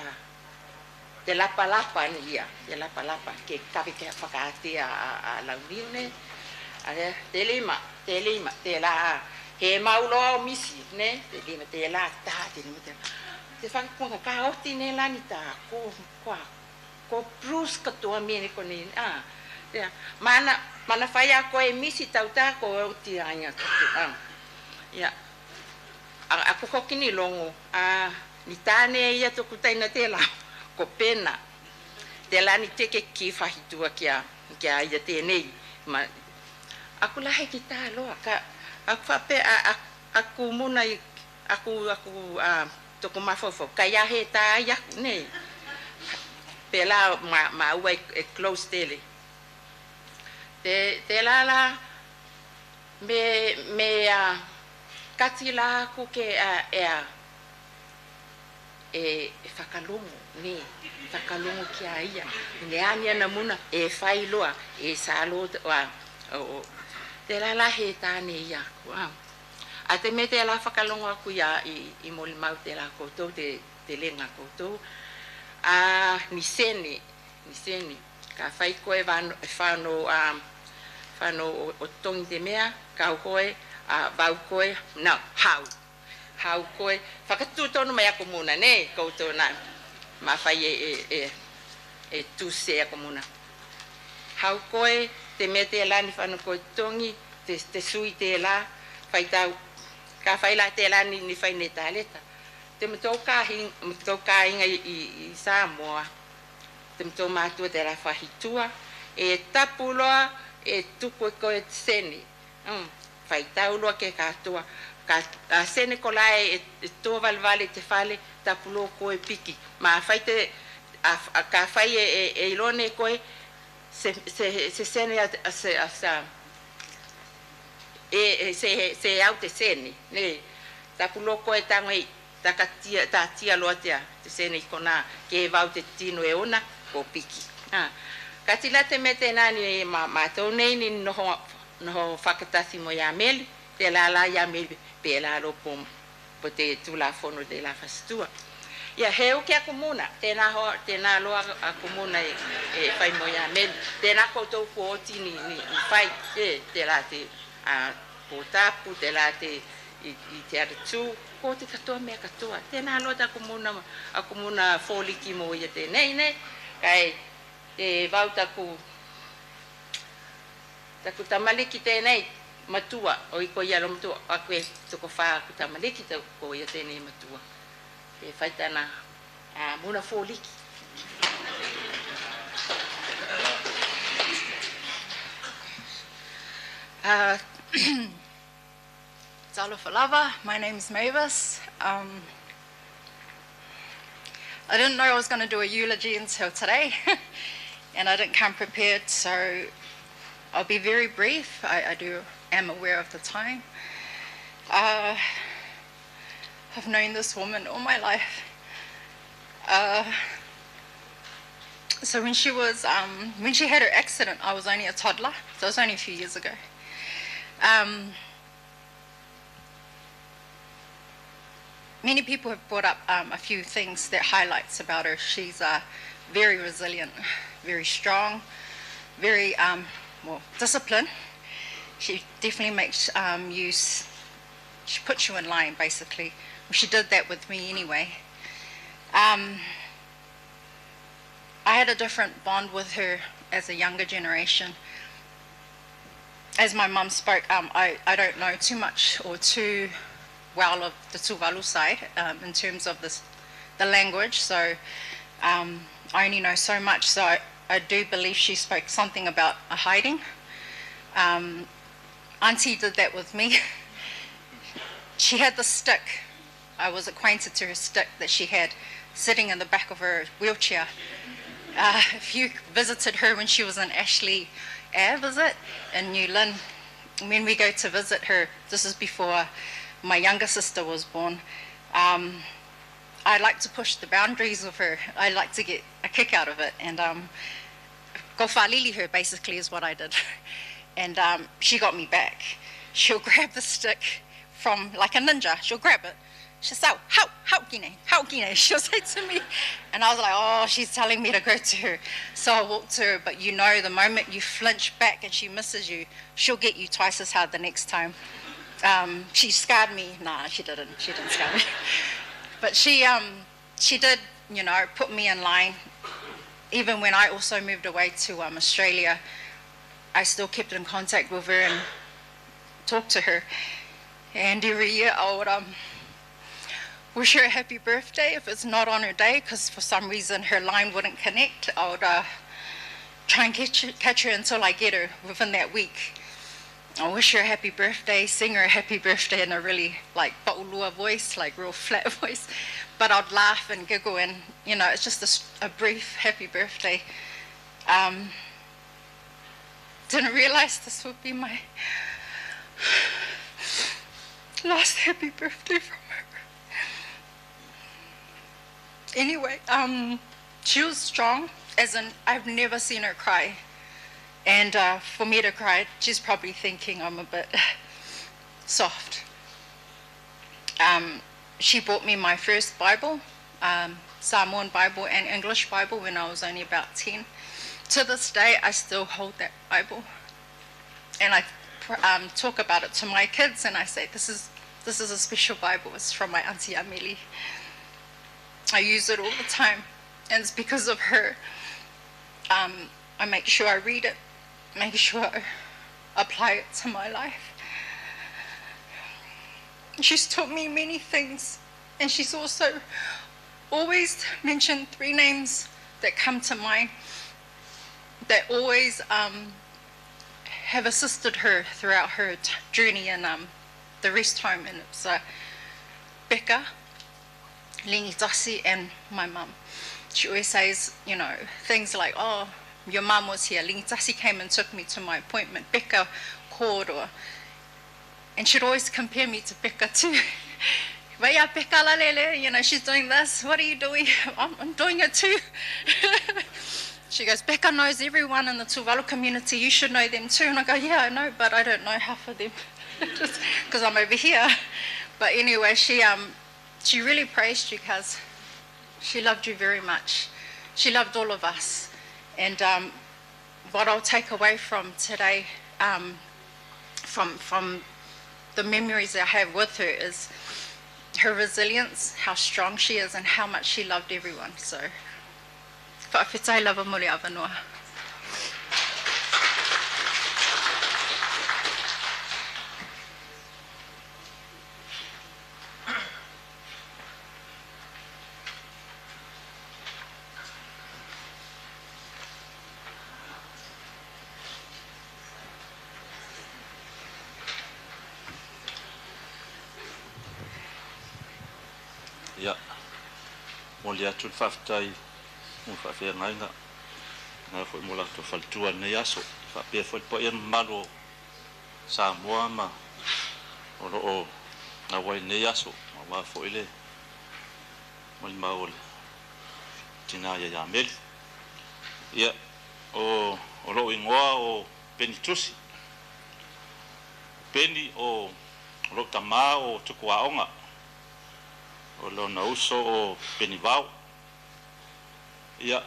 te lapalapa ne ia, te lapalapa, ke kave ke fakatea a, a, a Launiu ne. A, te lima, te lima, telā, he mau loa o misi, ne, te lima, telā, tā, te lima, telā. Te fakakuga ka oti ne la ni tā, ko, koa, ko Bruce katoa mea ne konei, a. Ia, mana, mana fai a koe e misi tau tā ko oti a ia katoa, a. Ia. A, a ko hoki ni logo, a, ni tā ne ia toku taina telā, ko Pena. Telā ni teke ki fahitua kia, kia ia tenei. Ma, aku la he ki tā loa, ka, aku fape, a, a, aku muna i, aku, aku, a, toku mafaufau. Ka ia he tā i aku, ne. Pelā ma, ma ua e, e close tele. Te, telā la, me, me, a, kati la aku ke, a, e, a, e, e fakalogo, ne, fakalogo kia ia. Ne ani ana muna, e fai loa, e sa loa, a, o, o. Telā la he tā ne ia aku, a. A te mea telā fakalogo aku ia i, i molimau telā koutou, te, te lega koutou. A, ni sene, ni sene. Kafai koe vano, fano, a, fano o, o togi te mea, kau koe, a, vau koe, na, hau. Hau koe, fakatu tonu mai aku muna, ne, koutou na, mafai e, e, e, e tuse aku muna. Hau koe, te mea telā ni fano koe togi, te, te sui telā, faitau, kafai la telā ni, ni fai ne taleta. Te matou kahi-, matou kāiga i, i, i Samoa. Te matou matua telā fahitua, e tapu loa, e tuku e koe te sene. Mm, faitau loa ke katoa. Ka, a, sene kolā e, e to valevale i te fale, tapu loa koe piki. Mafai te, a, a, kafai e, e, e iloa ne koe, se, se, se sene a, a, se, a, sa, e, e, se, se au te sene, ne. Tapu loa koe tago ei, takatia, tatia loa te, te sene i konā, ke vau te tino e ona, ko piki. A. Kati la te mea tenā ni ma, matou nei ni noho, noho fakatasi mo ia Meli, telā la ia Meli, pelā loa po, po te tulafono telā fasitua. Ia he uke aku muna, tenā ho, tenā loa aku muna e, e fai mo ia Meli, tenā koutou ko oti ni, ni, ni fai, e, telā te, a, ko tapu, telā te, i, i te aretu, ko te katoa mea katoa. Tenā loa taku muna, aku muna foliki mo ia tenei, ne? Kae, e, vau taku, taku tamaliki tenei, matua, o i ko ia Lomatua, aku e tokofa aku tamaliki, taku ko ia tenei matua. E fai tana, a, muna foliki. Uh, Talofa lava, my name's Mavis. Um, I didn't know I was gonna do a eulogy until today, and I didn't come prepared, so I'll be very brief. I, I do, am aware of the time. Uh, I've known this woman all my life. Uh, so when she was, um, when she had her accident, I was only a toddler, so it was only a few years ago. Um, many people have brought up, um, a few things that highlights about her. She's, uh, very resilient, very strong, very, um, well, disciplined. She definitely makes, um, you, s- she puts you in line, basically. Well, she did that with me anyway. Um, I had a different bond with her as a younger generation. As my mum spoke, um, I, I don't know too much or too well of the Tuvalu side, um, in terms of this, the language. So, um, I only know so much. So I, I do believe she spoke something about a hiding. Um, Auntie did that with me. She had the stick. I was acquainted to her stick that she had sitting in the back of her wheelchair. Uh, if you visited her when she was in Ashley Ave, is it? In New Lynn. When we go to visit her, this is before my younger sister was born, um, I like to push the boundaries of her. I like to get a kick out of it. And, um, go faalili her, basically, is what I did. And, um, she got me back. She'll grab the stick from, like a ninja. She'll grab it. She'll say, "Hau, hau ki nei, hau ki nei," she'll say to me. And I was like, "Oh, she's telling me to go to her." So I walked to her, but you know, the moment you flinch back and she misses you, she'll get you twice as hard the next time. Um, she scarred me. Nah, she didn't. She didn't scar me. But she, um, she did, you know, put me in line. Even when I also moved away to, um, Australia, I still kept in contact with her and talked to her. And every year I would, um, wish her a happy birthday if it's not on her day, 'cause for some reason her line wouldn't connect. I would, uh, try and catch, catch her until I get her within that week. I wish her a happy birthday, sing her a happy birthday in a really, like, poulua voice, like, real flat voice. But I'd laugh and giggle and, you know, it's just a s-, a brief happy birthday. Um, didn't realize this would be my last happy birthday from her. Anyway, um, she was strong, as in I've never seen her cry. And, uh, for me to cry, she's probably thinking I'm a bit soft. Um, she bought me my first Bible, um, Samoan Bible and English Bible, when I was only about ten. To this day, I still hold that Bible. And I pr-, um, talk about it to my kids, and I say, "This is, this is a special Bible. It's from my Auntie Amelie." I use it all the time, and it's because of her. Um, I make sure I read it, make sure I apply it to my life. She's taught me many things, and she's also always mentioned three names that come to mind that always, um, have assisted her throughout her t-, journey in, um, the rest home, and it's, uh, Peka, Lingi Tasi, and my mum. She always says, you know, things like, "Oh, your mum was here. Lingi Tasi came and took me to my appointment. Peka called," or, and she'd always compare me to Peka too. "Vai a Peka la lele, you know, she's doing this. What are you doing?" "I'm, I'm doing it too." She goes, "Peka knows everyone in the Tuvalu community. You should know them too." And I go, "Yeah, I know, but I don't know half of them." Just 'cause I'm over here. But anyway, she, um, she really praised you, cuz she loved you very much. She loved all of us. And, um, what I'll take away from today, um, from, from the memories I have with her, is her resilience, how strong she is, and how much she loved everyone. So, fakafetai lava mo le avanoa. Ia, momoli atu le fakafetai mo faafeagaiga, ga foi mo latou faletua i lenei aso, faapea foi le paia mamalu o Samoa ma o loo auai i lenei aso, auā foi le molimau o le tinā ia Ameli. Ia, o, o loʻu igoa o Peni Tusi. Peni o, o loʻu tamā o Tukuaoga. o lona uso o Penivao. Ia,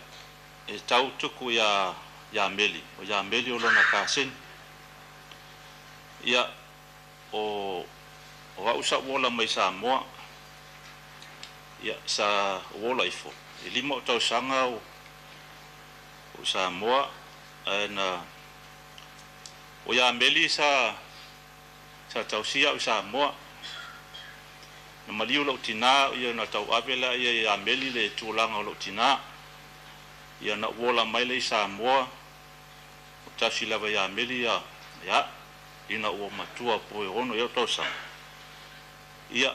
e tau tuku ia, ia Meli, o ia Meli o lona kaseni. Ia, o, o aʻu sa ou ola mai Samoa. Ia, sa ou ola ifo e lima o tausaga o, o Samoa. Ae na, o ia Meli sa, sa tausi aʻu i Samoa. Na maliu loʻu tinā, ia na tauave la ia, ia Meli le tulaga o loʻu tinā. Ia na ou ola mai lea i Samoa, o tausi lava ia Meli ia, ia, ina ua matua po e ono ia o tausaga. Ia,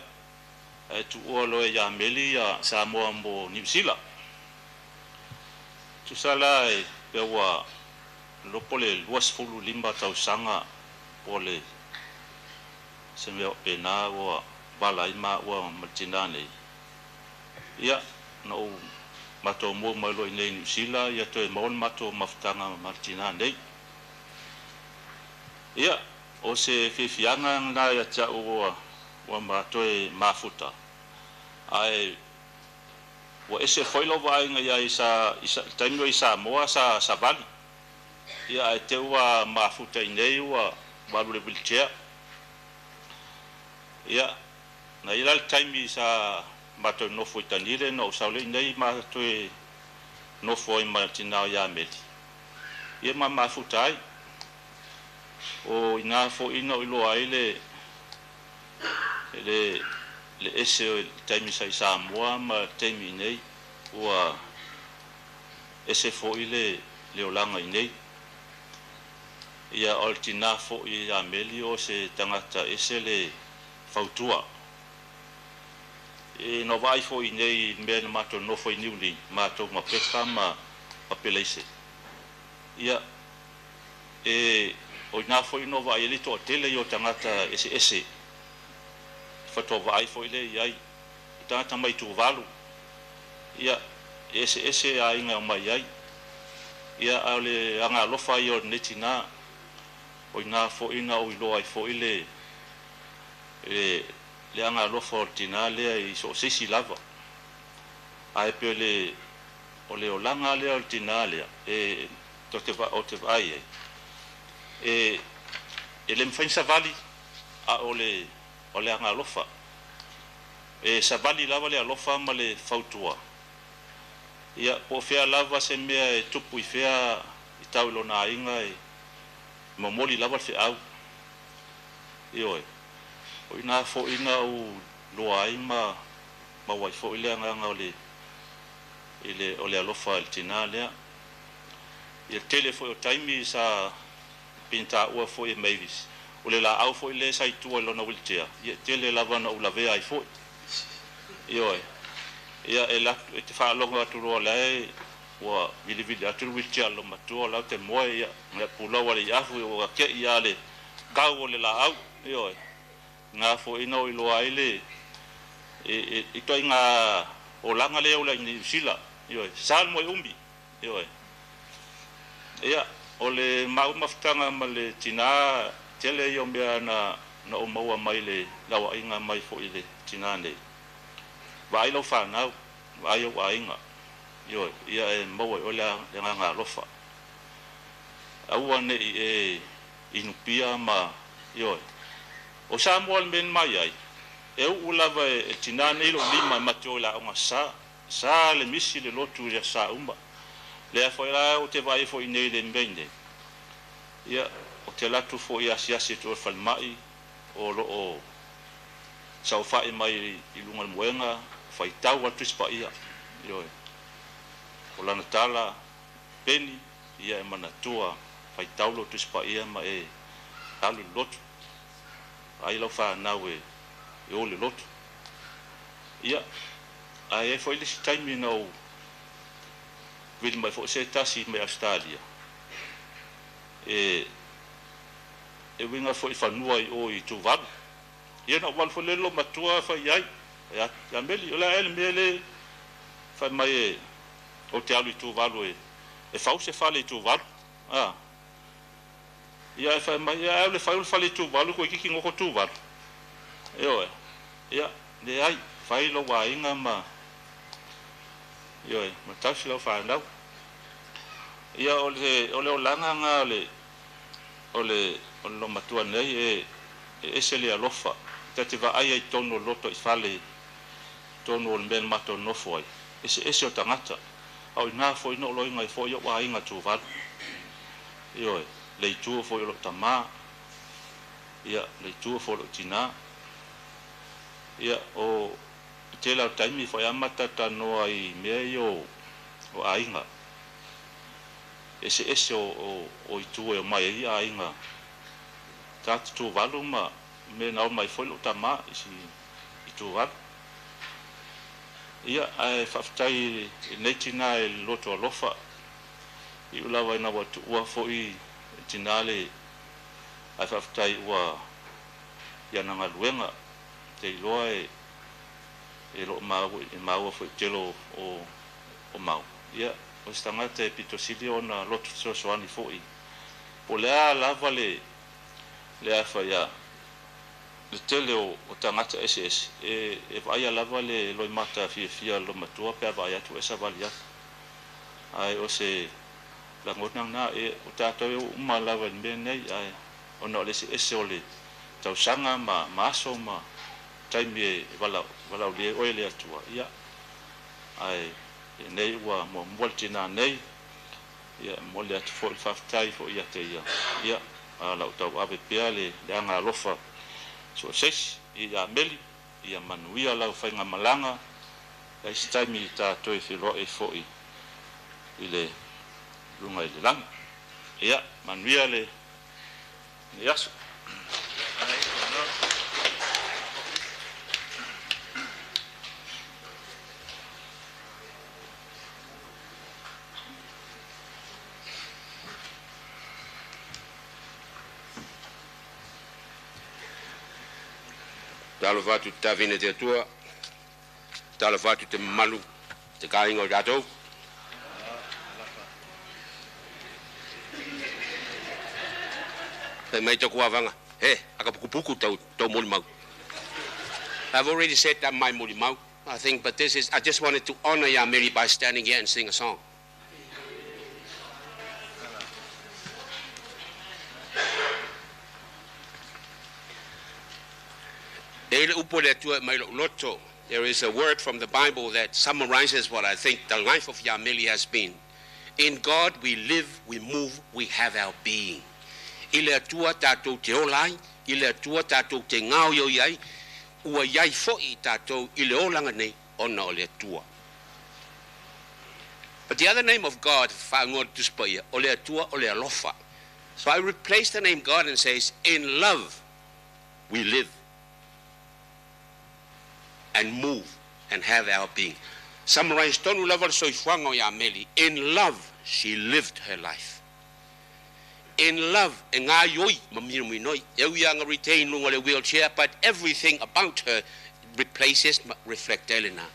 ae tuʻua loa ia Meli ia Samoa mo Niu Sila. Tusa la e pea ua lopo le luasefulu lima tausaga po le se mea o penā ua vala ai māʻua ma le tinā nei. Ia, na ou matou move mai loa i nei Niu Sila, ia toe maua le matou mafutaga ma le tinā nei. Ia, o se fiafiaga na ia te aʻu ua, ua ma toe mafuta. Ae ua ese foʻi loʻu vaʻaiga ia i sa, i sa, taimi o i Samoa sa, savali. Ia ae te ua mafuta i nei ua, ua alu le wheelchair. Ia, na i la le taimi sa matou nofo i Tanile, na ou sau lea i nei matou nofo ai ma tinā o ia Meli. Ia ma mafuta ai. O inā foʻi na ou iloa ai le, le, le ese o taimi sa i Samoa ma taimi i nei, ua ese foʻi le, le olaga i nei. Ia o le tinā foʻi ia Meli o se tagata ese le fautua. E na ou vaʻai foʻi nei mea na matou nofo i Niulī, matou ma Peka ma, ma Peleise. Ia, e, o inā foʻi na ou vaʻai ai le toʻatele i o tagata eseese. Faatoʻā vaʻai foʻi lea i ai tagata mai Tuvalu. Ia, e eseese aiga o mai ai. Ia, a o le agaalofa ia o lenei tinā, o inā foʻi na ou iloa ai foʻi le, le, le agaalofa o le tinā lea i so o se isi lava. Ae pe o le, o le olaga lea o le tinā lea, e, tou te va-, ou te vaʻai ai. E, e le mafai ni savali, a o le, o le agaalofa. E savali lava le alofa ma le fautua. Ia, po o fea lava se mea e tupu i fea i tau i lona aiga e momoli lava le feʻau. Ioe. O inā foʻi na ou iloa ai ma maua ai foʻi le agaga o le, i le, o le alofa i le tinā lea. Ia tele foʻi o taimi sa pei na taʻua foʻi e Mavis, o le laʻau foʻi lea sa i tua i lona wheelchair, ia tele lava na ou lavea ai foʻi. Ioe. Ia e la, e te faʻalogo atu loa lea e ua vilivili atu le wheelchair a lo matua, la ou te moe ia, ia pulou a le iafu, ua keʻi a le kau o le laʻau. Ioe. Ga foʻi na ou iloa ai le, e, e, i toʻaiga olaga lea o la i Niu Sila. Ioe. Sa le moe umi. Ioe. Ia, o le mau mafutaga ma le tinā, tele ia o mea na, na ou maua mai le lauaiga mai foʻi le tinā nei. Vaʻai lau fanau, vaʻai ou aiga. Ioe, ia e maua i o le, le agaga alofa. Aua neʻi e inupia ma, ioe. O Samoa le mea na mai ai, e uʻu lava e, e tinā nei loʻu lima e mate o i le aoga Sa. Sa le misi le lotu i le Sa uma. Lea foʻi la ou te vaʻai foʻi nei le mea i nei. Ia, ou te alu atu foʻi asiasi atu o le falemaʻi, o loʻo saofaʻi mai i luga o le moega, faitau a le Tusi Paia. Ioe. O lana tala, peni, ia e manatua, faitau lou Tusi Paia ma e alu i le lotu. Ai lau fanau e, e o i le lotu. Ia, ae foʻi le isi taimi na ou vili mai foʻi se tasi mai Ausetalia. E, e uiga foʻi fanua i o i Tuvalu. Ia na ou alu foʻi lea lo matua fai ai. Ia, ia Meli, o le a ea le mea lea fai mai e, ou te alu i Tuvalu e, e fau se fale i Tuvalu. A. Ia e fai mai, ia ae o le fai o le fale i Tuvalu, koe ikiiki goko Tuvalu. Ioe. Ia, leai. fai lou āiga ma, ioe, ma tausi lau fānau. Ia o le, o le olaga ga o le, o le, o le lomatua nei e, e ese le alofa. Ta te vaʻai ai tonu o loto i fale, tonu o le mea le matou nofo ai. Eseese o tagata. A o inā foʻi na o loiga ai foʻi oʻu āiga Tuvalu. Ioe, le itū foʻi o loʻu tamā. Ia, le itū foʻi o loʻu tinā. Ia, o i tela o taimi foʻi a mata tanoa i mea i o, o āiga. Eseese o, o, o itū e o mai ai āiga. Tatu Tuvalu ma, me na o mai foʻi loʻu tamā i si, i Tuvalu. Ia, ae faʻafetai i nei tinā i le loto alofa. Iʻu lava ina ua tuʻua foʻi e tinā le, ae faʻafetai ua i ana galuega. Te iloa e, e loʻo maua, e maua foʻi tele o, o mau. Ia, o se tagata e pito sili ona loto fesoasoani foʻi. Po o le ā lava le, le afa ia, le tele o, o tagata eseese, e, e vaʻaia lava le loimata fiafia lomatua pe a vaʻai atu e savali atu. Ae o se lagona na e, o tatou e uma lava i le mea nei, ae ona o le eseese o le tausaga ma, ma aso ma taimi e vala, valaʻaulia ai oe le Atua. Ia, ae nei ua muamua le tinā nei. Ia, moli atu foʻi le faʻafetai foʻi iā te ia. Ia, a laʻu tauʻave pea le, le agaalofa. Soʻo se isi, ia Meli, ia manuia lau faigamalaga. Ia i se taimi tatou te feiloaʻi foʻi i le luga i le lagi. Ia, manuia le nei aso. Talofa atu te tavine te Atua. Talofa atu te mamalu, te kāiga o tatou. Fai mai toku avaga, he, aka pukupuku tou, tou molimau. I've already said that my molimau, I think, but this is, I just wanted to honor ia Meli by standing here and sing a song. E i le upu o le Atua mai loʻu loto. There is a word from the Bible that summarizes what I think the life of ia Meli has been. In God we live, we move, we have our being. I le Atua tatou te ola ai, i le Atua tatou te gaoioi ai, ua i ai foʻi i tatou i le olaga nei ona o le Atua. But the other name of God, faʻagoa o le Tusi Paia, o le Atua o le alofa. So I replace the name God and says, in love we live and move and have our being. Summarize tonu lava le soifuaga o ia Meli. In love, she lived her life. In love, e gaoioi ma minomino. E ui a ga retain luga o le wheelchair, but everything about her replaces ma reflect ai lena.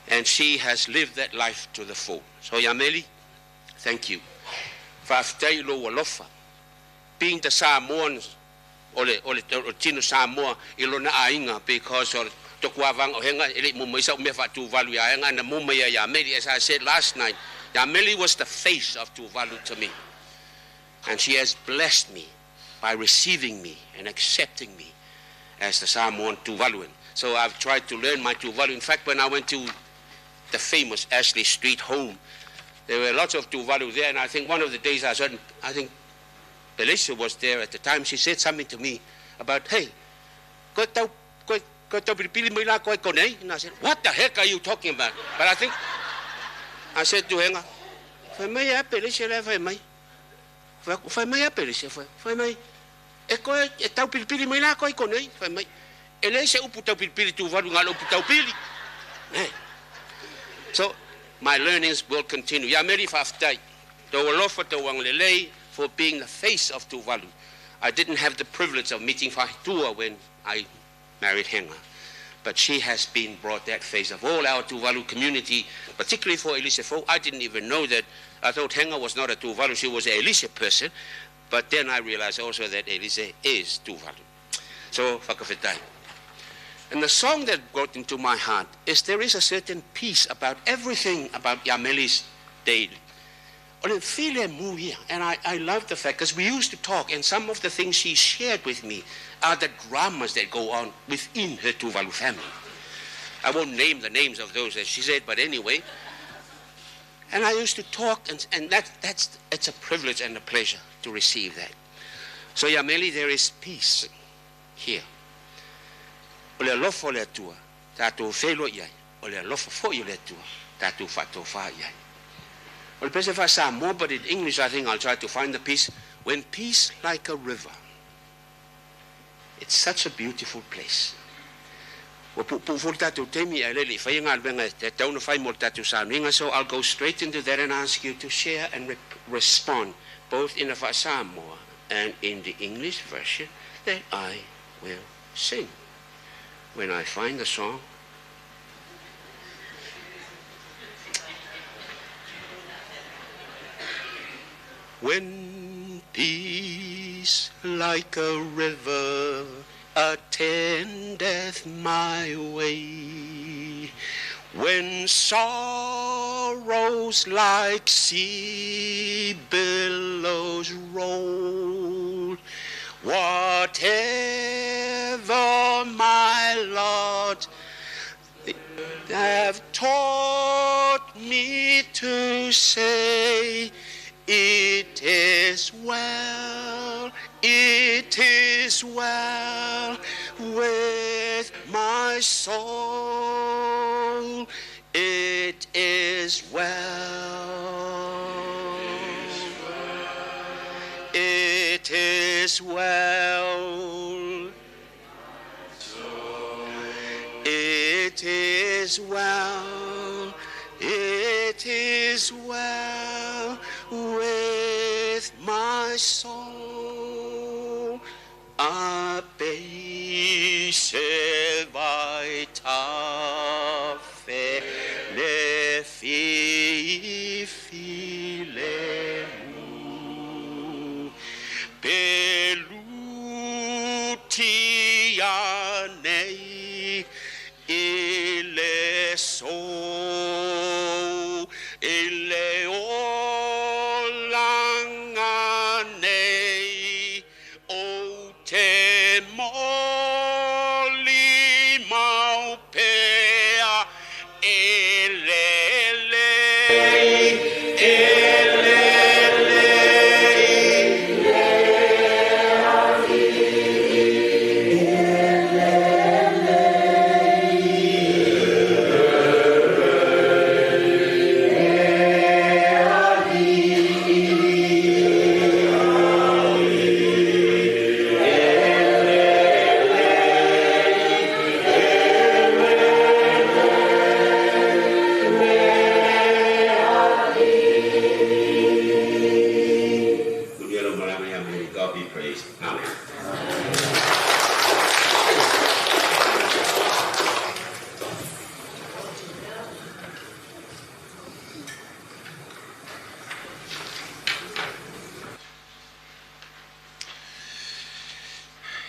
And she has lived that life to the full. So ia Meli, thank you. Faʻafetai i lou alofa. Being the Samoan, o le, o le, o le tino Samoa i lona aiga, because o toku avaga o Hega e leʻi mumu i ai saʻu mea faʻatuvalu ia Hega, na mumu ia ia Meli, as I said last night. Ia Meli was the face of Tuvalu to me. And she has blessed me by receiving me and accepting me as the Samoan Tuvaluan. So I've tried to learn my Tuvalu. In fact, when I went to the famous Ashley Street home, there were lots of Tuvalu there, and I think one of the days I said, I think Alicia was there at the time, she said something to me about, hey, koe tau, koe, koe tau pilipili mai la koe konei? And I said, what the heck are you talking about? But I think, I said to Hega, fai mai ia Alicia lea, fai mai. Fai, fai mai ia Alicia, fai, fai mai. E koe, e tau pilipili mai la koe konei, fai mai. E leai se upu tau pilipili Tuvalu ga o le upu tau pili. Eh. So, my learnings will continue. Ia Meli, faʻafetai. Tou alofa, tou agalelei for being the face of Tuvalu. I didn't have the privilege of meeting Fahitua when I married Hega. But she has been brought that face of all our Tuvalu community, particularly for Elise Fou. I didn't even know that. I thought Hega was not a Tuvalu, she was a Elise person. But then I realized also that Elise is Tuvalu. So, fakafetai. And the song that got into my heart is there is a certain peace about everything about Iameli's day. O le filemu ia, and I, I love the fact, 'cause we used to talk, and some of the things she shared with me are the dramas that go on within her Tuvalu family. I won't name the names of those that she said, but anyway. And I used to talk, and, and that, that's, it's a privilege and a pleasure to receive that. So, Iameli, there is peace here. O le alofa o le Atua, tatou feiloaʻi ai. O le alofa foʻi o le Atua, tatou faʻatofā i ai. O le pese faʻasamoa, but in English I think I'll try to find the peace. When peace like a river. It's such a beautiful place. Ua puʻupuʻu foʻi le tatou taimi, ae leʻi faia galuega e tatau ona fai mo le tatou sauniga, so I'll go straight into that and ask you to share and re-, respond, both in the faʻasamoa and in the English version that I will sing when I find the song. When peace like a river attendeth my way, when sorrows like sea billows roll, whatever my lot, they have taught me to say, it is well, it is well with my soul. It is well. It is well. It is well. It is well with my soul. Apeise vai tafe le fifilemu. Pelutia nei i le sou, i le olaga nei. Ou te molimau pea e lelei, e lelei. Good. Ia lo malaga ia, may God be praised. Amen.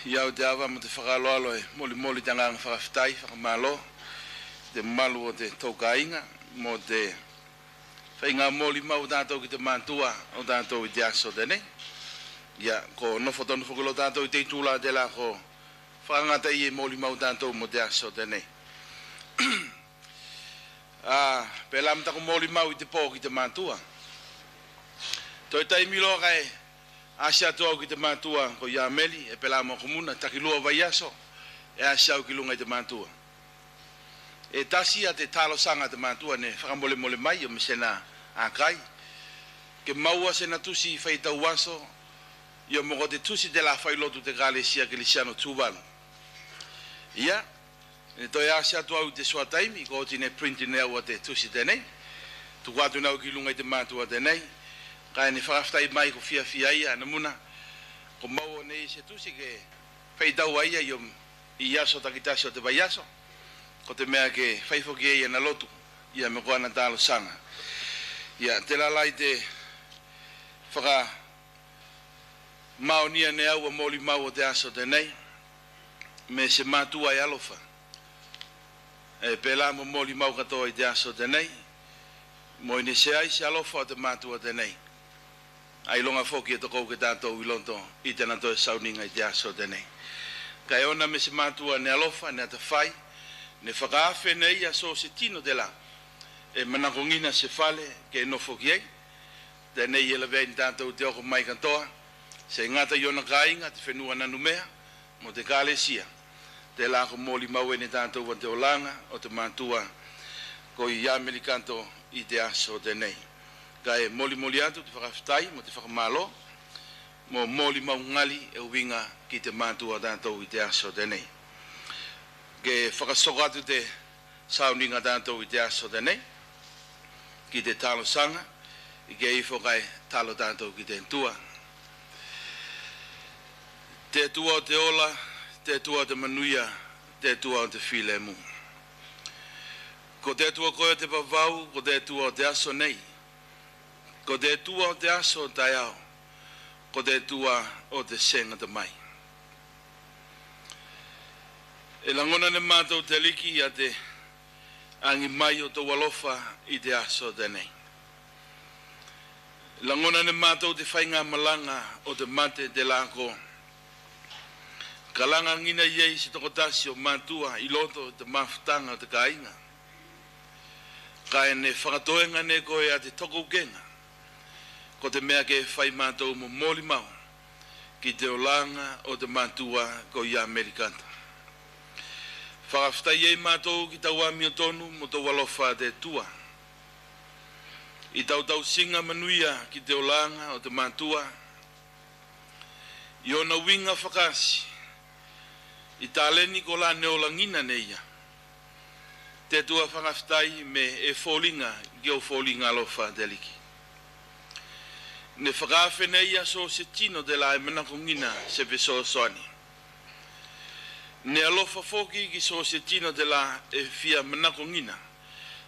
Ia ou te ava mo te fakaaloalo e molimoli te agaga fakafetai, fakamalo te mamalu o te tou kaiga mo te faiga molimau o tatou ki te matua o tatou i te aso tenei. Ia ko nofo tonu foki lo tatou i te itula tela ko fakagata i e molimau tatou mo te aso tenei. A, pela mo taku molimau i te po ki te matua. Toe taimi loa kae asi atu au ki te matua ko Iameli, e pela mo Kumuna, takilua vaiaso e asi au ki luga i te matua. E tasi a te talosaga a te matua ne fakamolemole mai o me sena akai ke maua sena tusi faitau aso, ia mo ko te tusi tela failotu te Ekalesia Kelisiano Tuvalu. Ia, ne toe asi atu au i te suā taimi ko oti ne print ne au a te tusi tenei. Tuku atu ne au ki luga i te matua tenei, kae ne fakafetai mai ko fiafia ia, anamuna ko maua nei se tusi ke faitau a ia i o, i aso takitasi o te vaiaso. Ko te mea ke fai foki ei ana lotu ia me ko ana talosaga. Ia, tela la i te faka maonia ne au a molimau o te aso tenei me se matua e alofa. E pelā mo molimau katoa i te aso tenei, mo i ne seai se alofa o te mātua tenei. A iloga foki e tokou ke tatou i loto i tena toe sauniga i te aso tenei. Kae ona me se mātua ne alofa, ne atafai, ne fakaafe ne ia so se tino telā e manakogina se fale ke nofo ki ei. Tenei e lavea ei ne tatou te oko mai katoa, se gata i ona kāiga, te fenua Nanumea, mo te Ekalesia, telā ko molimau ei ne tatou a te olaga o te mātua ko i Amelikato i te aso tenei. Kae molimoli atu te fakafetai mo te fakamālō mo molimau gali e uiga ki te mātua o tatou i te aso tenei. Ke fakasoko atu te sauniga tatou i te aso tenei ki te talosaga, i ke ifo kae talo tatou ki te Atua. Te Atua o te ola, te Atua o te manuia, te Atua o te filemu. Ko te Atua koe o te vavau, ko te Atua o te aso nei, ko te Atua o te aso taeao, ko te Atua o te se gata mai. E lagona ne matou te Aliki ia te agi mai o tou alofa i te aso tenei. Lagona ne matou te faigamalaga o te mate telā ko kalagagina i ei se tokotasi o mātua i loto i te mafutaga o te kāiga. Kae ne fakatoega ne koe a te tokoukega, ko te mea ke fai matou mo molimau ki te olaga o te mātua ko i Amelikato. Fakafetai ei matou ki tau amiotonu mo tou alofa te Atua i tau tausiga manuia ki te olaga o te mātua, i ona uiga fakaasi, i taleni kolā ne olagina ne ia. Te Atua, fakafetai me e foliga ki ou foliga alofa te Aliki. Ne fakaafe ne ia so se tino telā e manakogina se fesoasoani. Ne alofa foki ki so se tino telā e fia manakogina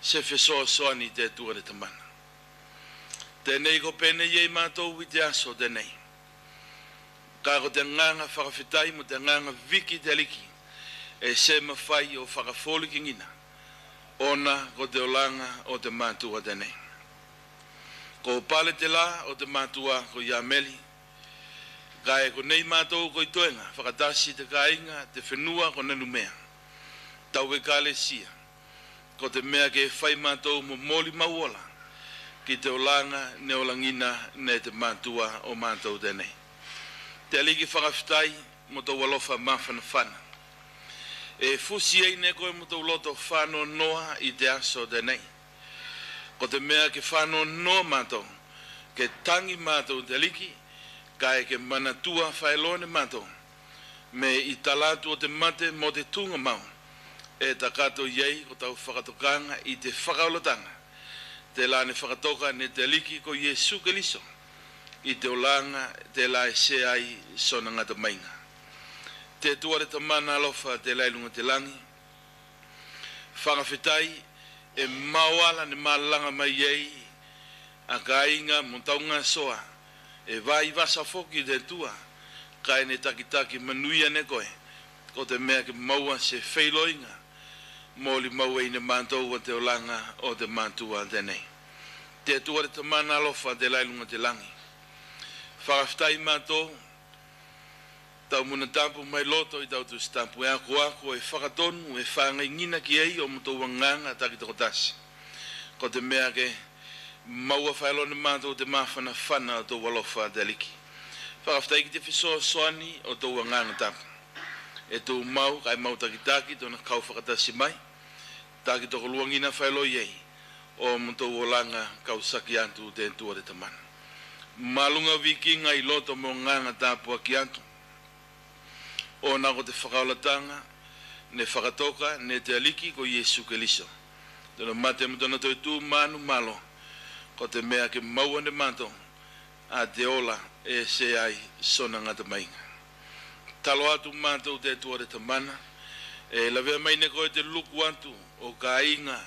se fesoasoani, te Atua te Tamana. Tenei ko penei ei matou i te aso tenei. Kae ko te agaga fakafetai mo te agaga viki te Aliki e se mafai o fakafolikigina ona ko te olaga o te mātua tenei. Ko pale telā o te mātua ko i Ameli, kae konei matou ko i toega fakatasi te kāiga, te fenua ko Nanumea, tau Ekalesia, ko te mea ke fai matou mo molimau ola ki te olaga ne olagina ne te mātua o matou tenei. Te Aliki, fakafetai mo tou alofa mafanafana. E fusi ei ne koe mo tou loto fanoanoa i te aso tenei. Ko te mea ke fanoanoa matou, ke tagi matou te Aliki, kae ke manatua faeloa ne matou me i tala atu o te mate mo te tuugamau e takato i ei ko tau fakatokaga i te fakaolataga telā ne fakatoka ne te Aliki ko Iesu Keliso i te olaga telā e seai sona gata maiga. Te Atua te Tamana alofa telā i luga te lagi, fakafetai e maoala ne malaga mai ei a kāiga mo taugasoa e vaivasa foki, te Atua, kae ne takitaki manuia ne koe, ko te mea ke maua se feiloiga molimau ei ne matou a te olaga o te mātua tenei. Te Atua te Tamana alofa telā i luga te lagi, fakafetai matou tau muna tapu mai loto i tau tusi tapu e akoako e fakatonu e fagaigina ki ei o motou agaga takitokotasi, ko te mea ke maua faeloa ne matou te mafanafana o tou alofa te Aliki. Fakafetai ki te fesoasoani o tou Agaga Tapu e tumau kae mau takitaki tona kau fakatasi mai, taki tokoluagina faeloa i ei o motou olaga kau saki atu, te Atua te Tamana. Maluga vikiga i loto mo agaga tapuaki atu, ona ko te fakaolataga ne fakatoka ne te Aliki ko Iesu Keliso, tona mate mo tona toetu manumalo, ko te mea ke maua ne matou a te ola e seai sona gata maiga. Talo atu matou, te Atua te Tamana, e lavea mai ne koe te luku atu o kāiga,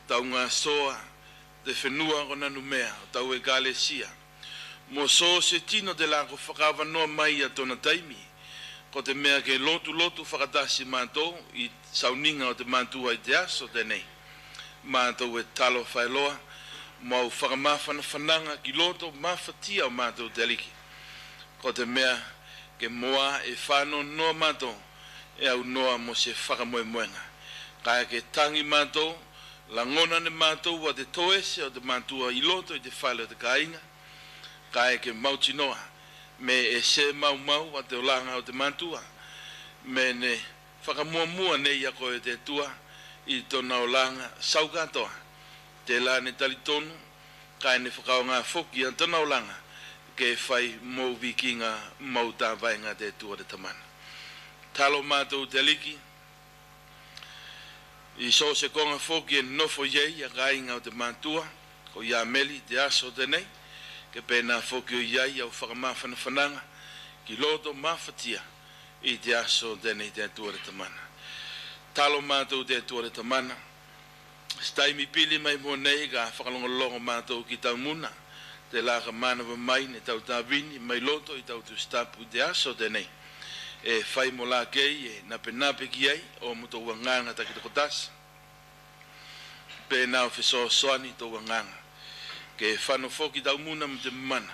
taugasoa, te fenua ko Nanumea, o tau ekalesia, mo so se tino telā ko fakaavanoa mai a tona taimi Ko te mea ke lotulotu fakatasi matou i sauniga o te matua i te aso tenei. Matou e talofa e loa mo au fakamafanafanaga ki loto mafatia o matou te Aliki. Ko te mea ke moa e fanoanoa matou e aunoa mo se fakamoemoega. Kae ke tagi matou, lagona ne matou a te toese o te matua i loto i te fale o te kaiga. Kae ke mautinoa me e se maumau a te olaga o te matua, me ne fakamuamua nei a koe te Atua i tona olaga sau katoa. Tela ne talitonu, kae ne fakaaoga foki a tona olaga ke fai mo vikiga mo tavaega te Atua te Tamana. Talo matou te Aliki, i so se koga foki e nofo i ei a kaiga o te matua ko Iameli i te aso tenei, ke pena foki o i ai au fakamafanafanaga ki loto mafatia i te aso tenei te Atua te Tamana. Talo matou te Atua te Tamana, se taimi pili mai mo nei ka fakalogologo matou ki Taumuna, tela ka manava mai ne tau tavini mai loto i tau tusi tapu i te aso tenei. E fai mo lakei e napenape ki ai o motou agaga takitokotasi. Pena o fesoasoani tou agaga ke fano foki Taumuna mo te mana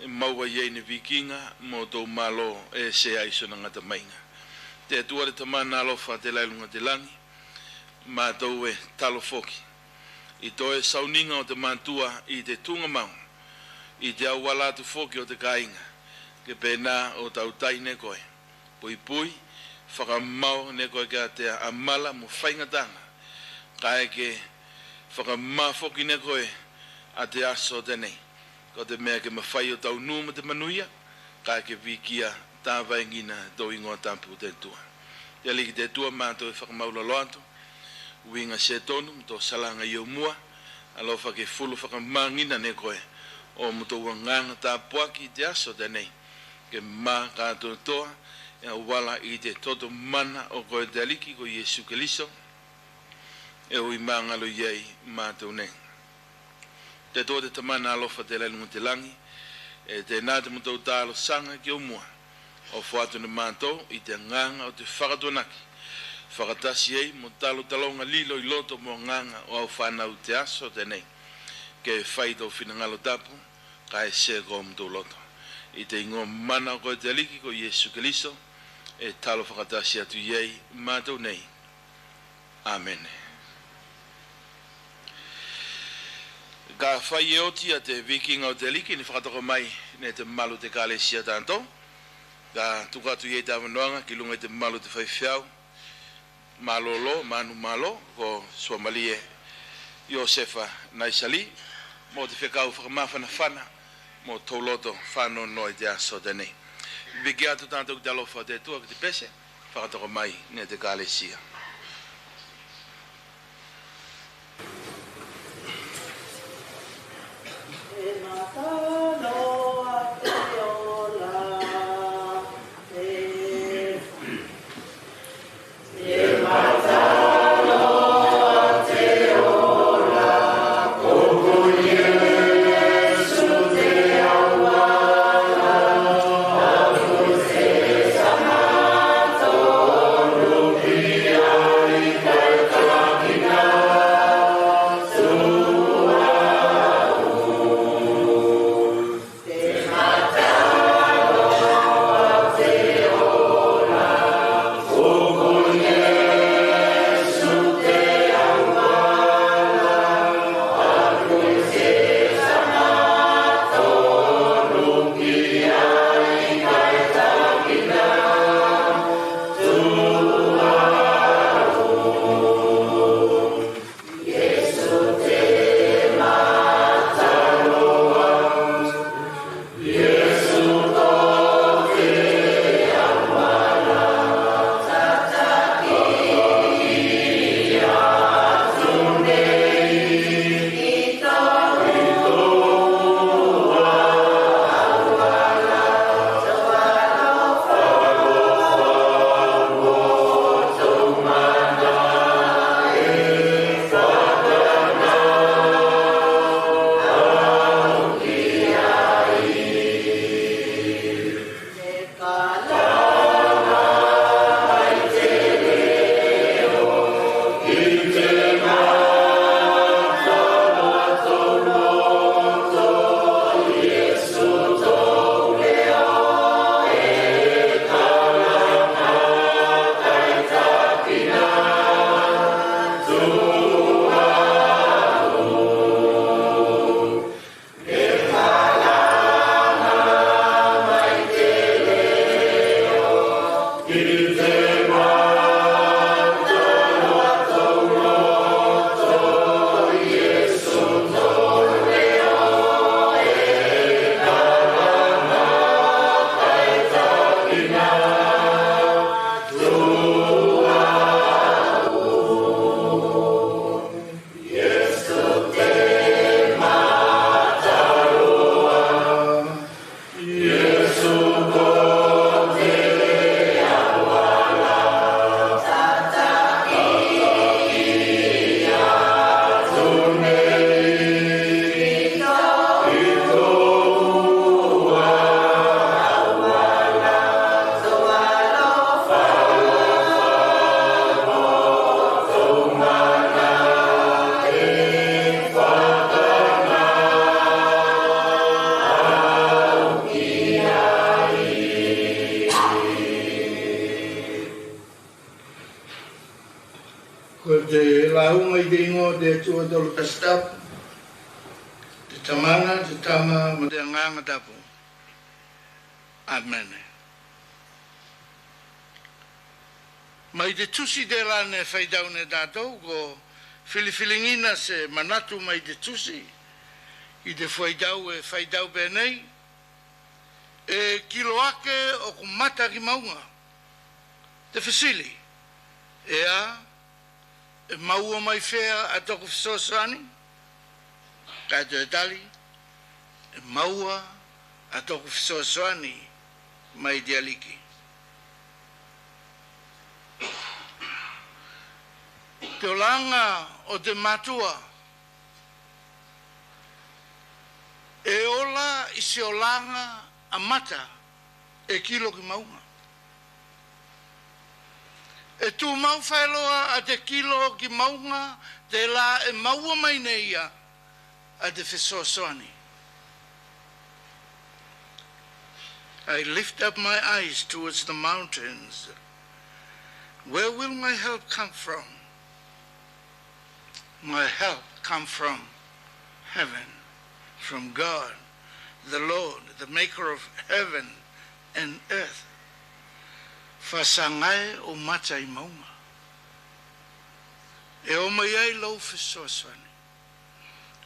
e maua i ei ne vikiga mo tou malo e seai sona gata maiga. Te Atua te Tamana alofa tela i luga te lagi, matou e talo foki i toe sauniga o te matua i te tuugamau i te auala atu foki o te kaiga, ke pena o tautai ne koe, puipui, fakamao ne koe ke a te amala mo faigataga, kae ke fakamā foki ne koe a te aso tenei. Ko te mea ke mafai o taunu mo te manuia, kae ke vikia tavaegina tou igoa tapu te Atua. Te Aliki te Atua, matou e fakamaulalo atu uiga se tonu mo tou salaga i ou mua. Alofa ke fulu fakamagina ne koe o motou agaga tapuaki i te aso tenei, ke mā katoatoa e auala i te toto mana o koe te Aliki ko Iesu Keliso. E ui magalo i ei matou nei. Te Atua te Tamana alofa tela i luga te lagi, e tena te motou talosaga ki ou mua. Ofo atu ne matou i te agaga o te fakatuanaki, fakatasi ei mo talotaloga lilo i loto mo agaga o au fanau i te aso tenei, ke fai tou finagalo tapu, kae se ko motou loto. I te igoa mana o koe te Aliki ko Iesu Keliso e talo fakatasi atu i ei matou nei. Amene. Kafai e oti a te vikiga o te Aliki ne fakatoka mai ne te malu te Ekalesia tatou, ka tuku atu i ei te avanoaga ki luga i te malu te faifeau malolo, manumalo, ko Suamalie Iosefa Naisali, mo te fekau fakamafanafana mo tou loto fanoanoa i te aso tenei. Viki atu tatou ki te alofa o te Atua ki te pese fakatoka mai ne te Ekalesia. Au mai te igoa o te Atua tolokasitapu, te Tamana, te Tama, mo te Agaga Tapu. Amene. Mai te tusi tela ne faitau ne tatou, ko filifiligina se manatu mai te tusi i te faitau e faitau penei: E kilo ake oku mata ki mauga. Te fesili: E a, e maua mai fea a toku fesoasoani? Kae toe tali: E maua a toku fesoasoani mai te Aliki. Te olaga o te matua e ola i se olaga a mata e kilo ki mauga. E tumau faeloa a te kilo ki mauga tela e maua mai ne ia a te fesoasoani. I lift up my eyes towards the mountains. Where will my help come from? My help come from heaven, from God, the Lord, the maker of heaven and earth. Fasaga e ou mata i mauga. E o mai ai lou fesoasoani.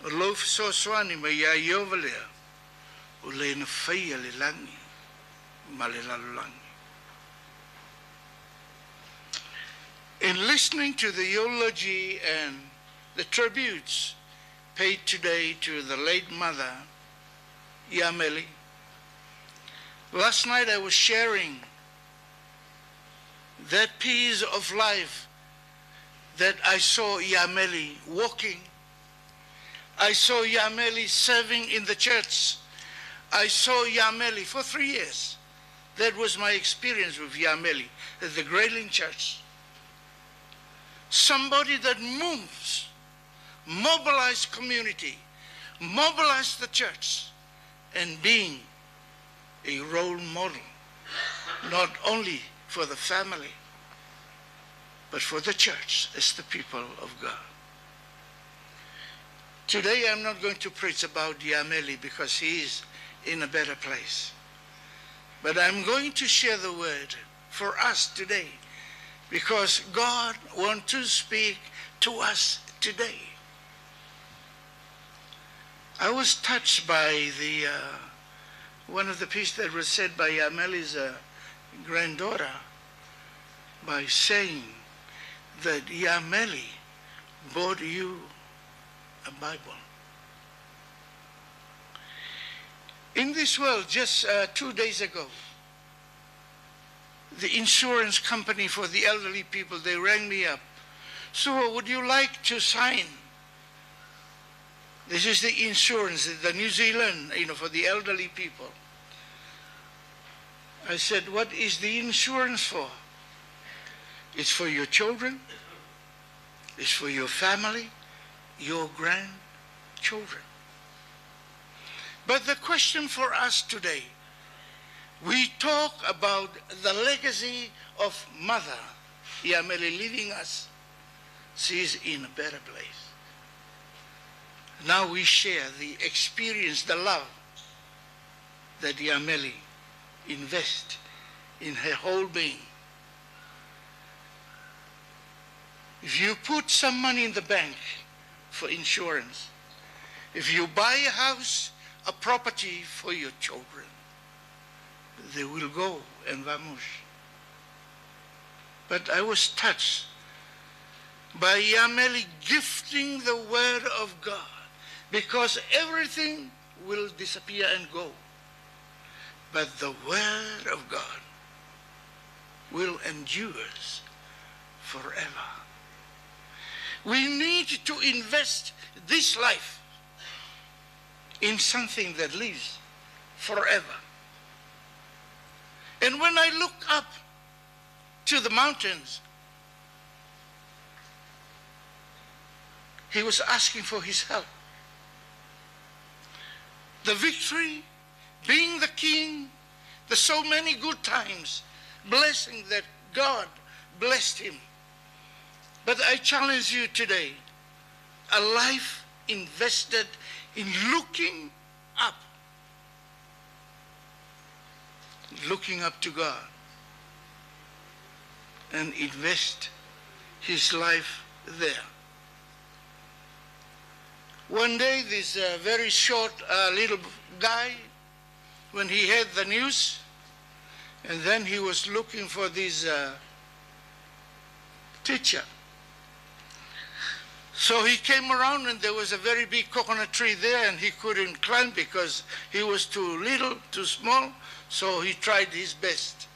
O lou fesoasoani mai ia Ieova lea, o le na faia le lagi ma le lalolagi. In listening to the eulogy and the tributes paid today to the late mother, Iameli, last night I was sharing that piece of life that I saw Iameli walking. I saw Iameli serving in the church. I saw Iameli for three years. That was my experience with Iameli at the Grayling Church. Somebody that moves, mobilize community, mobilize the church, and being a role model, not only for the family, but for the church as the people of God. Today I'm not going to preach about Iameli because he is in a better place. But I'm going to share the word for us today because God wants to speak to us today. I was touched by the, uh, one of the pieces that was said by Iameli's, uh, granddaughter, by saying that Iameli bought you a Bible. In this world, just, uh, two days ago, the insurance company for the elderly people, they rang me up. "So, would you like to sign? This is the insurance, the New Zealand, you know, for the elderly people." I said, "What is the insurance for?" "It's for your children, it's for your family, your grandchildren." But the question for us today, we talk about the legacy of mother Iameli leaving us. She is in a better place. Now we share the experience, the love that Iameli invest in her whole being. If you put some money in the bank for insurance, if you buy a house, a property for your children, they will go and vamos. But I was touched by Iameli gifting the word of God, because everything will disappear and go, but the word of God will endures forever. We need to invest this life in something that lives forever. And when I look up to the mountains, he was asking for his help. The victory, being the king, the so many good times, blessing that God blessed him. But I challenge you today, a life invested in looking up, looking up to God, and invest his life there. One day, this, uh, very short, uh, little guy, when he heard the news, and then he was looking for this, uh, teacher. So he came around, and there was a very big coconut tree there, and he couldn't climb because he was too little, too small, so he tried his best.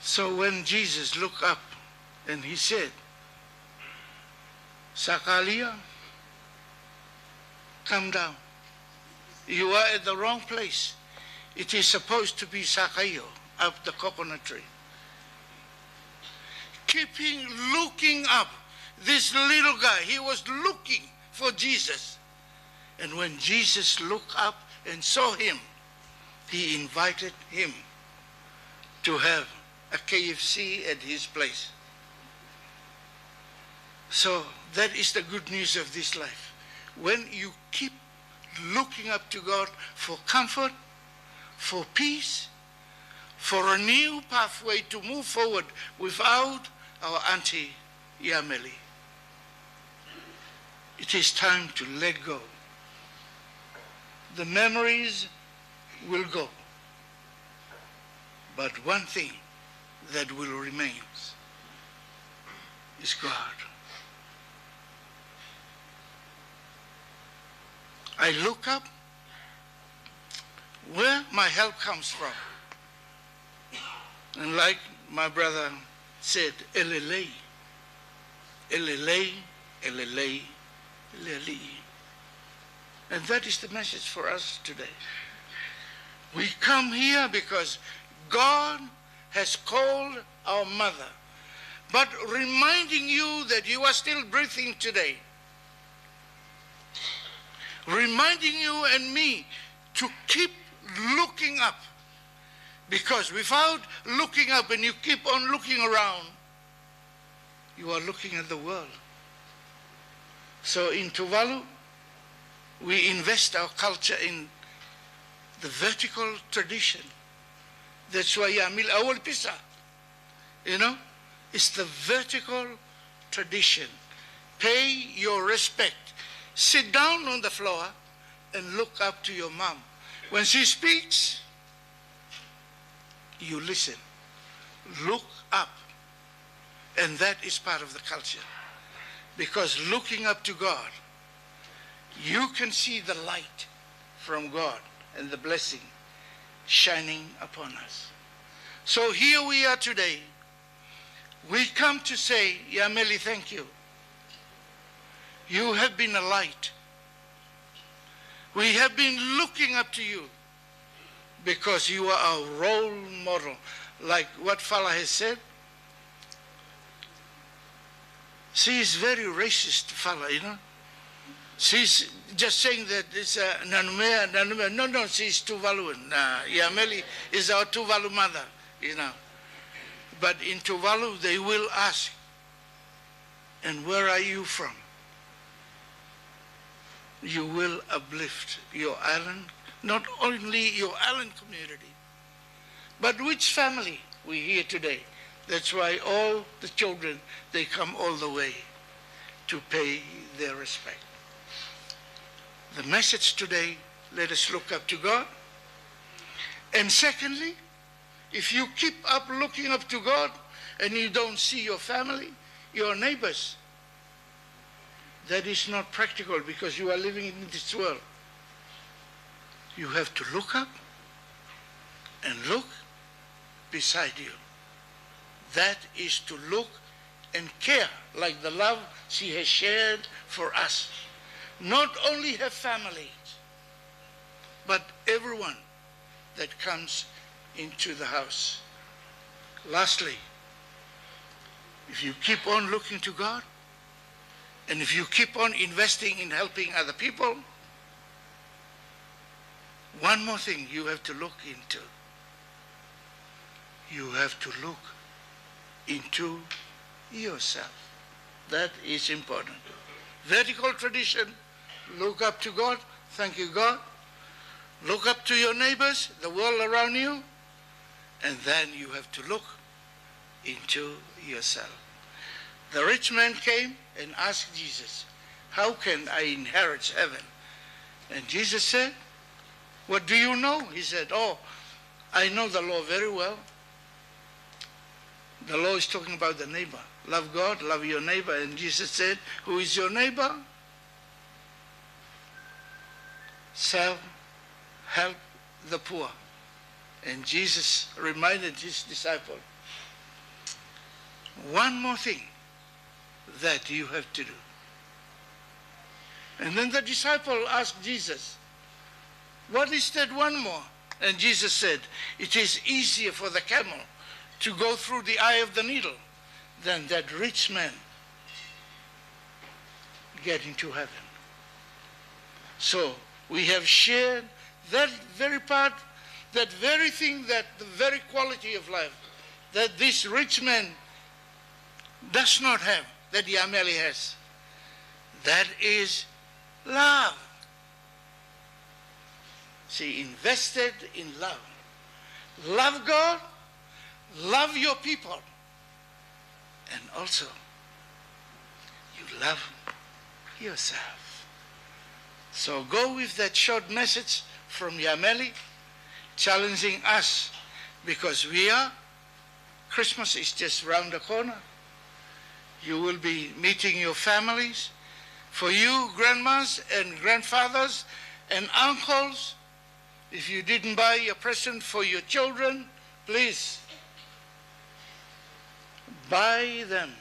So when Jesus looked up and he said, "Sakalia, come down. You are at the wrong place. It is supposed to be Sakaio up the coconut tree." Keeping looking up, this little guy, he was looking for Jesus. And when Jesus looked up and saw him, he invited him to have a K F C at his place. So that is the good news of this life. When you keep looking up to God for comfort, for peace, for a new pathway to move forward without our Auntie Iameli. It is time to let go. The memories will go, but one thing that will remain is God. I look up where my help comes from. And like my brother said, "Elelei, elelei, elelei, elelei." And that is the message for us today. We come here because God has called our mother, but reminding you that you are still breathing today, reminding you and me to keep looking up, because without looking up, and you keep on looking around, you are looking at the world. So in Tuvalu, we invest our culture in the vertical tradition. That's why Iameli, Aualipisa, you know, it's the vertical tradition. Pay your respect. Sit down on the floor and look up to your mom. When she speaks, you listen. Look up. And that is part of the culture. Because looking up to God, you can see the light from God and the blessing shining upon us. So here we are today. We come to say, Iameli, thank you. You have been a light. We have been looking up to you because you are our role model. Like what Fala has said, she is very racist, Fala, you know. She's just saying that it's, uh, Nanumea, Nanumea. No, no, she's Tuvaluan. Uh, Iameli is our Tuvalu mother, you know. But in Tuvalu, they will ask, "And where are you from?" You will uplift your island, not only your island community, but which family we here today. That's why all the children, they come all the way to pay their respect. The message today, let us look up to God. And secondly, if you keep up looking up to God and you don't see your family, your neighbors, that is not practical because you are living in this world. You have to look up and look beside you. That is to look and care, like the love she has shared for us. Not only her family, but everyone that comes into the house. Lastly, if you keep on looking to God, and if you keep on investing in helping other people, one more thing you have to look into. You have to look into yourself. That is important. Vertical tradition, look up to God, thank you, God. Look up to your neighbors, the world around you, and then you have to look into yourself. The rich man came and asked Jesus, "How can I inherit heaven?" And Jesus said, "What do you know?" He said, "Oh, I know the law very well." The law is talking about the neighbor. Love God, love your neighbor. And Jesus said, "Who is your neighbor?" Serve, help the poor. And Jesus reminded his disciple, "One more thing that you have to do." And then the disciple asked Jesus, "What is that one more?" And Jesus said, "It is easier for the camel to go through the eye of the needle than that rich man getting to heaven." So we have shared that very part, that very thing, that the very quality of life that this rich man does not have, that Yameli has. That is love. See, invested in love. Love God, love your people, and also you love yourself. So go with that short message from Yameli, challenging us, because we are, Christmas is just round the corner. You will be meeting your families. For you, grandmas and grandfathers and uncles, if you didn't buy a present for your children, please buy them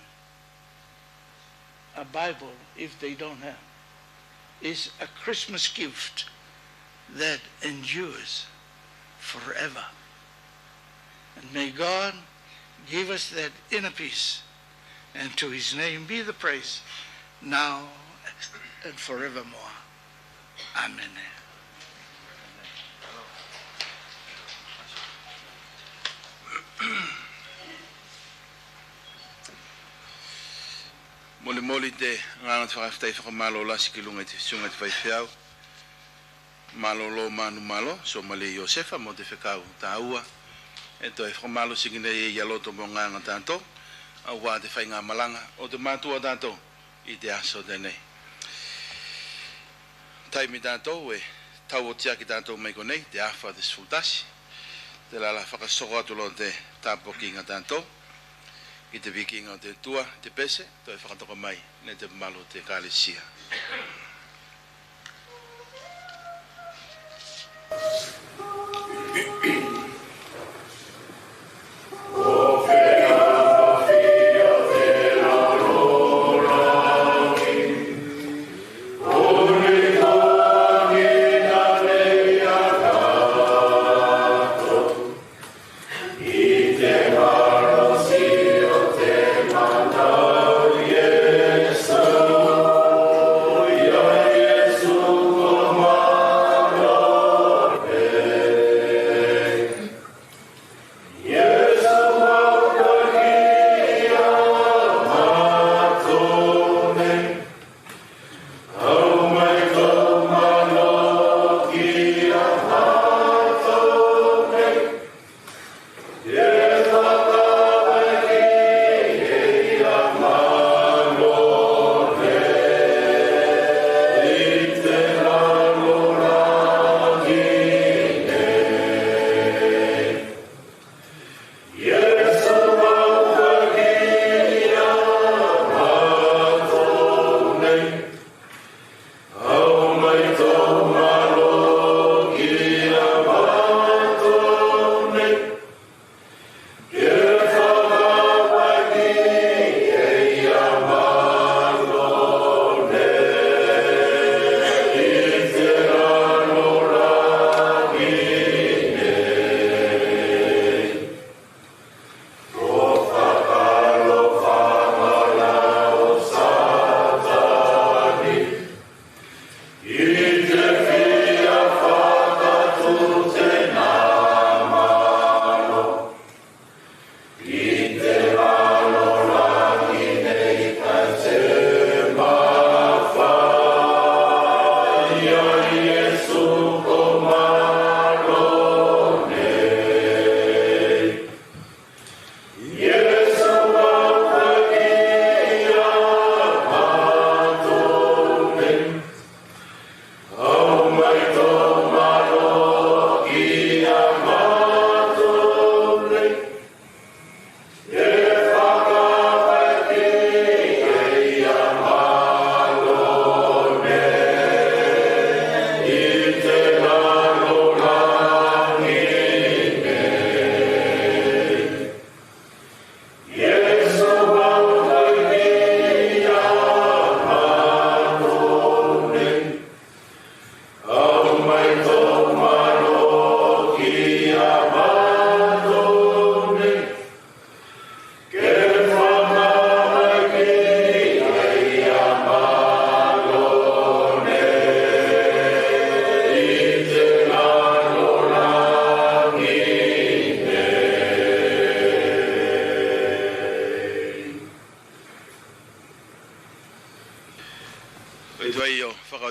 a Bible if they don't have. Is a Christmas gift that endures forever. And may God give us that inner peace, and to his name be the praise, now and forevermore. Amen. Molimoli te agaga te fakafetai fakamalo lasi ki luga i te susuga i te faifeau. Malolo manumalo, Suamalie Iosefa, mo te fekau taua e toe fakamalusigina i ei a loto mo agaga tatou, auā te faigamalaga o te matua tatou i te aso tenei. Taimi tatou e tau oti aki tatou mai konei, te afa te sefulu tasi, telā la fakasoko atu loa te tapuakiga tatou ki te vikiga o te Atua, te pese, toe fakatoka mai ne te mamalu o te Ekalesia.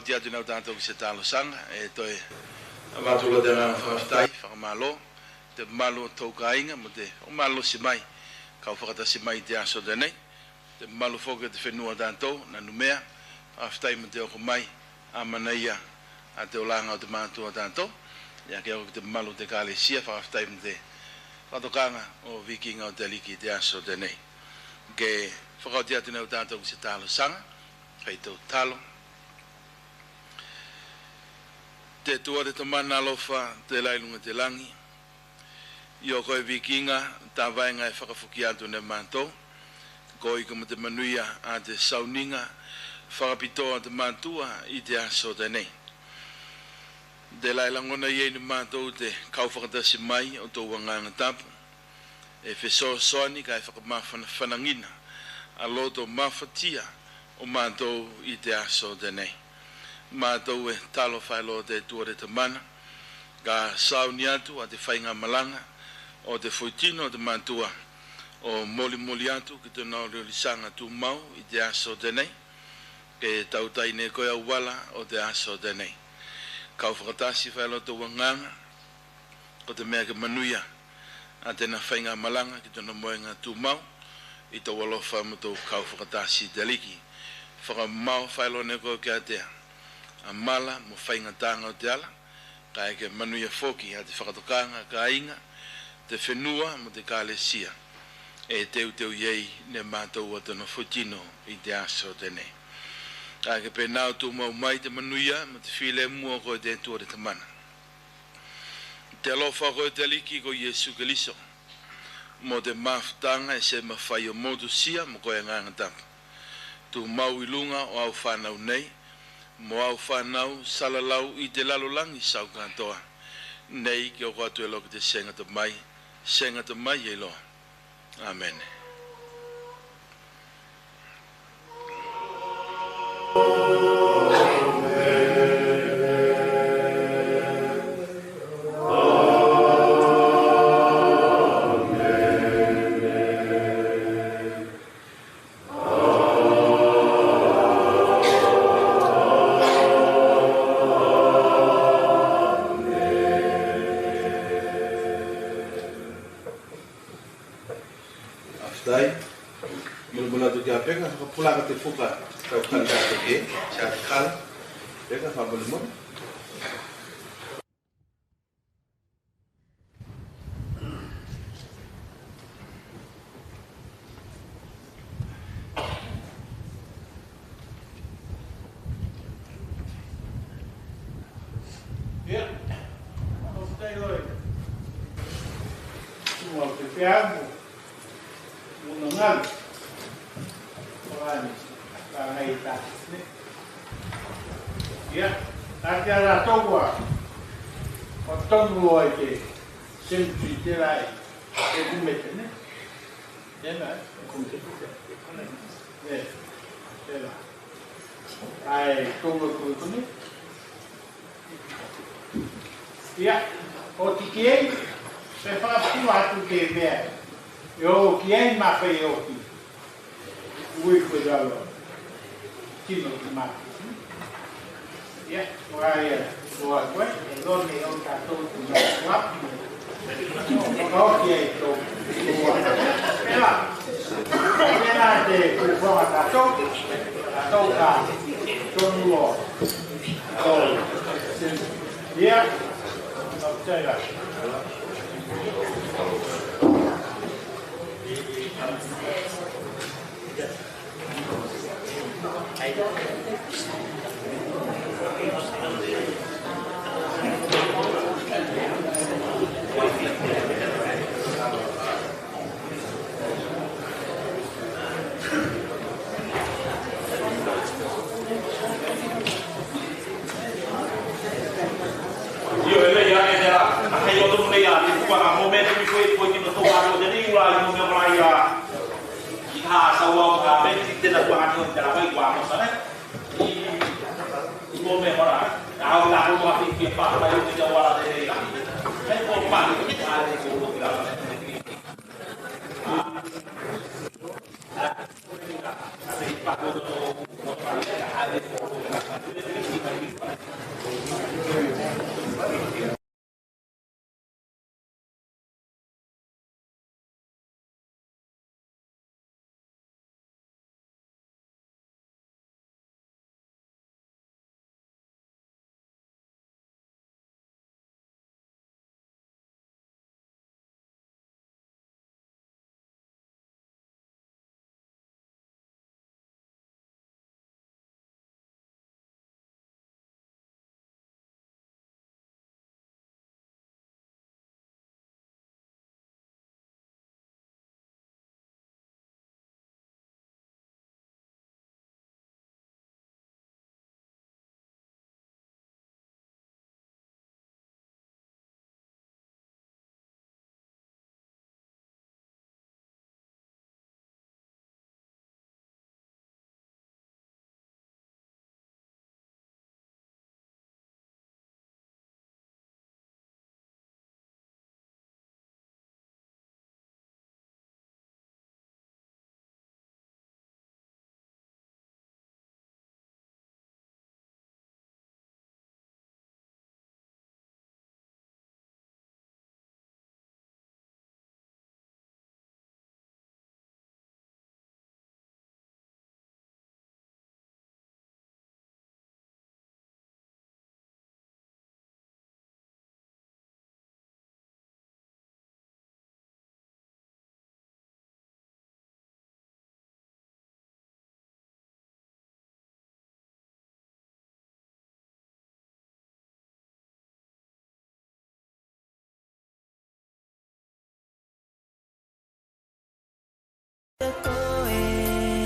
Oti atu nei o tatou ki se talosaga, e toe avatu loa te agaga fakafetai, fakamalo te malu o tou kaiga mo te fakamalosi mai, kau fakatasi mai i te aso tenei. Te malu foki o te fenua o tatou, Nanumea, fakafetai mo te oko mai, amanaia a te olaga o te matua o tatou, ia ke oko ki te malu o te Ekalesia, fakafetai mo te fakatokaga o vikiga o te Aliki i te aso tenei. Ke fakaoti atu nei o tatou ki se talosaga, fai tou talo. Te Atua te Tamana alofa, tela i luga i te lagi, io ko e vikiga, tavaega e fakafoki atu nei matou, ko iko mo te manuia a te sauniga fakapitoa o te matua i te aso tenei. Tela e lagona i ei nei matou te kau fakatasi mai o tou Agaga Tapu, e fesoasoani kae fakamafanafanagia a loto mafatia o matou i te aso tenei. Matou e talo faeloa te Atua te Tamana, ka sauni atu a te faigamalaga o te foitino o te matua, o molimoli atu ki tona oliolisaga tumau i te aso tenei, ke tautai nei koe auala o te aso tenei. Kau fakatasi faeloa tou Agaga, ko te mea ke manuia a tena faigamalaga ki tona moega tumau, i tou alofa mo tou kau fakatasi te Aliki. Fakamao faeloa nei koe ki a tea a mala mo faigataga o te ala, kae ke manuia foki a te fakatokaga, kaiga, te fenua mo te Ekalesia e teuteu i ei nei matou a tona foitino i te aso tenei. Kae ke penā o tumau mai te manuia mo te filemu o koe te Atua te Tamana, te alofa o koe te Aliki ko Iesu Keliso, mo te mafutaga e se mafai o motusia mo koe Agaga Tapu. Tumau i luga o au fanau nei, mo au fanau salalau i te lalolagi sau katoa, nei ke oko atu eiloa ki te se gata mai, se gata mai eiloa. Amene. Aftai. Mulimuli atu ki a Pega, fakapulaga te fuka, kau kali atu ke, sa te kala. Pega, fakamulimuli. Ia, o te iloa. Ua te peamu. Ua na galu. Ua ni. Ka nai ta. Ia, a te ala tou ua. O tonu loa i te cemetery tela e kumete ne. Tela e kumete. E, tela. Ae, tou ua kumete. Ia, oti ki ei, pe fakapua atu ke mea. E o ki ei mafai e oti. Ui koe lalo. Tino ki matu. Ia, ora ia, ora koe, e lo me o tatou ki matu. Ka oti ei tou. Ia. Ia na te kufonga tatou. Tatou ka. Tonu o. Ia. Io, e mea ia, e mea, a kai o tonu nei a, te kua ka mo mea te mea koe, koe ki no tō a, o te nei ua, i mo mea mara ia, i ka sa ua, ka mea, i tena kua ka tō, i tena kua, i kua, mo sa, ne? I, i mo mea mara, a, o la, o la, i, i, pa, pa, i, i, wala, te, te, i, i, ko, pa, i, i, a, i, ko, ko, i, la, i, i, a, i, Koe.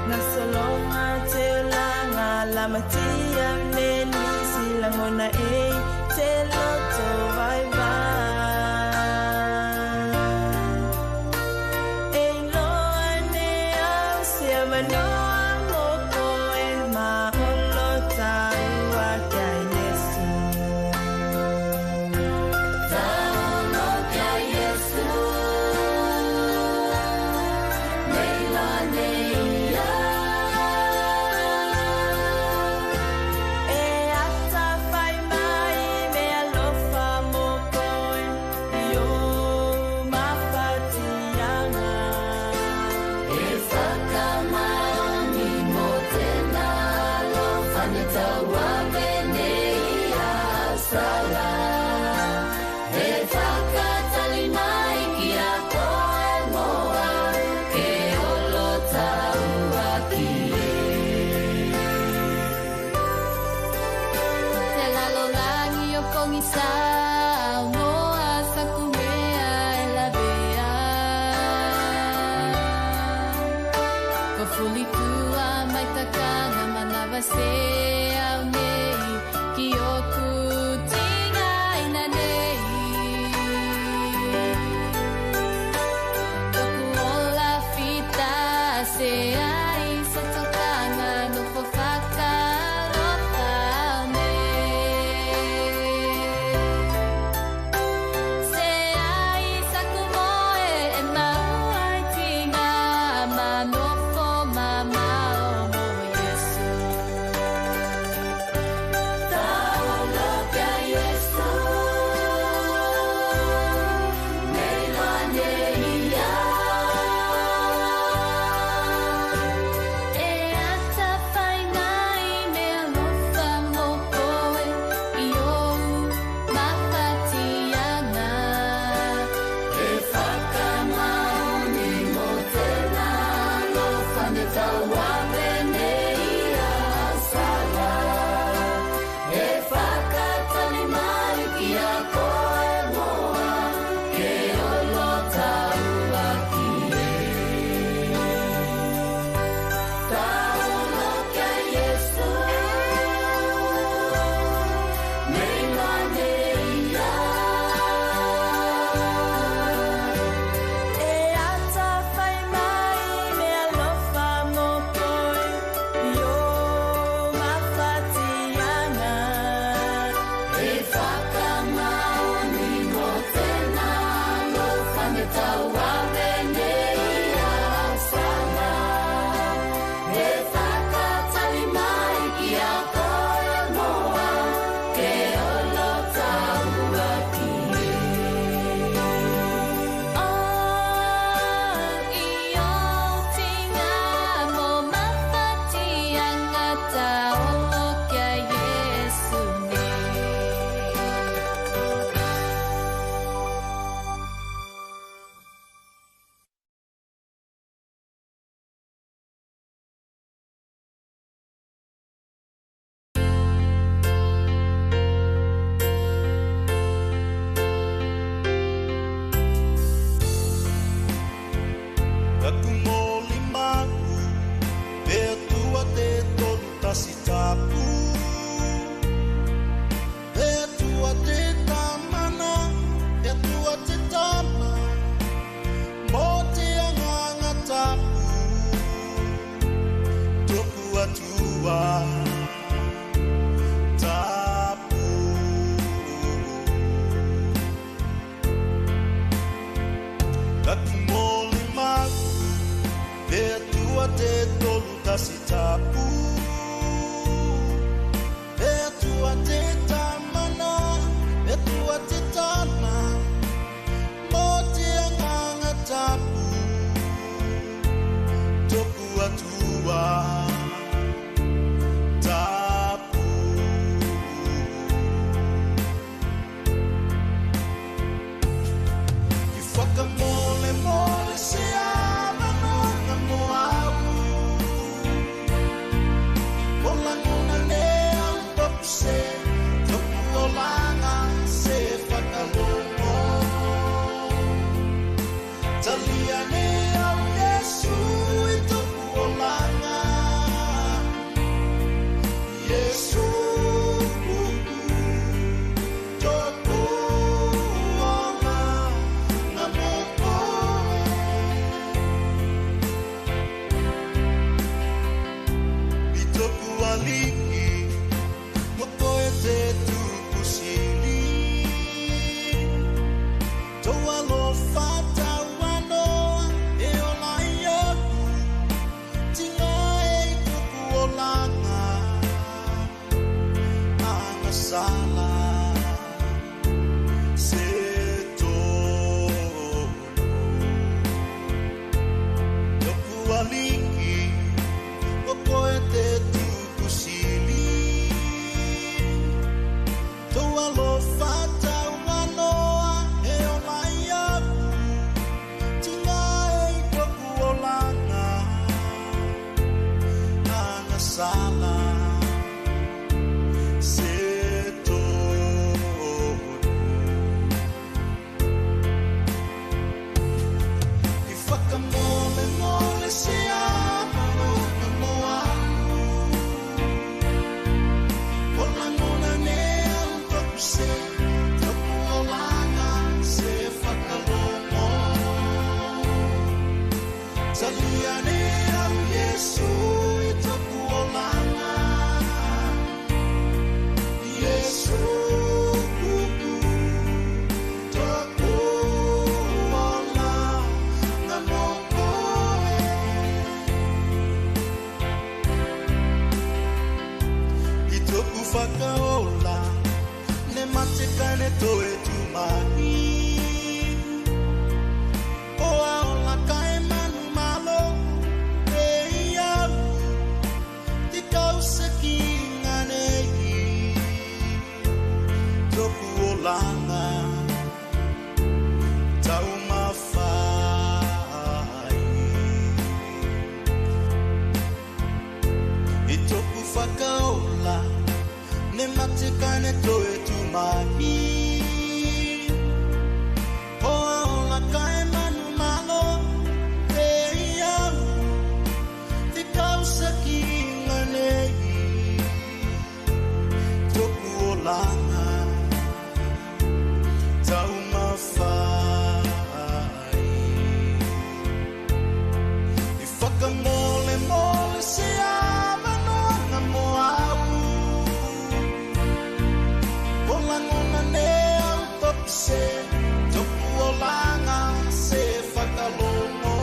Gasologa te olaga, lamatia me nisi, lagona ei te loto vaivai. E iloa nei au se avanoa mo koe, ma olo taua ki a Iesu. Taulo ki a Iesu, me iloa nei a. E atafai mai me alofa mo koe i ou mafatiaga. E fakamaoni mo tena alofa ne tauave nei a au sala. E fakatali mai ki a koe mo au ke olo taua ki ei. Te lalolagi o pogisā, aunoa saku mea e lavea. Ko fulitua mai takaga manava se au nei ki oku tiga i nanei. Toku ola fita, seai se tokagano fo fakalofa nei. Seai saku moe e maua i tiga ma nofo mamao mo Iesu. Taulo ki a Iesu, me iloa nei a. E atafai mai me alofa mo koe i ou mafatiaga. E fakamaoni mo tena alofa ne tauave nei a au sala. E fakatali mai ki a koe mo au ke olo taua ki ei. Taulo ki a Iesu, me iloa nei a. E atafai mai me alofa mo koe i ou mafatiaga. E fakamaoni mo tena alofa ne tauave nei a au sala. E fakatali mai ki a koe mo au ke olo taua ki ei. O i ou tiga mo mafatiaga, taulo ki a Iesu nei. Taku molimau, pe Atua te Tolu Tasi Tapu. Pe Atua te Tamana, pe Atua te Tama, mo te Agaga Tapu. Toku Atua tapu. Taku molimau, pe Atua te Tolu Tasi Tapu. Iesu, toku olaga mo koe. I toku Aliki, mo koe te tuku sili. Tou alofa tauanoa e ola i aku, tiga ei toku olaga agasala se tonu. Toku Aliki, ko koe te tuku sili. Tou alofa tauanoa e ola i aku, tiga ei toku olaga agasala se tonu. I fakamolemole se avanoaga mo au. O lagona ne au toku seli, toku olaga se fakalogo. Talia ne au Iesu i toku olaga. Iesu, toku olaga mo koe. I toku Fakaola ne mate kae ne toe tu mai. O a ola kae manumalo ei au, te kausakiga nei toku olaga taumafai. I toku Fakaola ne mate kae ne toe tu mai. O a ola kae manumalo ei au, te kausakiga nei toku olaga taumafai. I fakamolemole se avanoaga mo au. O lagona ne au toku seli, toku olaga se fakalogo.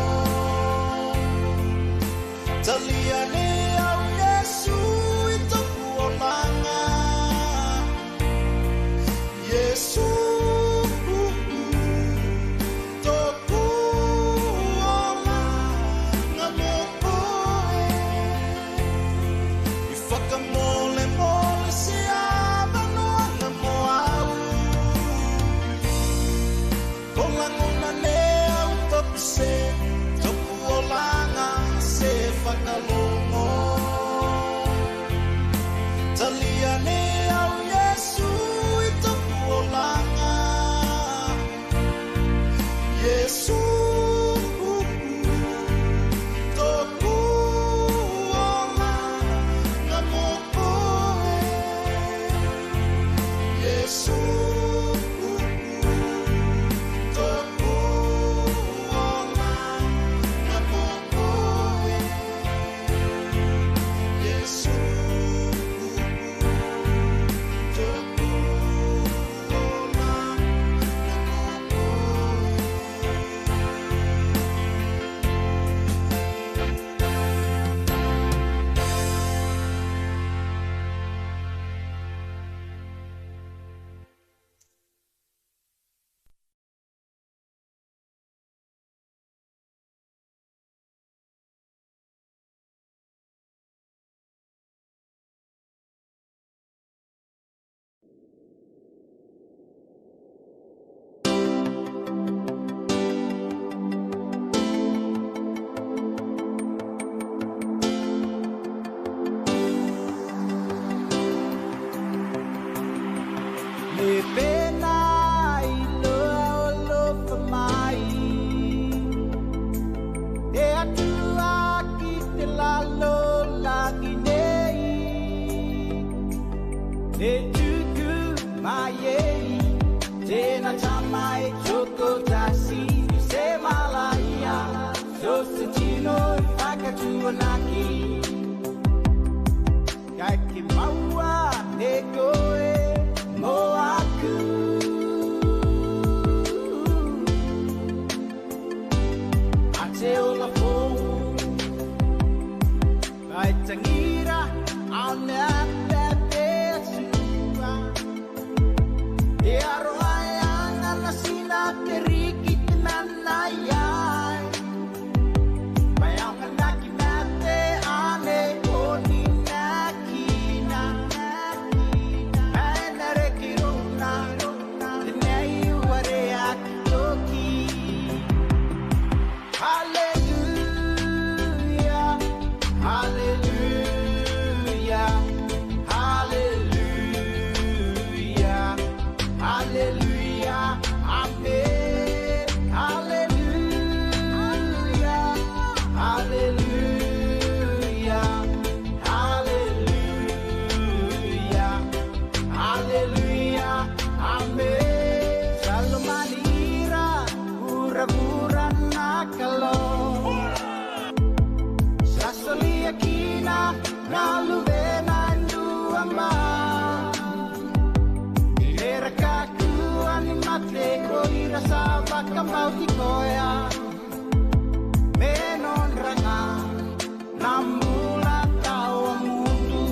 Talia ne au Iesu i toku olaga. E tuku mai ei tena Tama e tokotasi, se malaia, so se tino e fakatuanaki. Kae ke maua ne koe mo aku a te ola fou. Kae tagira a mea pepe atua. E aro ae a gana sina te riki te manaia. Mai aoganaki mate ane o ni nakina. Ae na reki rona te nei ua reaki toki. Haleluia, haleluia, haleluia, haleluia, amen. Haleluia, haleluia, haleluia, haleluia, amen. Salomani ira vuravura na Kalou. Sa solia kina na Luvena e dua mai. Era kakua ni mate ko ira sa vakamauti koya. Me nodra ga na bula tawamudu.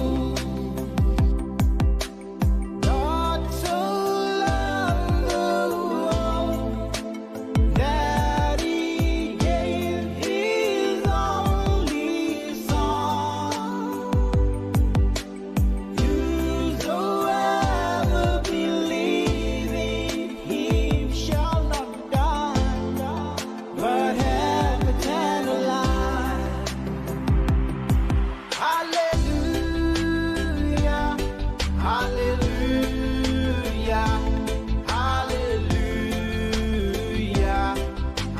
God so loved the world that he gave his only Son. Whosoever believe in him shall not die, but have eternal life. Haleluia, haleluia, haleluia,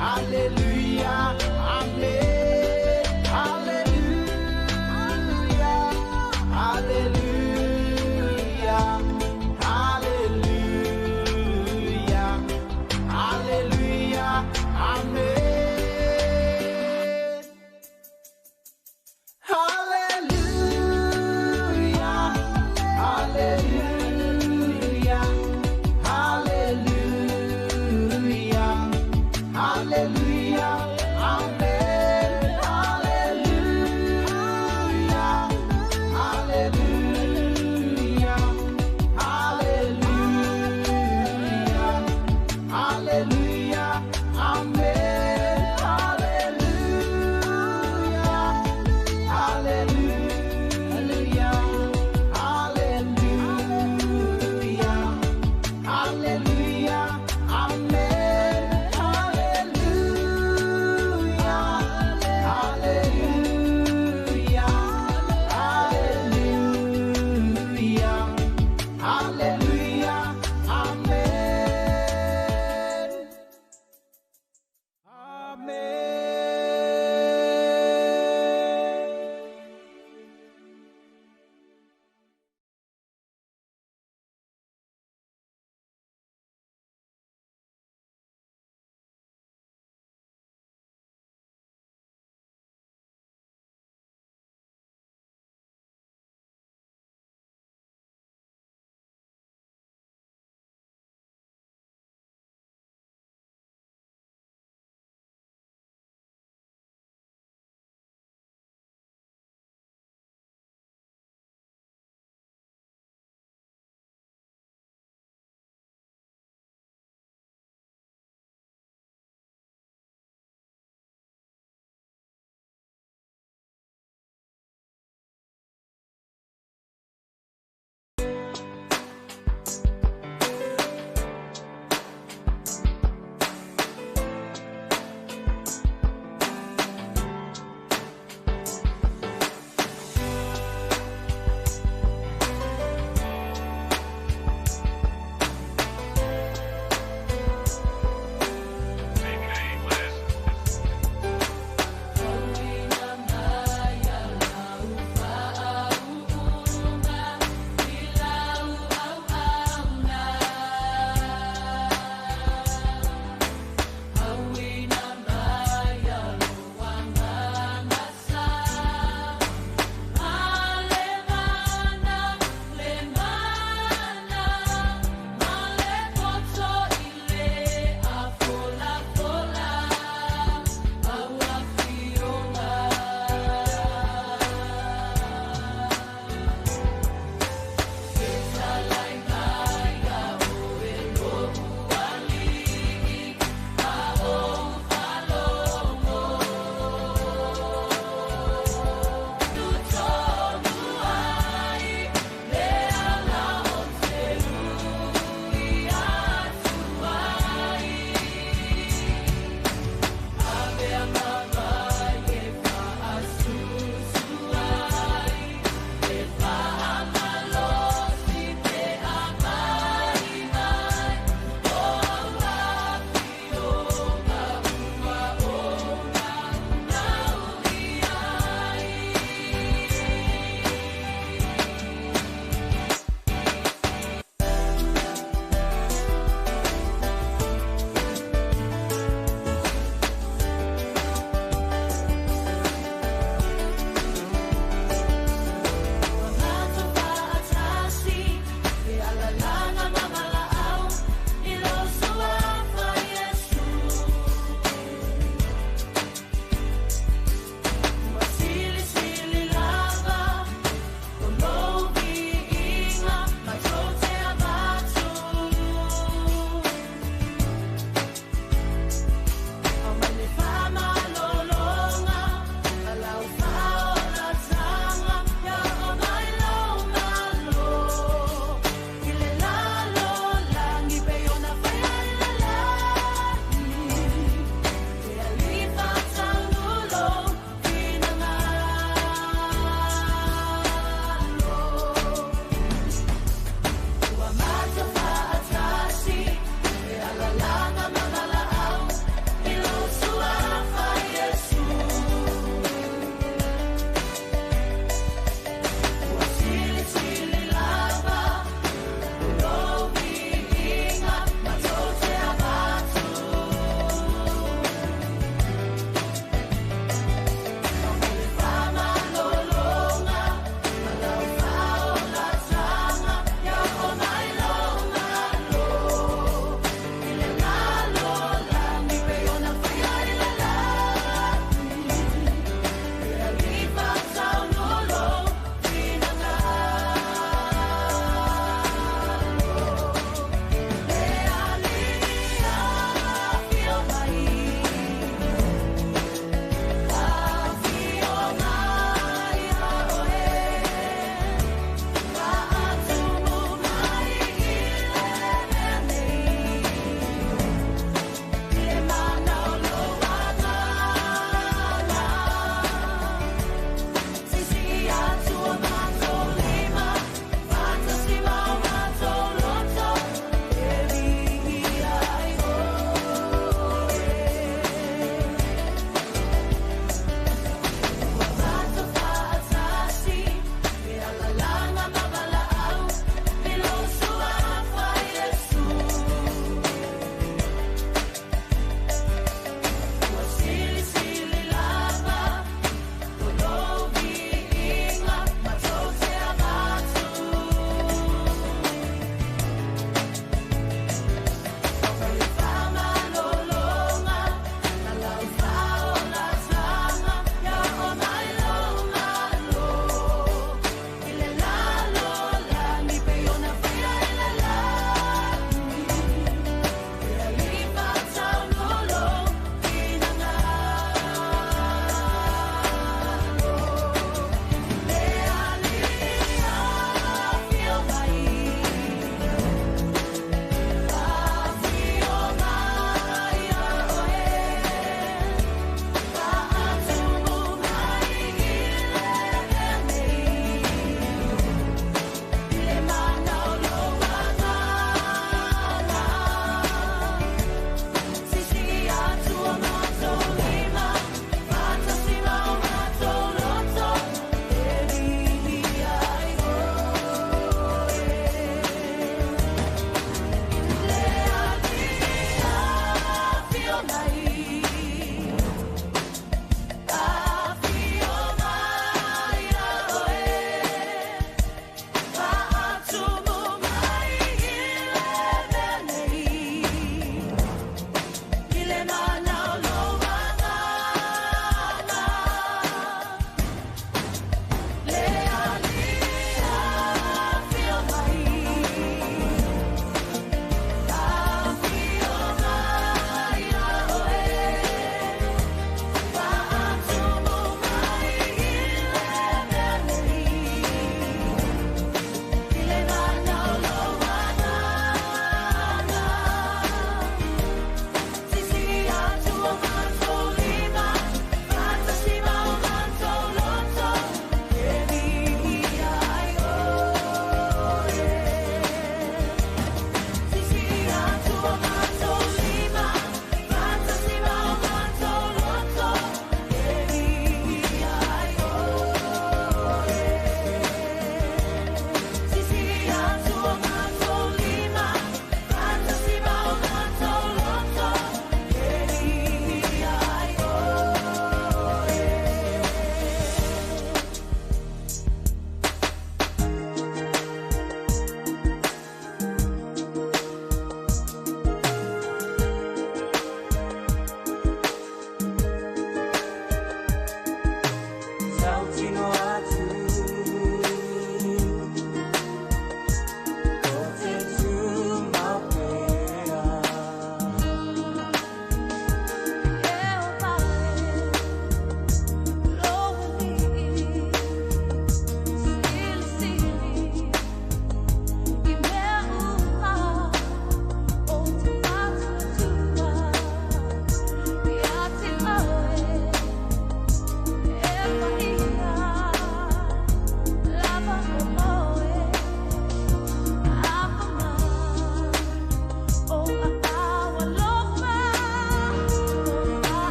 haleluia, amen. Haleluia, haleluia, haleluia, haleluia, amen. Haleluia, haleluia.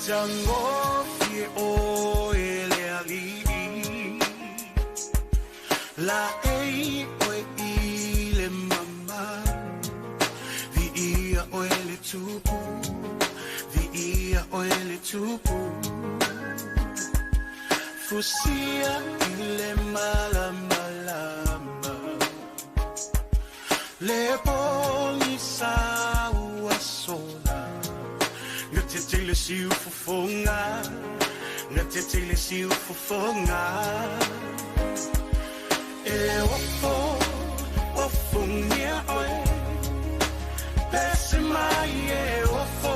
Tagofi e oe le Alii, laei oe i le mama. Viia oe le Tupu, viia oe le Tupu. Fusia i le malamalama le poni sa ua sola. Gata i le siufofoga, gata i le siufofoga. E ofo, ofogia oe. Pese mai e ofo,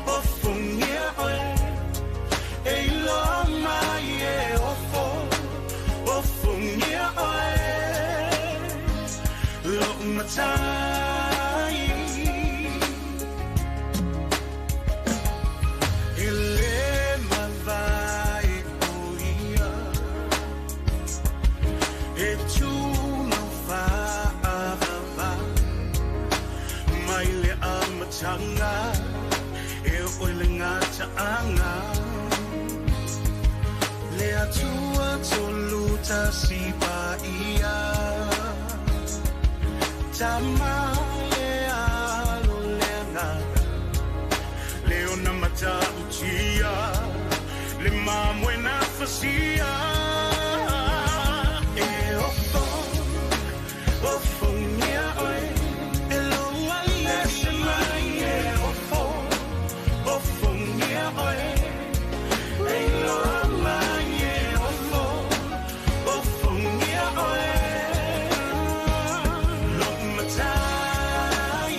ofogia oe. E iloa mai e ofo, ofogia oe. Loʻu matai. E le mavae o ia, e tu mau faavavau mai le amataga, e oe le gataaga. Le Atua tolu tasi paia, Tama, le Alo, le Agaga, le ona matautia, le mamoe na fasia. E ofo, ofogia oe. E lou Alii, pese mai e ofo, ofogia oe. E iloa mai e ofo, ofogia oe. Loʻu matai.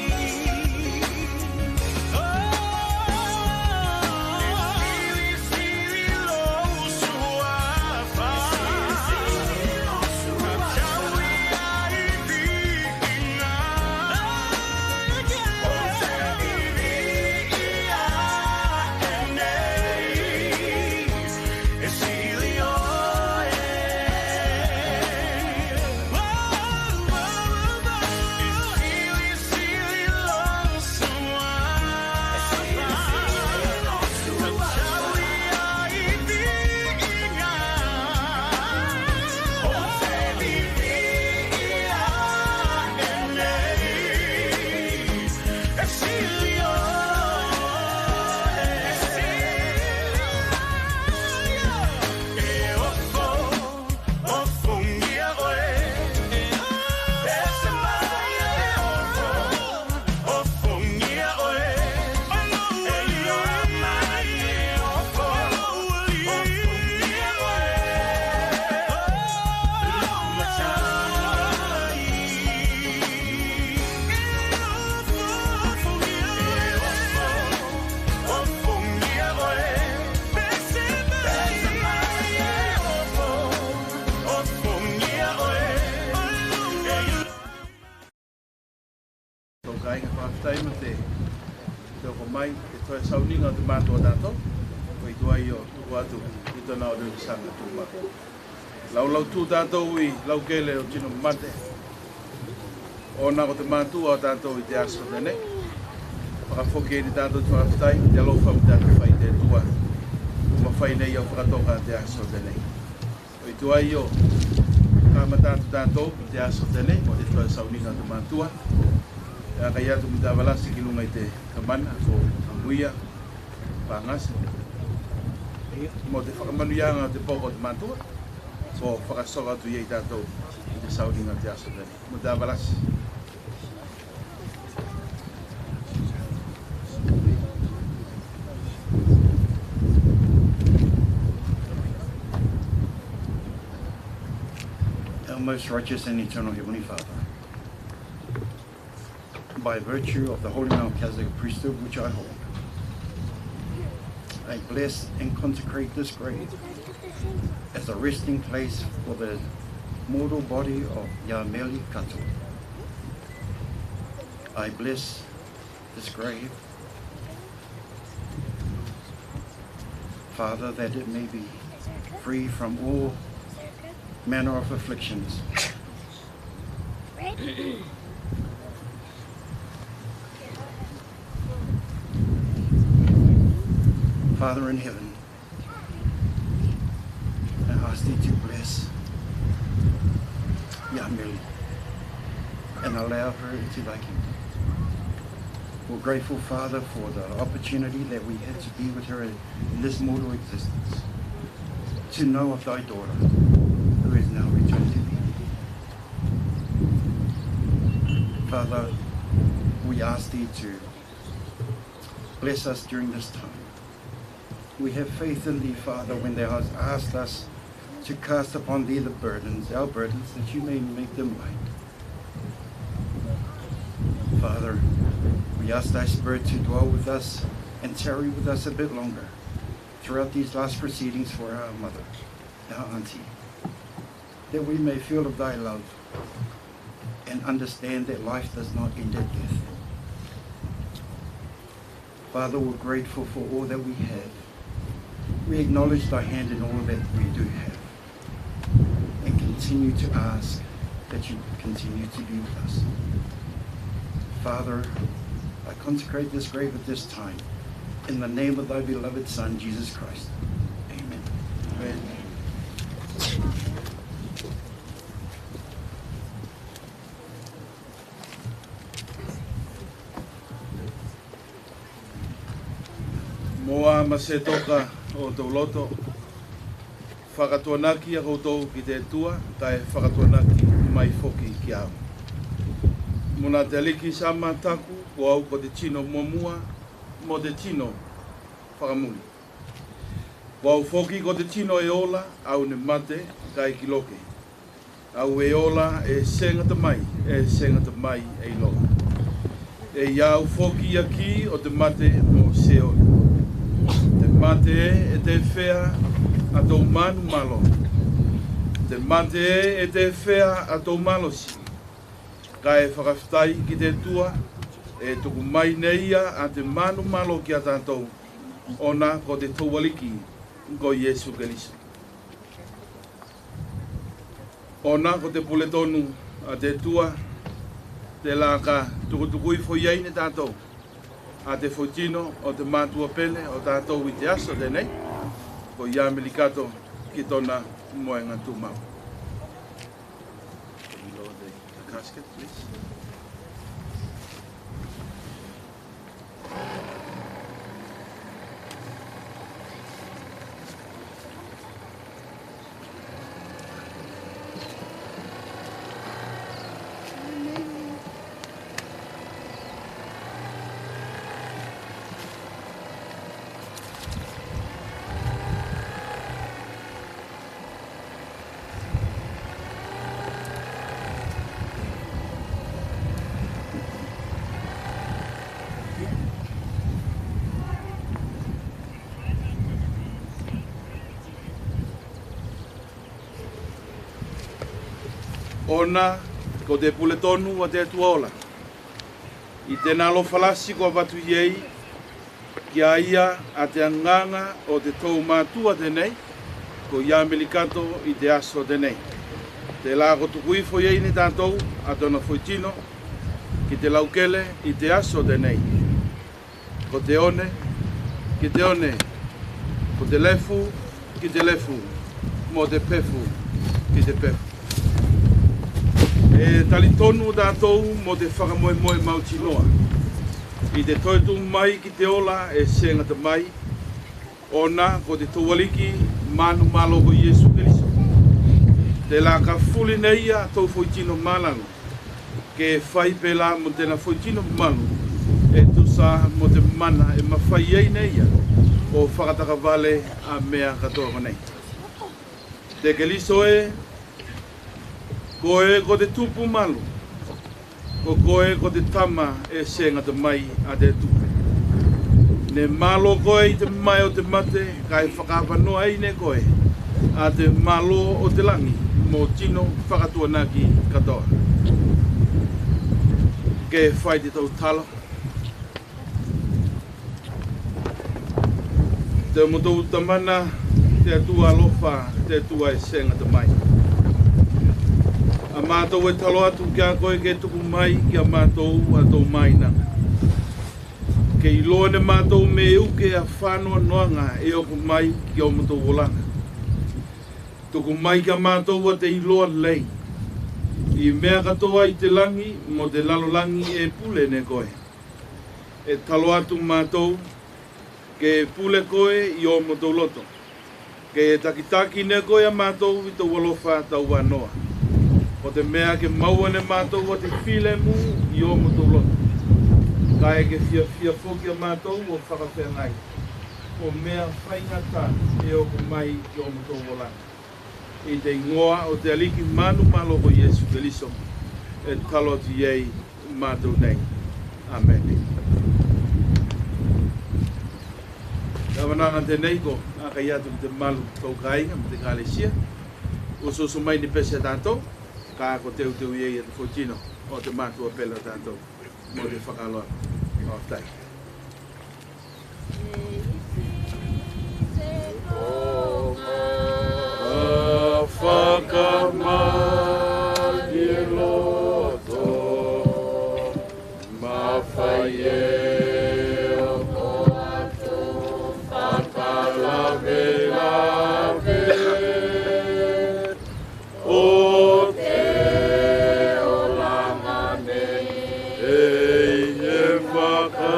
Tou kaiga, fakafetai mo te oko mai i te toe sauniga o te matua o tatou. Koi tuai o tuku atu i tona o le saga tumaku. Laulau tu tatou i laukele o tino mate. Ona ko te matua o tatou i te aso tenei. Fakafoki ei tatou te fakafetai, te alofa mo te atufai te Atua. Ua mafai nei o fakatoka te aso tenei. Koi tuai o kamata atu tatou i te aso tenei mo te toe sauniga o te matua. E akai atu mo te avalasi ki luga i te kamana ko Amuia Pagasi mo te fakamanuiaga o te poko o te matua. Ko fakasoa atu i ei tatou i te sauniga o te aso tenei mo te avalasi. Our most righteous and eternal Heavenly Father, by virtue of the Holy Melchizedek priesthood which I hold, I bless and consecrate this grave as a resting place for the mortal body of Yameli Kato. I bless this grave, Father, that it may be free from all manner of afflictions. Father in heaven, I ask thee to bless Yamil and allow her into thy kingdom. We're grateful, Father, for the opportunity that we had to be with her in this mortal existence, to know of thy daughter, who is now returned to thee. Father, we ask thee to bless us during this time. We have faith in thee, Father, when thou hast asked us to cast upon thee the burdens, our burdens, that you may make them light. Father, we ask thy Spirit to dwell with us and tarry with us a bit longer throughout these last proceedings for our mother, our auntie, that we may feel of thy love and understand that life does not end at death. Father, we're grateful for all that we have. We acknowledge thy hand in all that we do have, and continue to ask that you continue to be with us. Father, I consecrate this grave at this time in the name of thy beloved Son, Jesus Christ. Amen. Amen. Mo a masetoka o tou loto, fakatuanaki a koutou ki te Atua, kae fakatuanaki mai foki ki a au. Mo na te Aliki sa mataku, ko au ko te tino muamua mo te tino fakamuli. Ko au foki ko te tino e ola, au ne mate kae kiloke. Au e ola e se gata mai, e se gata mai eiloa. E i a au foki a ki o te mate mo Seoli. Te mate e, e te fea a tou manumalo? Te mate e, e te fea a tou malosi? Kae fakafetai ki te Atua, e tuku mai ne ia a te manumalo ki a tatou, ona ko te tou Aliki ko Iesu Keliso. Ona ko te pule tonu a te Atua, tela ka tukutuku ifo i ei ne tatou a te foitino o te matua pele o tatou i te aso tenei, ko Iamelikato Kitona Moega Tumau. Below the casket, please. Ona ko te pule tonu a te Atua ola, i tena alofa lasi ko avatu i ei ki a ia a te agaga o te tou matua tenei, ko Iamelikato i te aso tenei. Tela ko tuku ifo i ei ne tatou a tona foitino ki te laukele i te aso tenei. Ko te one ki te one, ko te lefu ki te lefu, mo te pefu ki te pefu. E talitonu tatou mo te fakamoemoe mautinoa i te toe tu mai ki te ola e se gata mai, ona ko te tou Aliki manumalo ko Iesu Keliso. Tela ka fuli ne ia tou foitino malalo, ke fai pela mo tena foitino malu, e tusa mo te mana e mafai ei ne ia o fakatakavale a mea katoa konei. Te Keliso e, koe ko te tupu malu, ko koe ko te tama e se gata mai a te Atua. Ne malo koe i te mae o te mate, kae fakaavanoa ei ne koe a te malo o te lagi mo tino fakatuanaki katoa. Ke fai te tou talo. Te motou Tamana, te Atua alofa, te Atua e se gata mai. A matou e talo atu ki a koe ke tuku mai ki a matou a tou mainaga. Ke iloa ne matou me uke a fanoanoaga e oko mai ki o motou olaga. Tuku mai ki a matou a te iloa lei i mea katoa i te lagi mo te lalolagi e pule ne koe. E talo atu matou ke pule koe i o motou loto. Ke takitaki ne koe a matou i tou alofa tauanoa. Ko te mea ke maua ne matou a te filemu i o motou loto. Kae ke fiafia foki a matou o fakafeagai mo mea faigata e oko mai i o motou olaga. I te igoa o te Aliki manumalo ko Iesu Keliso e talo atu i ei matou nei. Amene. Te amanaga tenei ko akai atu ki te malu tou kaiga mo te ekalesia. Usuusu mai ne pese a tatou, kae ko teuteu i ei a te foitino o te matua pele o tatou mo te fakaaloalo. Faafetai. O te olaga nei e fakamataku,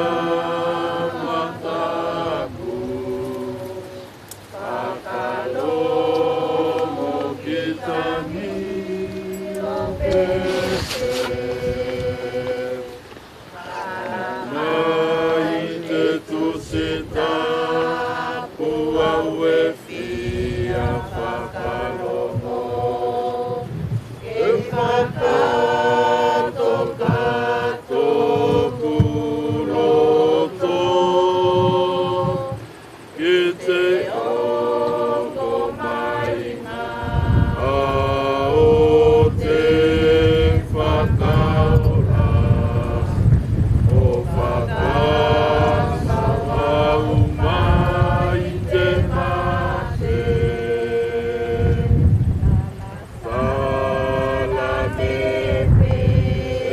fakalogo ki tagi o pese. Mai te Tusi Tapu au e fia fakalogo, e fakatoka toku loto ki te oko mai a o te Fakaola, o fakasaua au mai te mate. Tala me pe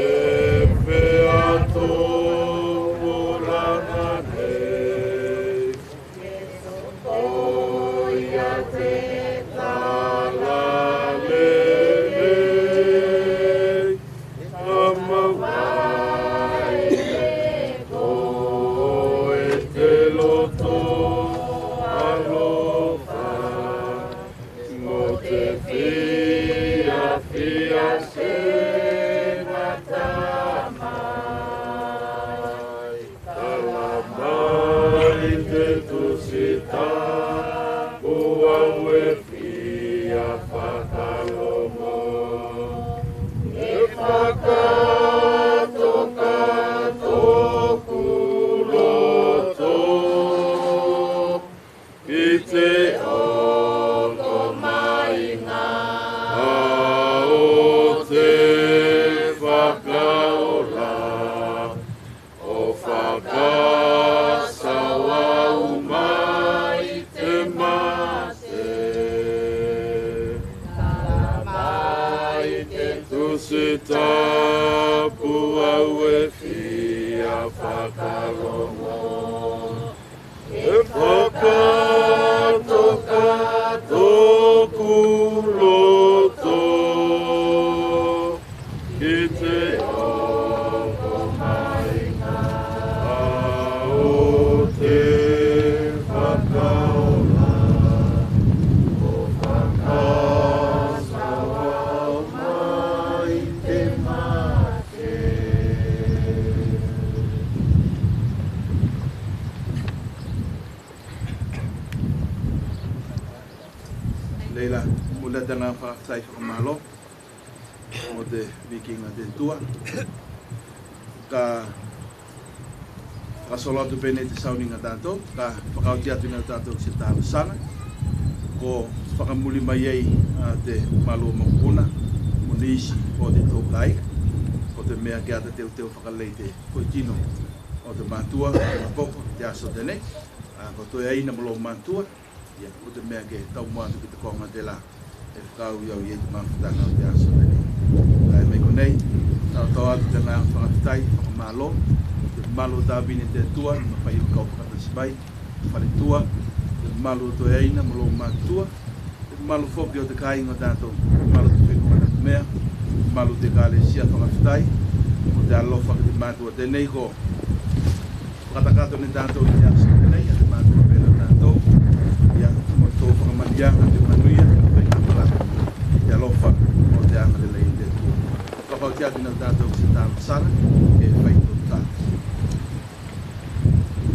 e fea tou olaga nei. Ko ia te tala lelei, ka maua e koe te loto alofa, mo te fiafia se gata mai. Tala mai te Tusi Tapu au e fia fakalogo, e fakatoka toku loto ki te oko mai a o te Fakaola, o fakasaua au mai te mate. Tala mai te Tusi Tapu au e fia fakalogo, e fakatoka toku loto ki te oko mai a o te Fakaola, o fakasaua au mai te mate. Leila, mo te taga faafetai fakamalo mo te vikiga a te Atua. Ka fakasolo atu penei te sauniga a tatou, ka fakaoti atu nei a tatou se talosaga ko fakamuli mai ei a te malu o makukuna mo nisi o te tou kaiga. Ko te mea ke ata teuteu fakalei te foitino o te matua o te makoko i te aso tenei. A ko toe aina mo lou matua, ia ko te mea ke taumua atu ki te koga tela e fakaaui au i ei te mafutaga o te aso tenei. Kae mai konei, Taotaoa atu te agaga fakafetai, fakamalo. Te mamalu o Tavini te Atua, ne mafai o kau fakatasi mai. Faletua, te mamalu o Toeaina mo lou matua, te mamalu foki o te kaiga o tatou, te mamalu o te fenua o Natumea, te mamalu o te Ekalesia, fakafetai mo te alofa ki te matua tenei ko fakatakato ne tatou i te aso tenei, a te matua pela tatou, ia mo tou fakamanuiaga, te manuia, te faiga malaga, te alofa mo te agalelei o te Atua. Fakaoti atu nei tatou ki se talosaga e fai tou talo.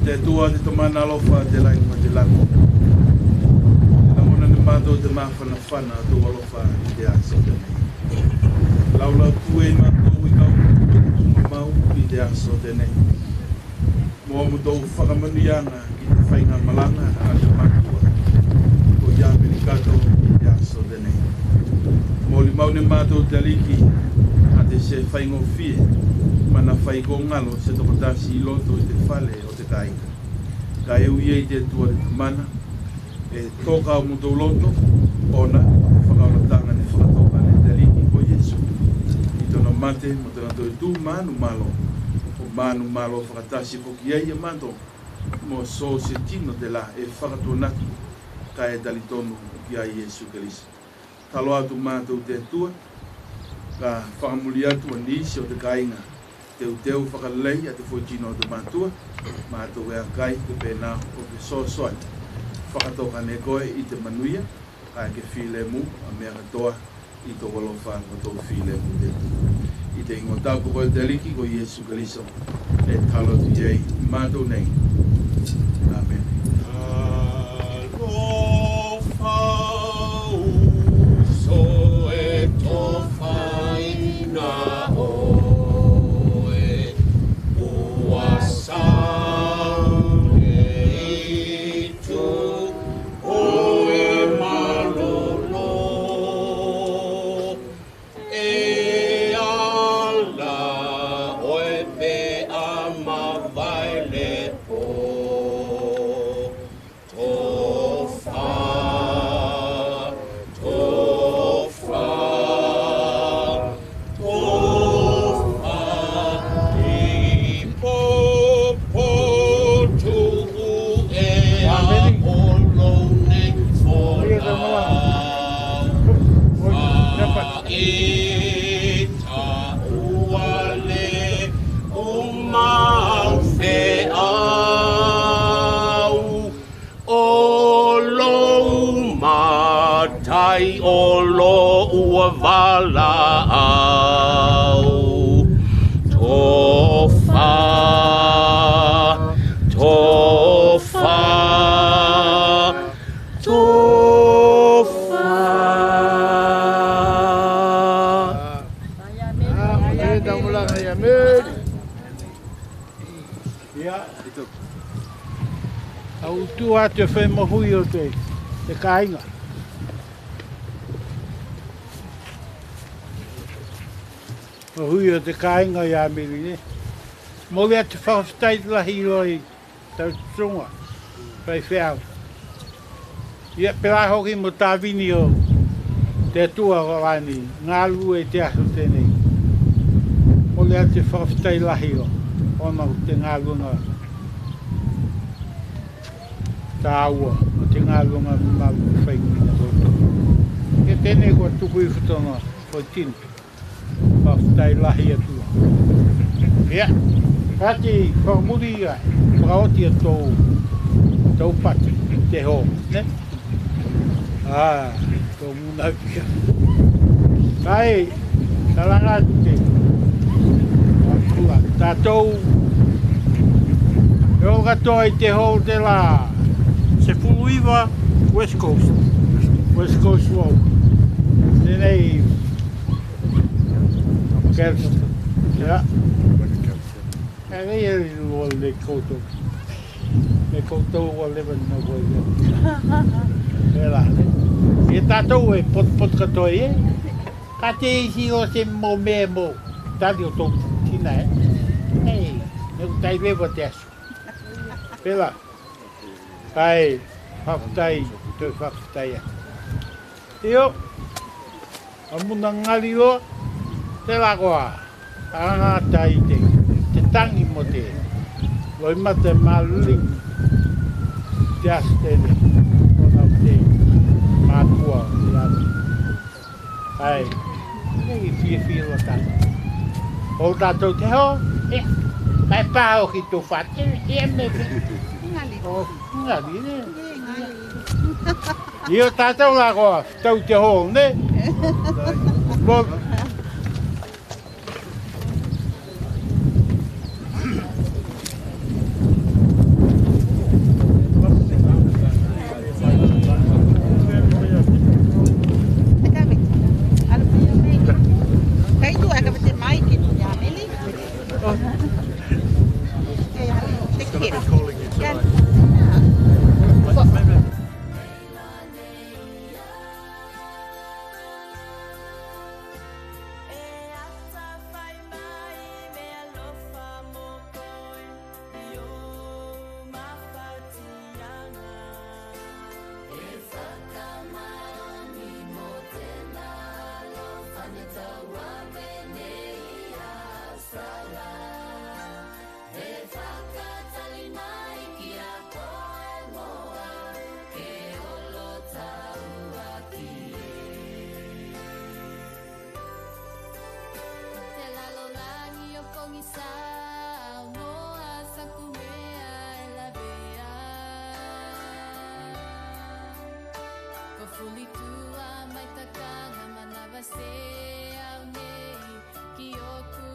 Te Atua, te Tamana alofa, te lagi mo te lagi. Te lagona ne matou te mafanafana o tou alofa i te aso tenei. Laulau tu ei matou i kau i te tuugamau i te aso tenei. Mo motou fakamanuiaga i te faiga malaga a te matua ko ia Pelikato i te aso tenei. Molimau ne matou te Aliki a te se faigofie, manafai ko galo se tokotasi i loto i te fale o te kaiga. Kae ui ei te Atua te Tamana, e toka o motou loto, ona ko te fakaolataga ne fakatoka ne te Aliki ko Iesu i tona mate mo tona toe tu manumalo, ko manumalo fakatasi foki ei a matou mo so se tino tela e fakatuanaki kae talitonu ki a Iesu Keliso. Talo atu matou te Atua, ka fakamuli atu a nisi o te kaiga, teuteu fakalelei a te foitino o te matua, matou e akai ke penā o fesoasoani fakatoka ne koe i te manuia, kae ke filemu a mea katoa i tou alofa mo tou filemu te Atua. I te igoa tapu o koe te Aliki ko Iesu Keliso e talo atu i ei matou nei. Amene. Alofa uso e tofaina oe, ua sau e itu oe malolo. E ala oe pe a mavae le po. Tofa, tofa, tofa. I popotuku e a olou nei folau. Fa i taua le umau feau, o lou matai o lou valaau. Tofa, tofa, tofa. Ia, au tu atu e fai mahui o te, te kaiga. Mahui o te kaiga ia Meli ne. Moli atu fakafetai lahi loa i tau tutuga, faifeau. Ia, pela hoki mo Tavini o te Atua ko lani galue i te aso tenei. Moli atu te fakafetai lahi o, ona ko te galuega taua, ko te galuega mamalu e fai ki a koutou. Ia tenei ko tuku i fotona foitino. Fakafetai lahi atu. Ia, kati fakamuli ia, fakaoti a tou, tou pati te ho, ne? A, tou muna pia. Kae talaga atu te, tatou e o katoa i te ho tela sefulu iva West Coast, West Coast Road. Tenei Kelston. Ia. E nei e lua le koutou. Me koutou ua leva na ua ia. Pela. E tatou e potpot katoa e. Ka te isi o se mo me mo. Tali o tou tina e. Ei, me utai leva te aso. Pela. Kae, fakafetai, toe fakafetai a. Io, a muna gali loa, tela koa. Agata i te, te tagi mo te loimata e maluligi te aso tenei, ona o te matua o te alo. Ae, nei fiafia loa tatou. O tatou te ho, e, kae pa o ki tou faatele, e me. Gali. O, gali, ne. Io tatou la ko tau te ho, ne. Mo Te lalolagi o pogisā, o Sakumea e lavea. Ko fuli tua mai takaga manava se au nei ki oku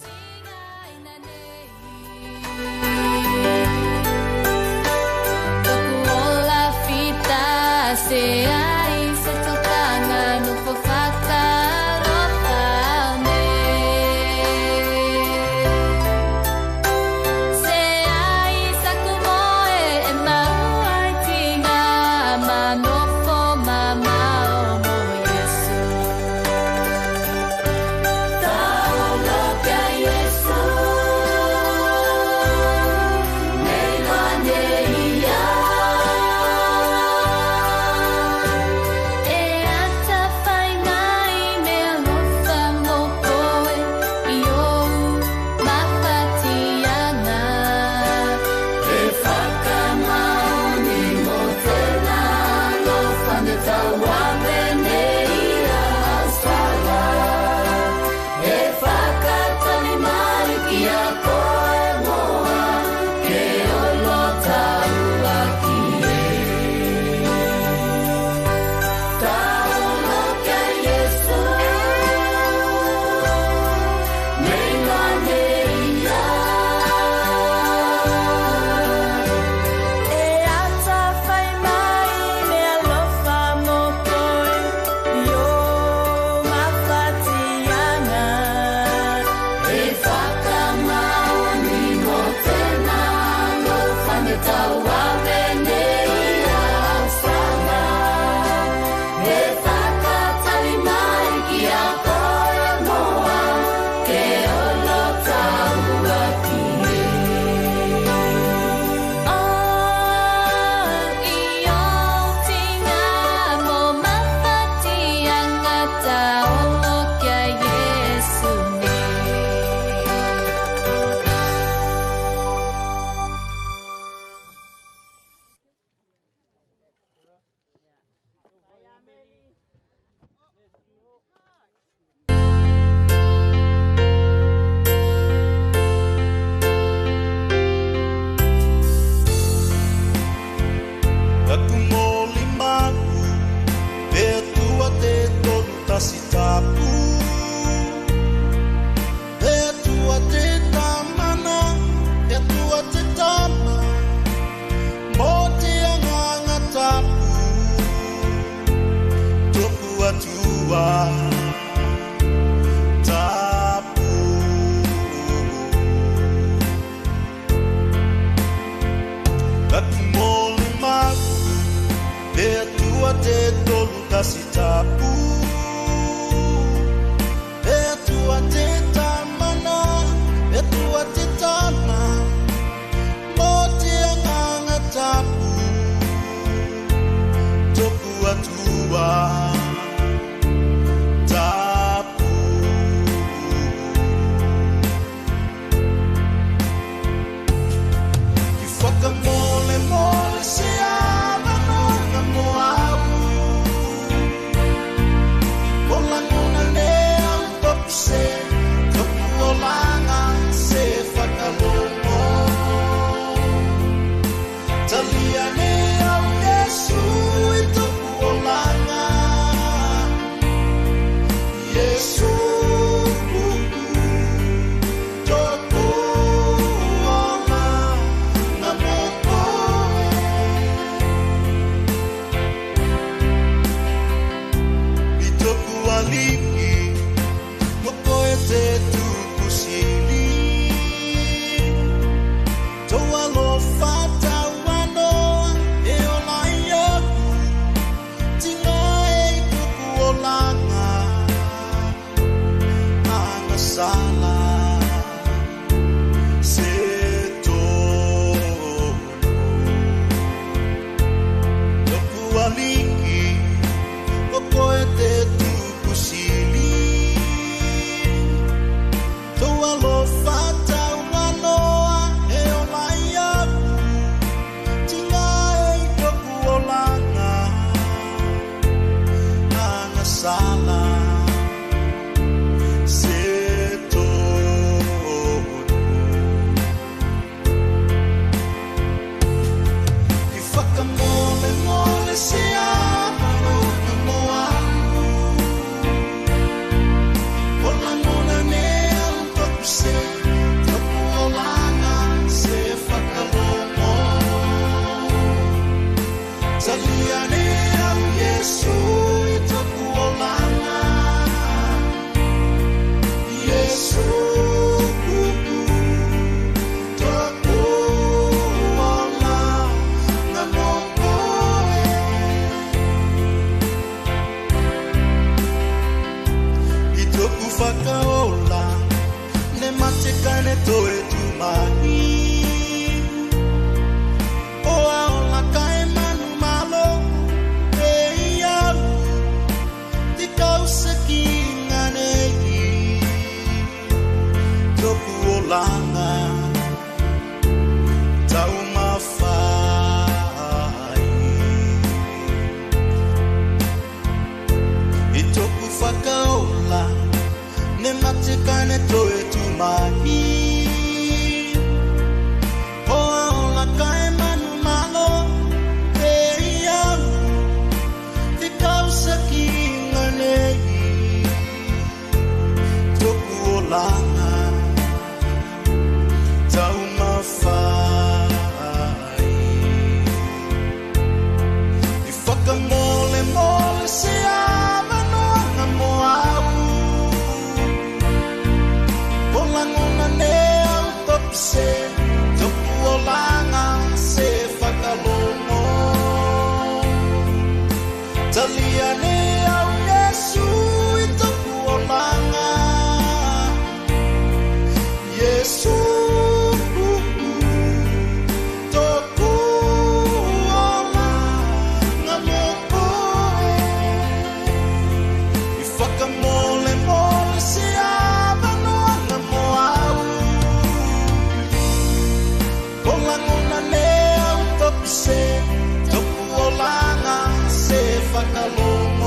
tigaina nei. Toku ola fita, seai se takaga nofo fakaalofa nei. Seai saku moe e maua i tiga ma nofo mamao mo Iesu. Taku molimau, pe Atua te Tolu Tasi Tapu. Pe Atua te Tamana, pe Atua te Tama, mo te Agaga Tapu. Toku Atua tapu. Taku molimau, pe Atua te Tolu Tasi Tapu. Pe Atua te Tamana, pe Atua te Tama, mo te Agaga Tapu. Toku Atua Iesu, toku olaga mo koe. I toku Aliki, ko koe te tuku sili. Tou alofa tauanoa e ola i aku, tiga ei toku olaga, agasala se tonu. Toku Aliki, ko koe te tuku sili. Tou alofa tauanoa e ola i aku, tiga ei toku olaga, agasala se tonu. I fakamolemole se avanoaga mo au. Ko lagona ne au toku seli, toku olaga se fakalogo. Talia ne au Iesu i toku olaga. Iesu, toku olaga mo koe. I toku Fakaola ne mate kae ne toe tu mai. O a ola kae manumalo ei au, te kau se kiga nei. Toku olaga taumafai. I toku Fakaola ne mate kae ne toe tu mai. O a ola kae manumalo ei au, te kau se kiga nei. Toku olaga taumafai. I fakamolemole se avanoaga mo au. Ko lagona ne au toku seli, toku olaga se fakalogo. Talia ne au Iesu i toku olaga. Iesu, toku olaga mo koe. I fakamolemole se avanoaga mo au. Ko lagona ne au toku seli, toku olaga se fakalogo.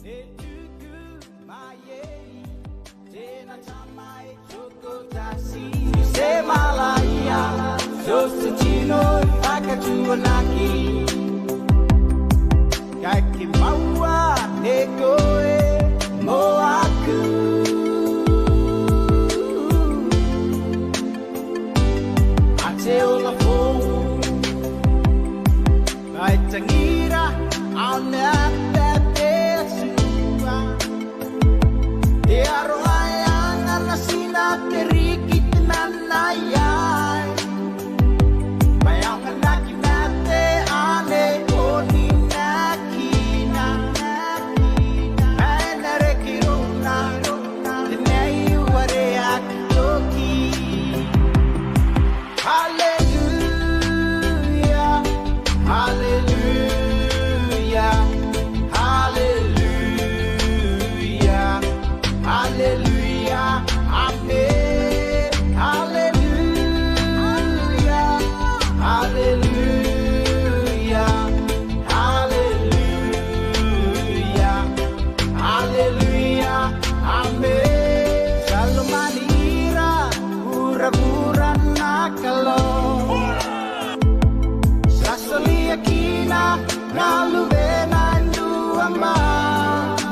E tuku mai ei tena tama e tokotasi, se malaia, so se tino e fakatuanaki. Kae ke maua ne koe mo aku a te ola fou. Kae tagira au ne a pepe atua. E aro ae ana na sina te riki te nana i ai. Mai au kanaki mate ane o ni nakina. Ae na reki rona tenei ua reaki toki. Haleluia, haleluia, haleluia, haleluia, amen. Haleluia, haleluia, haleluia, haleluia, amen. Sa lomani ira vuravura na Kalou. Sa solia kina na Luvena e dua mai.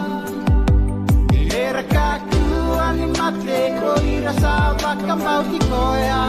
Era kakua ni mate ko ira sa vakabauti koya.